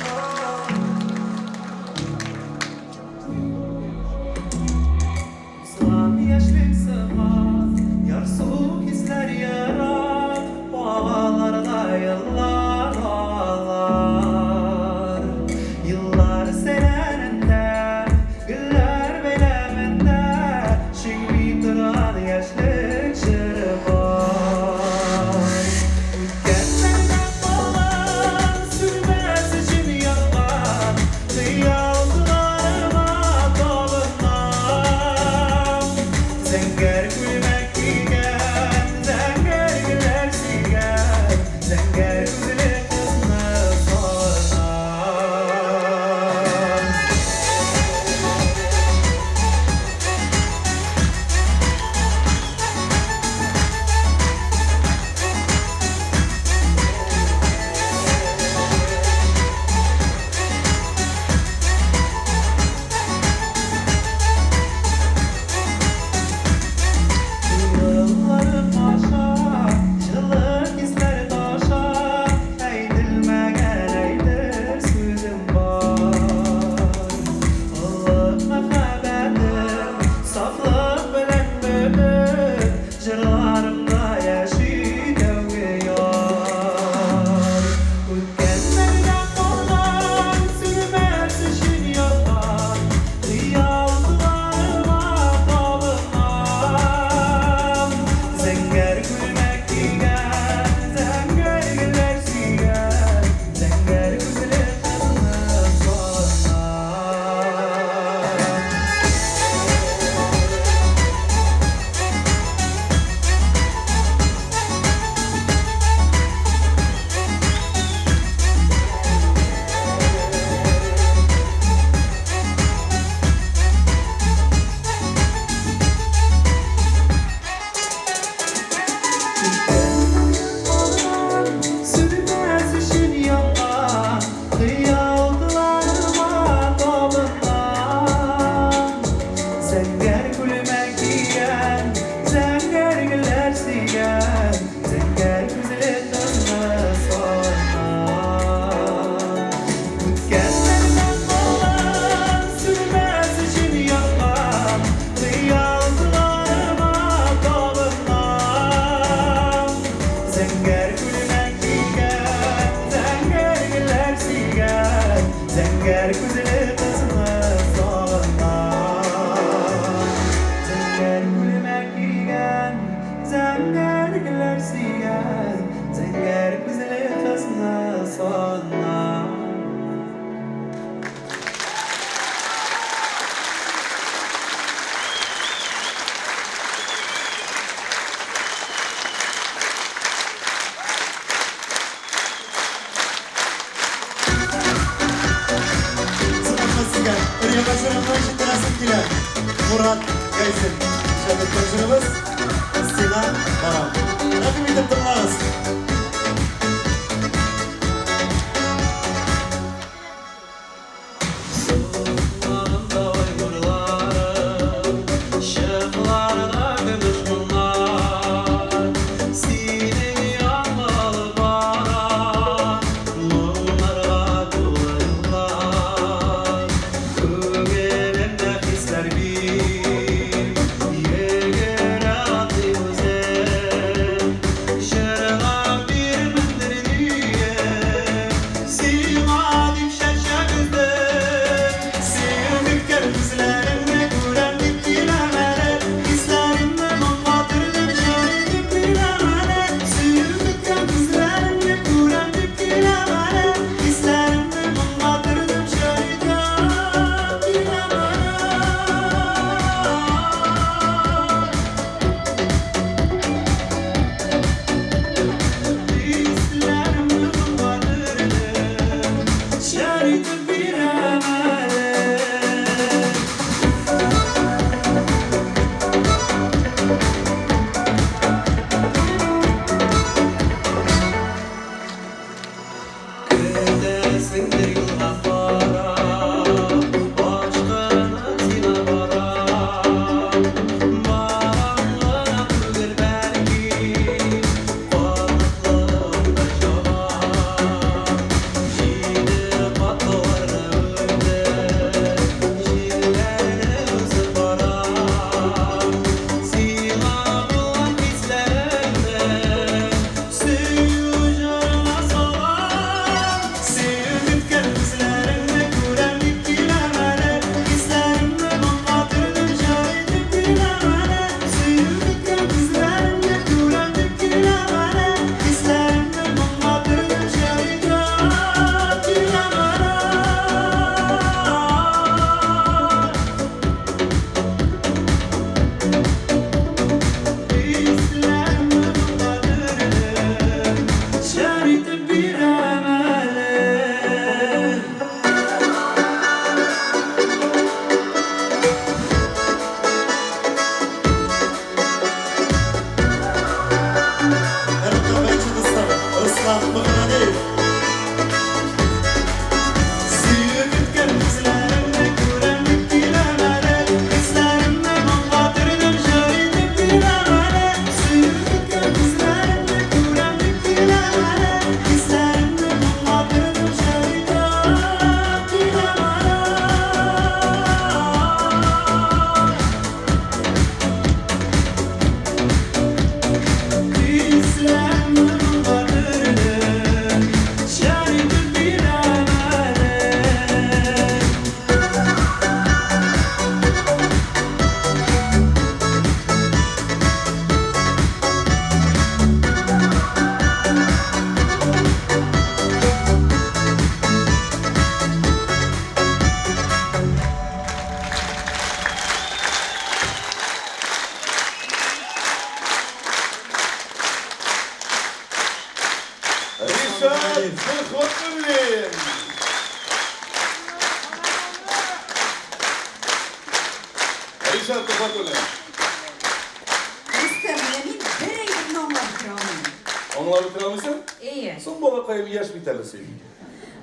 Узган яшьлек сыман, ярсу хисләр ерак, Агалар да еллар агалар. Еллар сәйләнендә, гөлләр бәйләмендә, Шиңми торган яшьлек җыры бар. Үткәннәрдә калган, сүнмәс өчен янган, Хыял дуларыма табынам. Зәңгәр күлмәк кигән, зәңгәр гөлләр сөйгән, Зәңгәр күзле кызны сагынам. Елларым аша, җылы хисләр таша, Әйтелмәгән әйтер сүзем бар. Олы мәхәббәтем, сафлык белән бөтен, Җырларымда яши тәүге яр. Үткәннәрдә калган, сүнмәс өчен янган, Хыял дуларыма табынам. Зәңгәр күлмәк кигән, зәңгәр гөлләр сөйгән, Зәңгәр күзле кызны сагынам. Сүнмәс өчен янган хыял дуларыма табынам. Зәңгәр күлмәк кигән, зәңгәр гөлләр сөйгән, Зәңгәр күзле кызны сагынам. Үткәннәрдән калган, сүнмәс өчен янган Хыял дуларыма табынам. Зәңгәр күлмәк кигән, зәңгәр гөлләр сөйгән, Зәңгәр күзле кызны сагынам. Зәңгәр күлмәк кигән, зәңгәр гөлләр сөйгән, Зәңгәр күзле кызны сагынам. Рәхмәт сезгә. Өр-яңа җырымны ишеттерәсем килә. Мурат Гайсин. Иҗат иткән җырыбыз Сиңа барам. Рәхим итеп тыңлагыз. Сукмагымда ай нурлары, Чыкларда көмеш моңнар. Синең янга алып бара, Моңнарга тулы юллар. Күңелемдә хисләр бит, Йөгерә атлый үзем. Илшат Төхвәтуллин. Рөстәм, менә мин бер әйберне аңлап бетерә алмыйм. Аңлап бетерә алмыйсың? Әйе. Соң, балакаем, яшь бит әле син.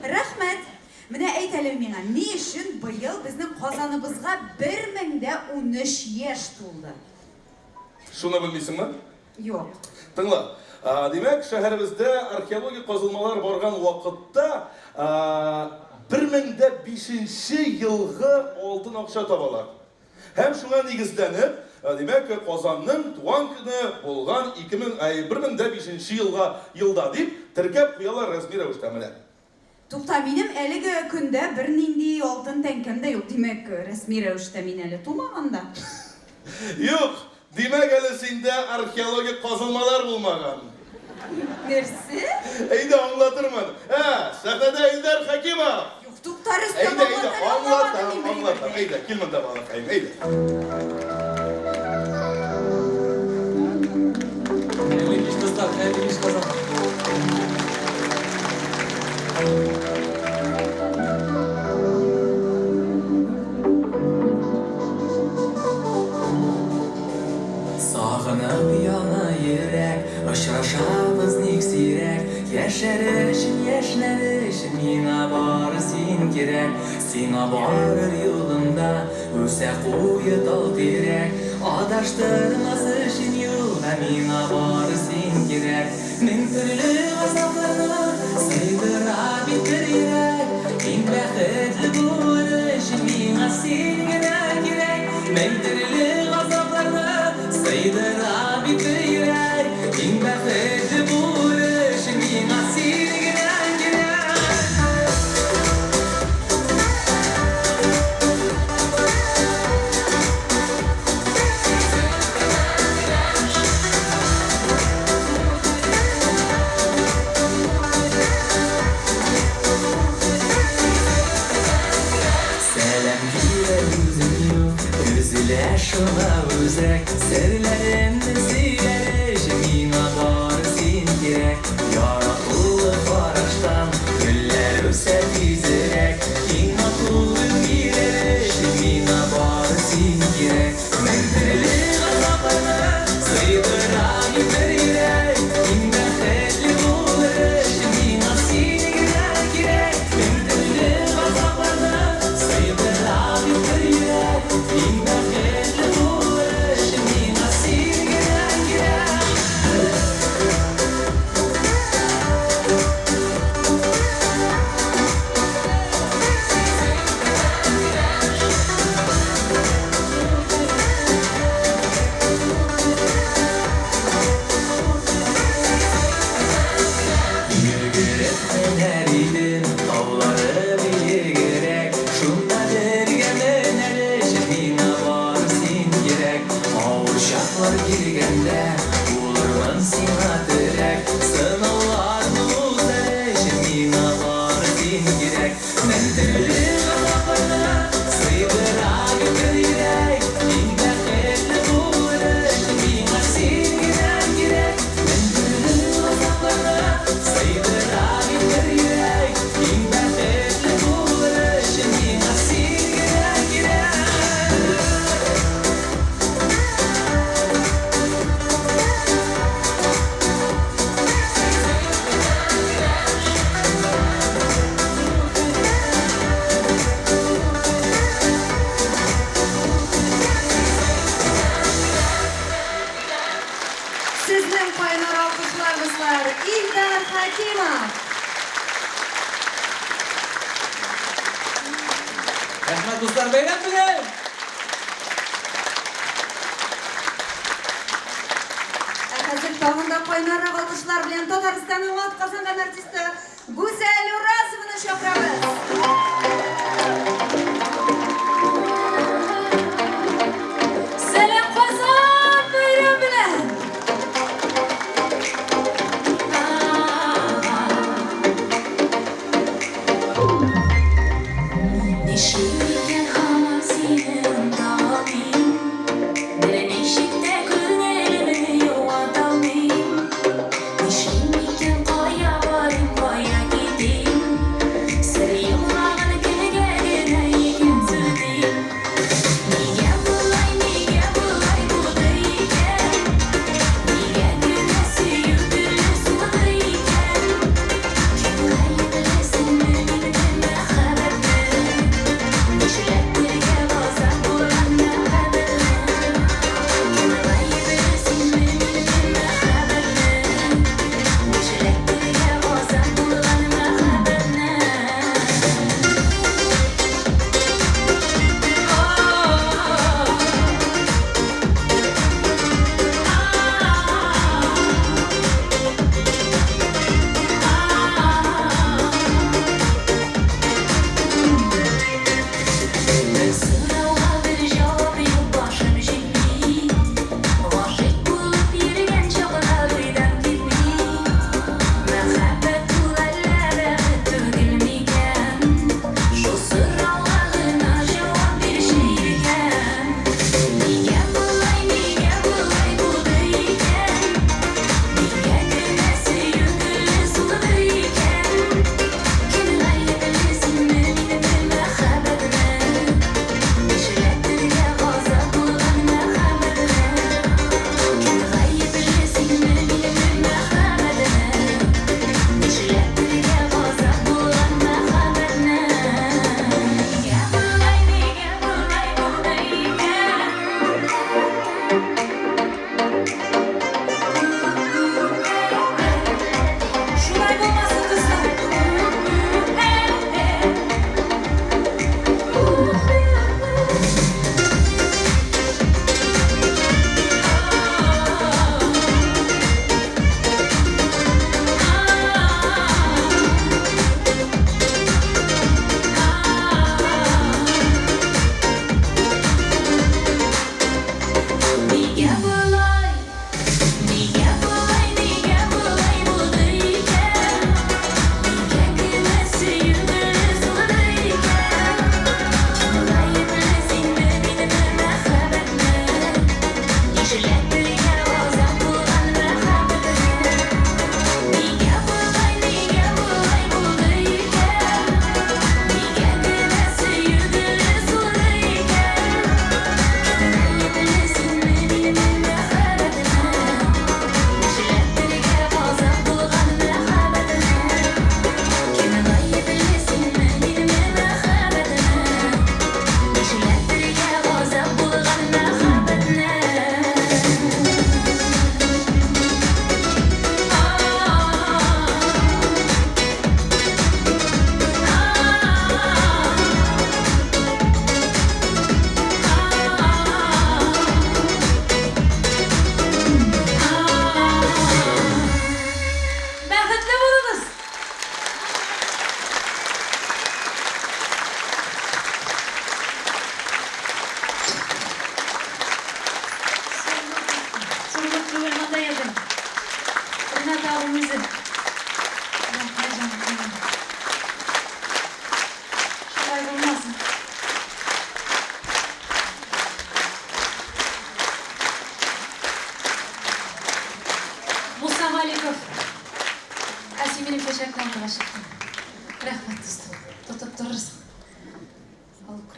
Рәхмәт. Менә әйт әле миңа, ни өчен быел безнең Казаныбызга 1013 яшь тулды? Шуны белмисеңме? Юк. Тыңла. Димәк, шәһәребездә археологик казылмалар барган вакытта 1005 нче елгы алтын акча табалар. Һәм шуңа нигезләнеп, димәк, Казанның туган көне булган 2000, әй, 1005 нче елга елда дип теркәп куялар рәсми рәвештә менә. Тукта, минем әлеге көндә бернинди алтын тәңкәм дә юк, димәк, рәсми рәвештә мин әле тумаган да. Юк, димәк, әле синдә археологик казылмалар булмаган. Нәрсә? Әйдә, аңлатырмын. Ә, сәхнәдә Илдар Хәкимов! Юк, тукта, Рөстәм, Әйдә, әйдә, аңлат әле, аңламадым аңлатам, мин бер аңлатам. әйбер дә. Әйдә, кил монда, балакаем, әйдә. Хәерле кич, дуслар, хәерле кич, Казан. Сагынып яна йөрәк, очрашабыз ник сирәк. Яшәр өчен, яшьнәр өчен миңа бары син кирәк. Сиңа барыр юлымда үсә куе тал тирәк. Адаштырмас өчен юлга миңа бары син кирәк. Мең төрле газапларны сыйдыра бит бер йөрәк. Иң бәхетле булыр өчен миңа син генә кирәк. Мең төрле газапларны сыйдыра бит бер йөрәк. Иң бәхетле булыр өчен миңа син генә кирәк. Сәлам килә үзем юк, өзелә шуңа үзәк. Серләремне сөйләр өчен миңа бары син кирәк. Яратулы караштан гөлләр үсә тизрәк. Иң матурын бирер өчен миңа бары син кирәк. Мең төрле газапларны сыйдыра бит бер йөрәк. Иң бәхетле булыр өчен миңа син генә кирәк. Мең төрле газапларны сыйдыра бит бер йөрәк. Иң бәхетле булыр өчен миңа син генә кирәк. Йөгереп менәр идем таулары биегрәк. Шунда бергә менәр өчен миңа бары син кирәк. Авыр чаклар килгәндә булырмын сиңа терәк. Сынауларны узар өчен миңа бары син кирәк. Мең төрле газапларны сыйдыра бит бер йөрәк. Иң бәхетле булыр өчен миңа син генә кирәк. Мең төрле газапларны сыйдыра бит бер йөрәк. Иң бәхетле булыр өчен миңа син генә кирәк. Сезнең кайнар алкышлар, дуслар, Илдар Хәкимов! Рәхмәт, дуслар, бәйрәм белән! Ә хәзер тагын да кайнаррак алкышлар белән Татарстанның атказанган артисты Гүзәл Уразованы чакырабыз. Сәлам, Казан! Бәйрәм белән! Ничек икән һаман сине оныта алмыйм, Берничек тә күңелемне юата алмыйм. Нишлим икән, кая барыйм, кая китим? Сер йомгагын кемгә генә икән сүтим? Нигә болай, нигә?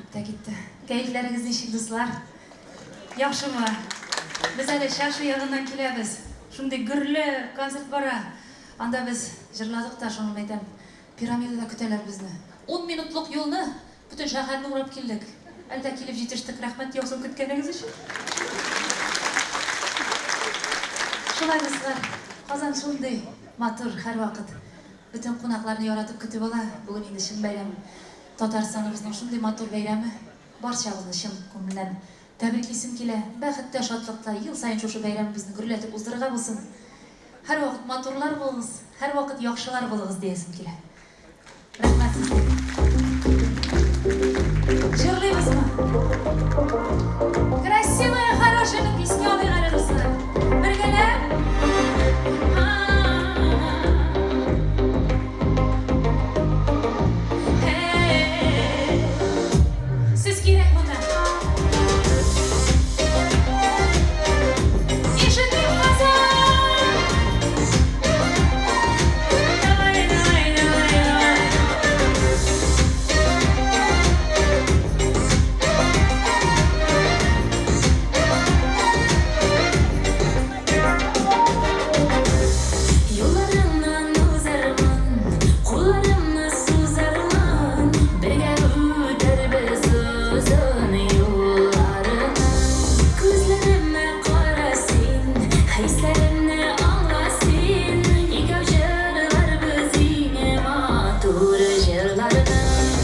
үтеп тә китте. Кәефләрегез ничек, дуслар? Яхшымы? Без әле Чаша ягыннан киләбез. Шундый гөрле концерт бара. Анда без җырладык та, шуны әйтәм. Пирамидада көтәләр безне. Ун минутлык юлны бөтен шәһәрне урап килдек. Әле дә килеп җитештек. Рәхмәт яусын көткәнегез өчен. Шулай, дуслар, Казан шундый матур һәрвакыт. Бөтен кунакларны яратып көтеп ала. Бүген инде чын бәйрәм. Татарстаныбызның шундый матур бәйрәме. Барчагызны чын күңелдән тәбриклисем килә. Бәхеттә, шатлыкта ел саен шушы бәйрәмебезне гөрләтеп уздырырга булсын. Һәрвакыт матурлар булыгыз, һәрвакыт яхшылар булыгыз диясем килә. Рәхмәт сезгә. Җырлыйбызмы? Красивая, хорошая песня алыйк әле, дуслар. Бергәләп. Сез кирәк монда. Ишетик, Казан! Давай, давай, давай, давай. Юлларыңнан узармын, кулларымны сузармын, бергә үтәрбез озын юлларны. Күзләремә кара син, хисләремне аңла син, икәү җырларбыз иң матур җырларны.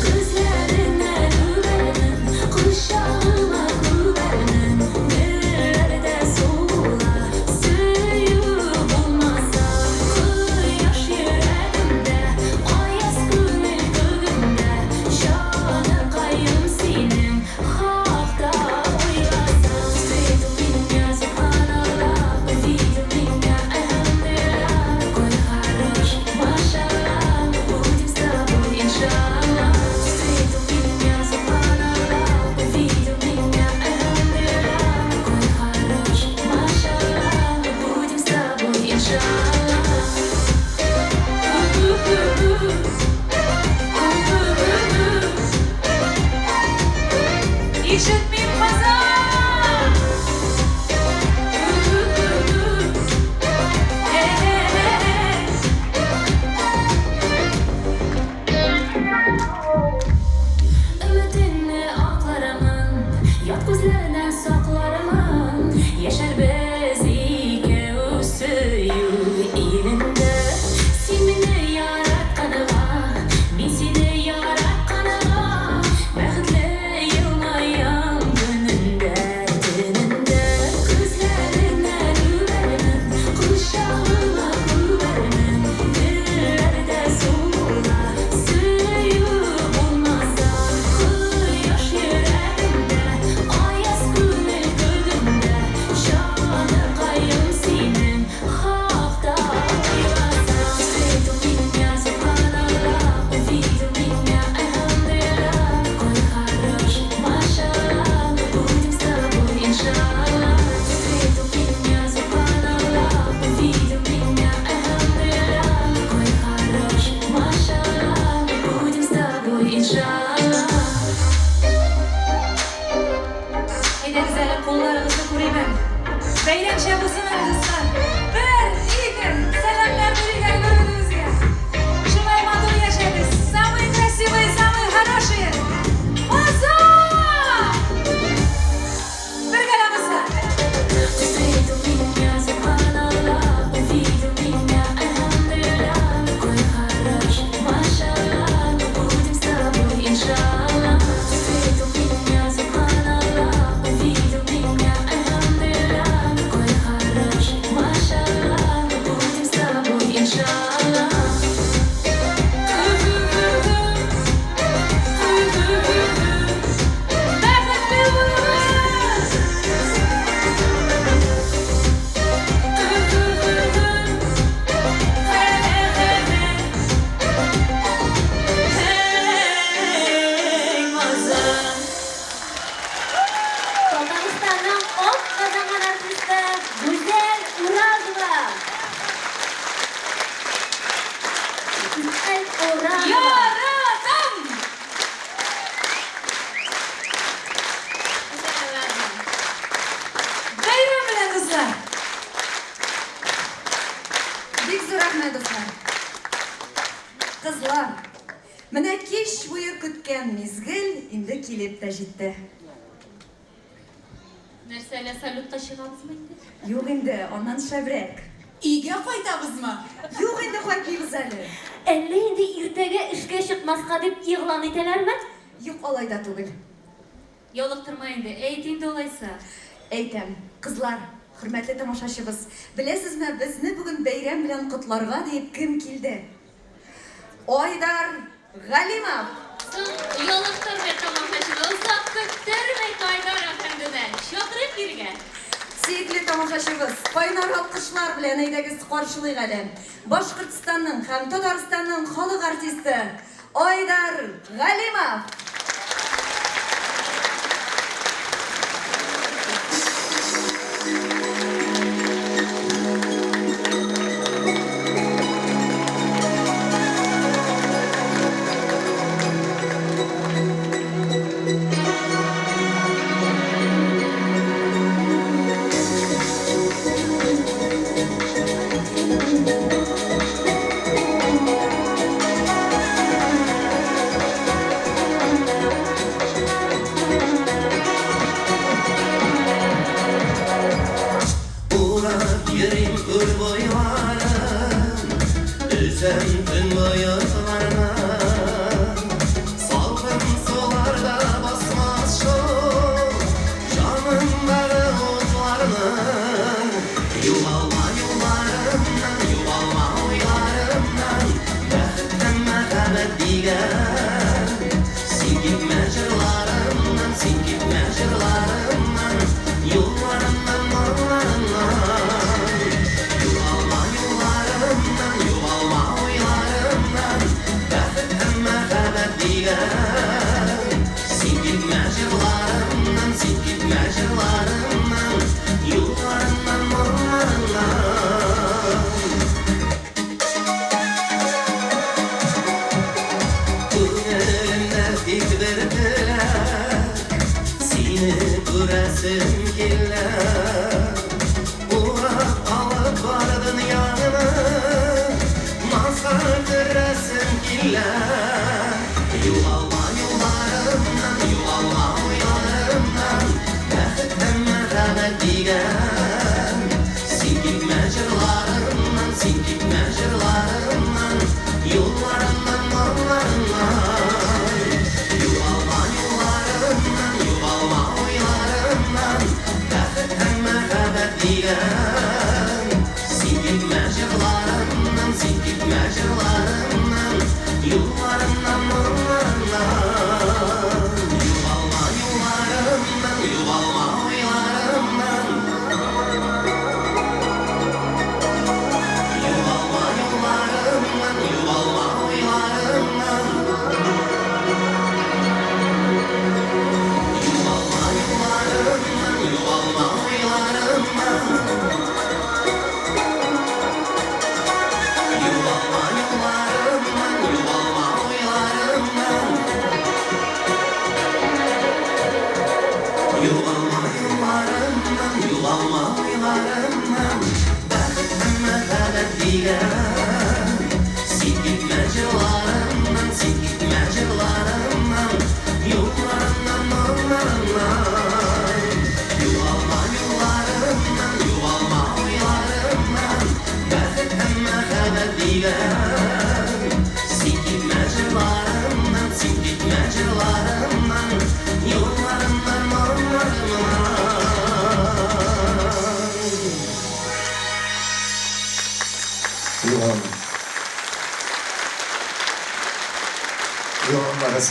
Күзләреңнән үбәрмен, кочагыма күмәрмен, гөлләрдә сула, сөю булмаса, кояш йөрәгемдә, аяз күңел күгемдә, җаныкаем синең хакта уйласам. Встретил меня, субханаллах, увидел меня, әлхәмдүлилләһ, какой хороший, машаллах, будем с тобой, иншаллах. Встретил меня, субханаллах, увидел меня, әлхәмдүлилләһ, какой хороший, машаллах, будем с тобой, иншаллах. Ишетмим, Казан! Э-э-э. Өметеңне аклармын, ят күзләрдән саклармын, яшәрбез икәү сөю илендә. Син мине яратканга, мин сине яратканга, бәхетле елмаям. көткән мизгел инде килеп тә җитте. Нәрсә, әллә салютка чыгабызмы инде? Юк инде, аннан шәбрәк. Өйгә кайтабызмы? Юк инде, кайтмыйбыз әле. Әллә инде иртәгә эшкә чыкмаска дип игълан итәләрме? Юк, алай да түгел. Ялыктырма инде, әйт инде алайса. Әйтәм. Кызлар, хөрмәтле тамашачыбыз, беләсезме, безне бүген бәйрәм белән котларга диеп кем килде? Айдар Галимов! Соң, ялыктырмыйк тамашачыны, озак көттермик Айдар әфәндене. Чакырыйк бирегә. Сөекле тамашачыбыз, кайнар алкышлар белән әйдәгез каршылыйк әле Башкортстанның һәм Татарстанның халык артисты Айдар Галимов! Урап йөрим күл буйларын, Өзәм төнбоекларны. Салкын суларда басмас шул Җанымдагы утларны. Югалма юлларымнан, югалма уйларымнан, Бәхет һәм мәхәббәт дигән. Син китмә җырларымнан, син китмә җырларымнан, Юлларымнан, моңнарымнан. Югалма юлларымнан, югалма уйларымнан, Бәхет һәм мәхәббәт дигән. Син китмә җырларымнан, син китмә җырларымнан, Юлларымнан, моңнарымнан. Күңелемдә тик бер теләк, Сине күрәсем килә. Урап алып бар дөньяны, Назга керәсем килә. Югалма юлларымнан, югалма уйларымнан, Бәхет һәм мәхәббәт дигән. Син китмә җырларымнан, син китмә җырларымнан, Юлларымнан, моңнарымнан. Югалма юлларымнан, югалма уйларымнан, Бәхет һәм мәхәббәт дигән. Син китмә җырларымнан, син китмә җырларымнан, Юлларымнан, моңнарымнан. Югалма юлларымнан, югалма уйларымнан. Югалма юлларымнан, югалма уйларымнан. Югалма юлларымнан, югалма уйларымнан. Югалма юлларымнан, югалма уйларымнан. Югалма юлларымнан, югалма уйларымнан. Бәхет һәм мәхәббәт дигән. Син китмә җырларымнан, син китмә җырларымнан, Юлларымнан, моңнарымнан. Югалма юлларымнан, югалма уйларымнан, Бәхет һәм мәхәббәт дигән. Син китмә җырларымнан, син китмә җырларымнан, Юлларымнан, моңнарымнан. Югалма. Югалмагыз.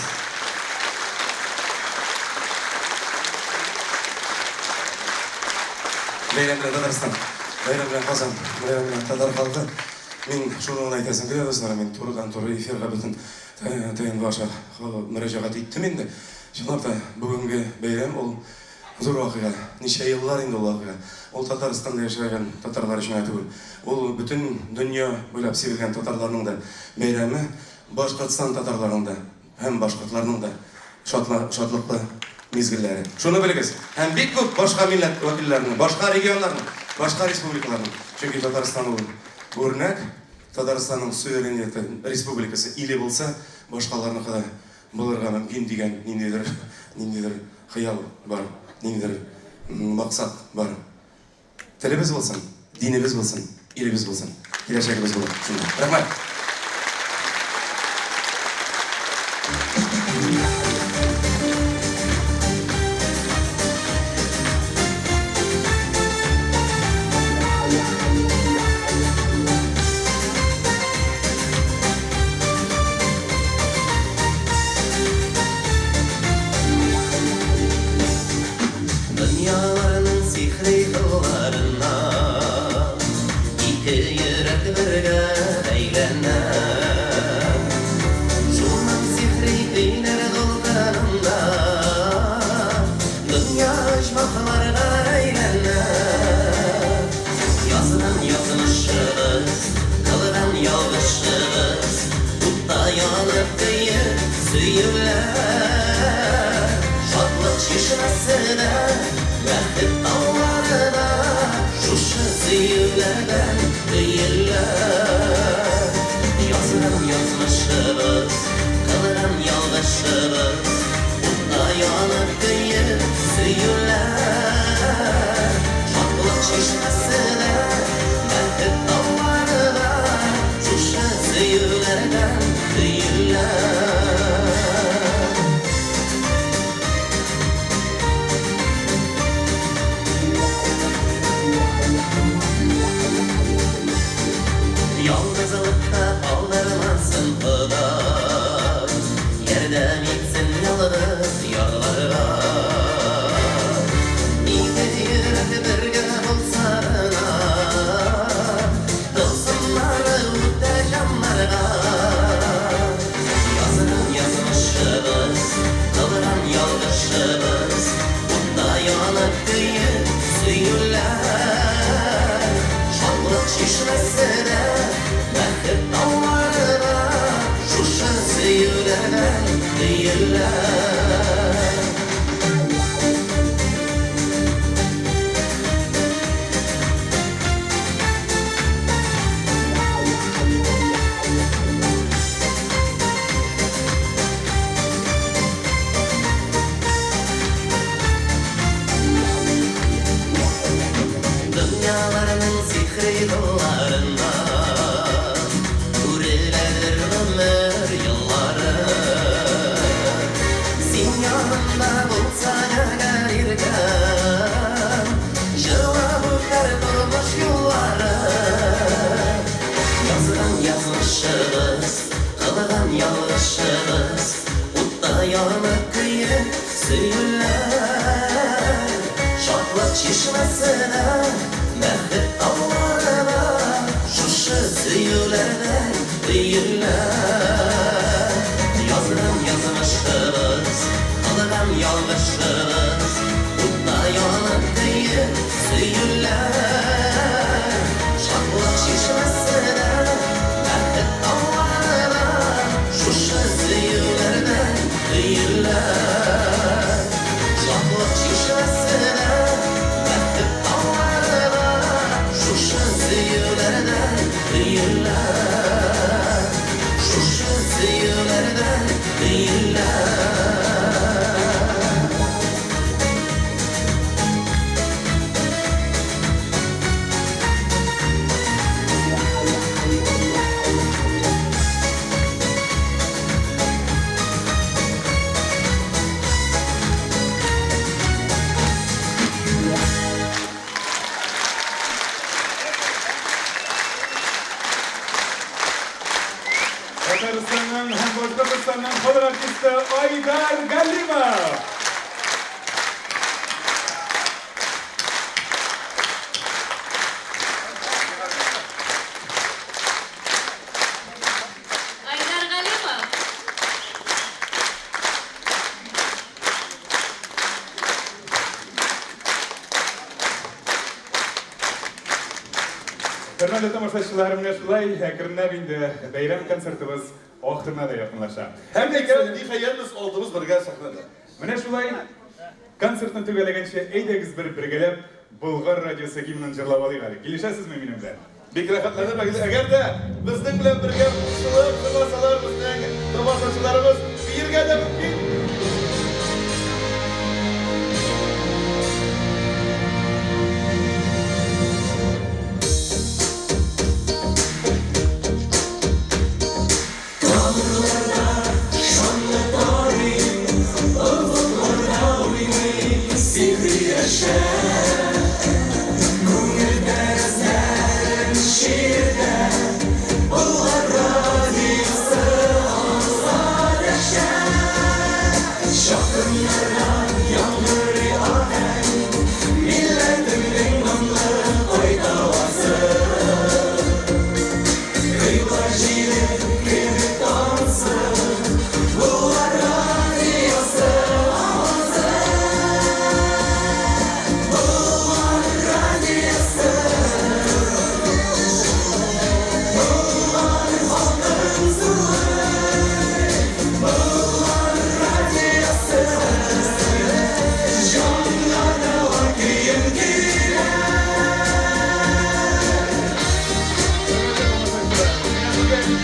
Бәйрәм белән Татарстан, бәйрәм белән Казан, бәйрәм белән татар халкы. Мин шуны гына әйтәсем килә, дуслар, мин турыдан-туры эфирга бөтен ТНВ аша мөрәҗәгать иттем инде. Чынлап та, бүгенге бәйрәм ул зур вакыйга. Ничә еллар инде ул вакыйга. Ул Татарстанда яшәгән татарлар өчен генә түгел. Ул бөтен дөнья буйлап сибелгән татарларның да бәйрәме, Башкортстан татарларының да һәм башкортларның да шатла, шатлыклы мизгелләре. Шуны белегез. Һәм бик күп башка милләт вәкилләренең, башка регионнарның, башка республикаларның. Чөнки Татарстан ул үрнәк, Татарстанның суверенитеты республикасы иле булса, башкаларныкы да. булырга мөмкин дигән ниндидер, ниндидер хыял бар, ниндидер максат бар. Телебез булсын, динебез булсын, илебез булсын, киләчәгебез булыр шунда. Рәхмәт! Дөньяларның сихри кылларына Ике йөрәк бергә бәйләнә. Шуның сихри көйләр дулкынында Дөнья оҗмахларга әйләнә. Язган язмышыбыз, кылган ялгышыбыз, Утта янып көеп сөюләр. Шатлык чишмәсе дә, бәхет таулары да Шушы сөюләрдән өелә. Язган язмышыбыз, кылган ялгышыбыз, Утта янып көеп сөюләр. Шатлык чишмәсе дә, бәхет таулары да Шушы сөюләрдән өелә. Ялгызлыкта калдырмасын Ходай, Ярдәм итсен ялгыз ярларга. Ике йөрәк бергә булса гына, Тылсымнары үтә җаннарга. Язган язмышыбыз, кылган ялгышыбыз, Утта янып көеп сөюләр. Шатлык чишмәсе дә, бәхет таулары да Шушы сөюләрдән өелә. Дөньяларның сихри кылларында Үреләдер гомер еллары. Син янымда булсаң әгәр иркәм, Җырлап үтәр тормыш юллары. Язган язмышыбыз, кылган ялгышыбыз, Утта янып көеп сөюләр. Шатлык чишмәсе дә, бәхет таулары да Шушы сөюләрдән өелә. Язган язмышыбыз, кылган ялгышыбыз, Утта янып көеп сөюләр. Шатлык чишмәсе дә, бәхет таулары да Шушы сөюләрдән өелә. Шатлык чишмәсе дә, бәхет таулары да Шушы сөюләрдән өелә. Шушы сөюләрдән өелә. Татарстанның һәм Башкортостанның халык артисты Айдар Галимов. Айдар Галимов. Хөрмәтле тамашачылар, менә шулай әкренләп инде бәйрәм концертыбыз ахырына да якынлаша. Һәм икән, ниһаять, без алтыбыз бергә сәхнәдә. Менә шулай концертны төгәлләгәнче, әйдәгез бер бергәләп Болгар радиосы гимнын җырлап алыйк әле. Килешәсезме минем белән? Бик рәхәтләнеп, әгәр дә безнең белән бергә кушылып җырласалар, безнең тамашачыларыбыз. Биергә дә мөмкин. Тамырларда шанлы тарих, офыкларда уйный сихри яшәр. Күңел тәрәзләрен чиертә, Болгар радиосы алга дәшә. Чакрымнардан яңгырый аһәң, милләтемнең моңлы кайтавазы. Кыйбла җиле кебек тансык, Болгар радиосы авазы. Болгар радиосы, Болгар халкын зурлый. Болгар радиосы, җанга дәва көен көйләр.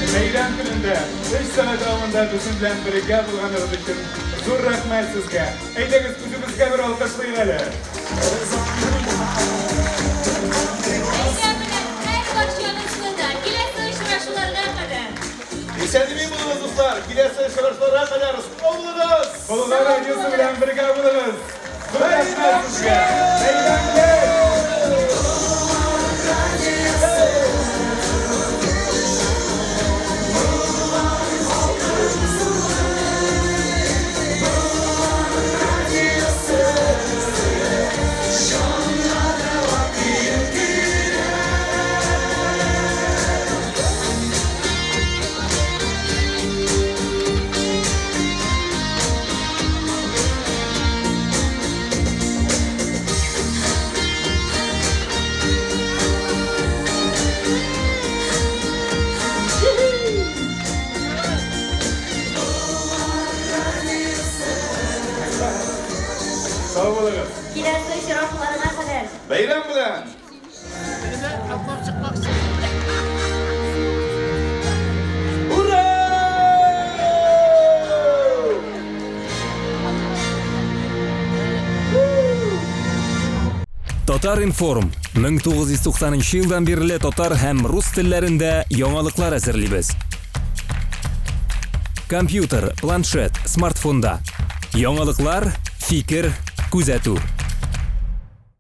Бәйрәм көнендә, өч сәгать дәвамында безнең белән бергә булганыгыз өчен зур рәхмәт сезгә. Әйдәгез, үзебезгә бер алкышлыйк әле. Бәйрәм белән һәрбарчагызны да, киләсе очрашуларга кадәр! Исән-имин булыгыз, дуслар! Киләсе очрашуларга кадәр сау булыгыз! Болгар радиосы белән бергә булыгыз! Зур рәхмәт сезгә! Бәйрәм белән! Сау булыгыз! Киләсе очрашуларга кадәр! Бәйрәм белән! Ура! Татар-информ 1990 елдан бирле татар һәм рус телләрендә яңалыклар әзерлибез. Компьютер, планшет, смартфонда. Яңалыклар, фикер, күзәтү.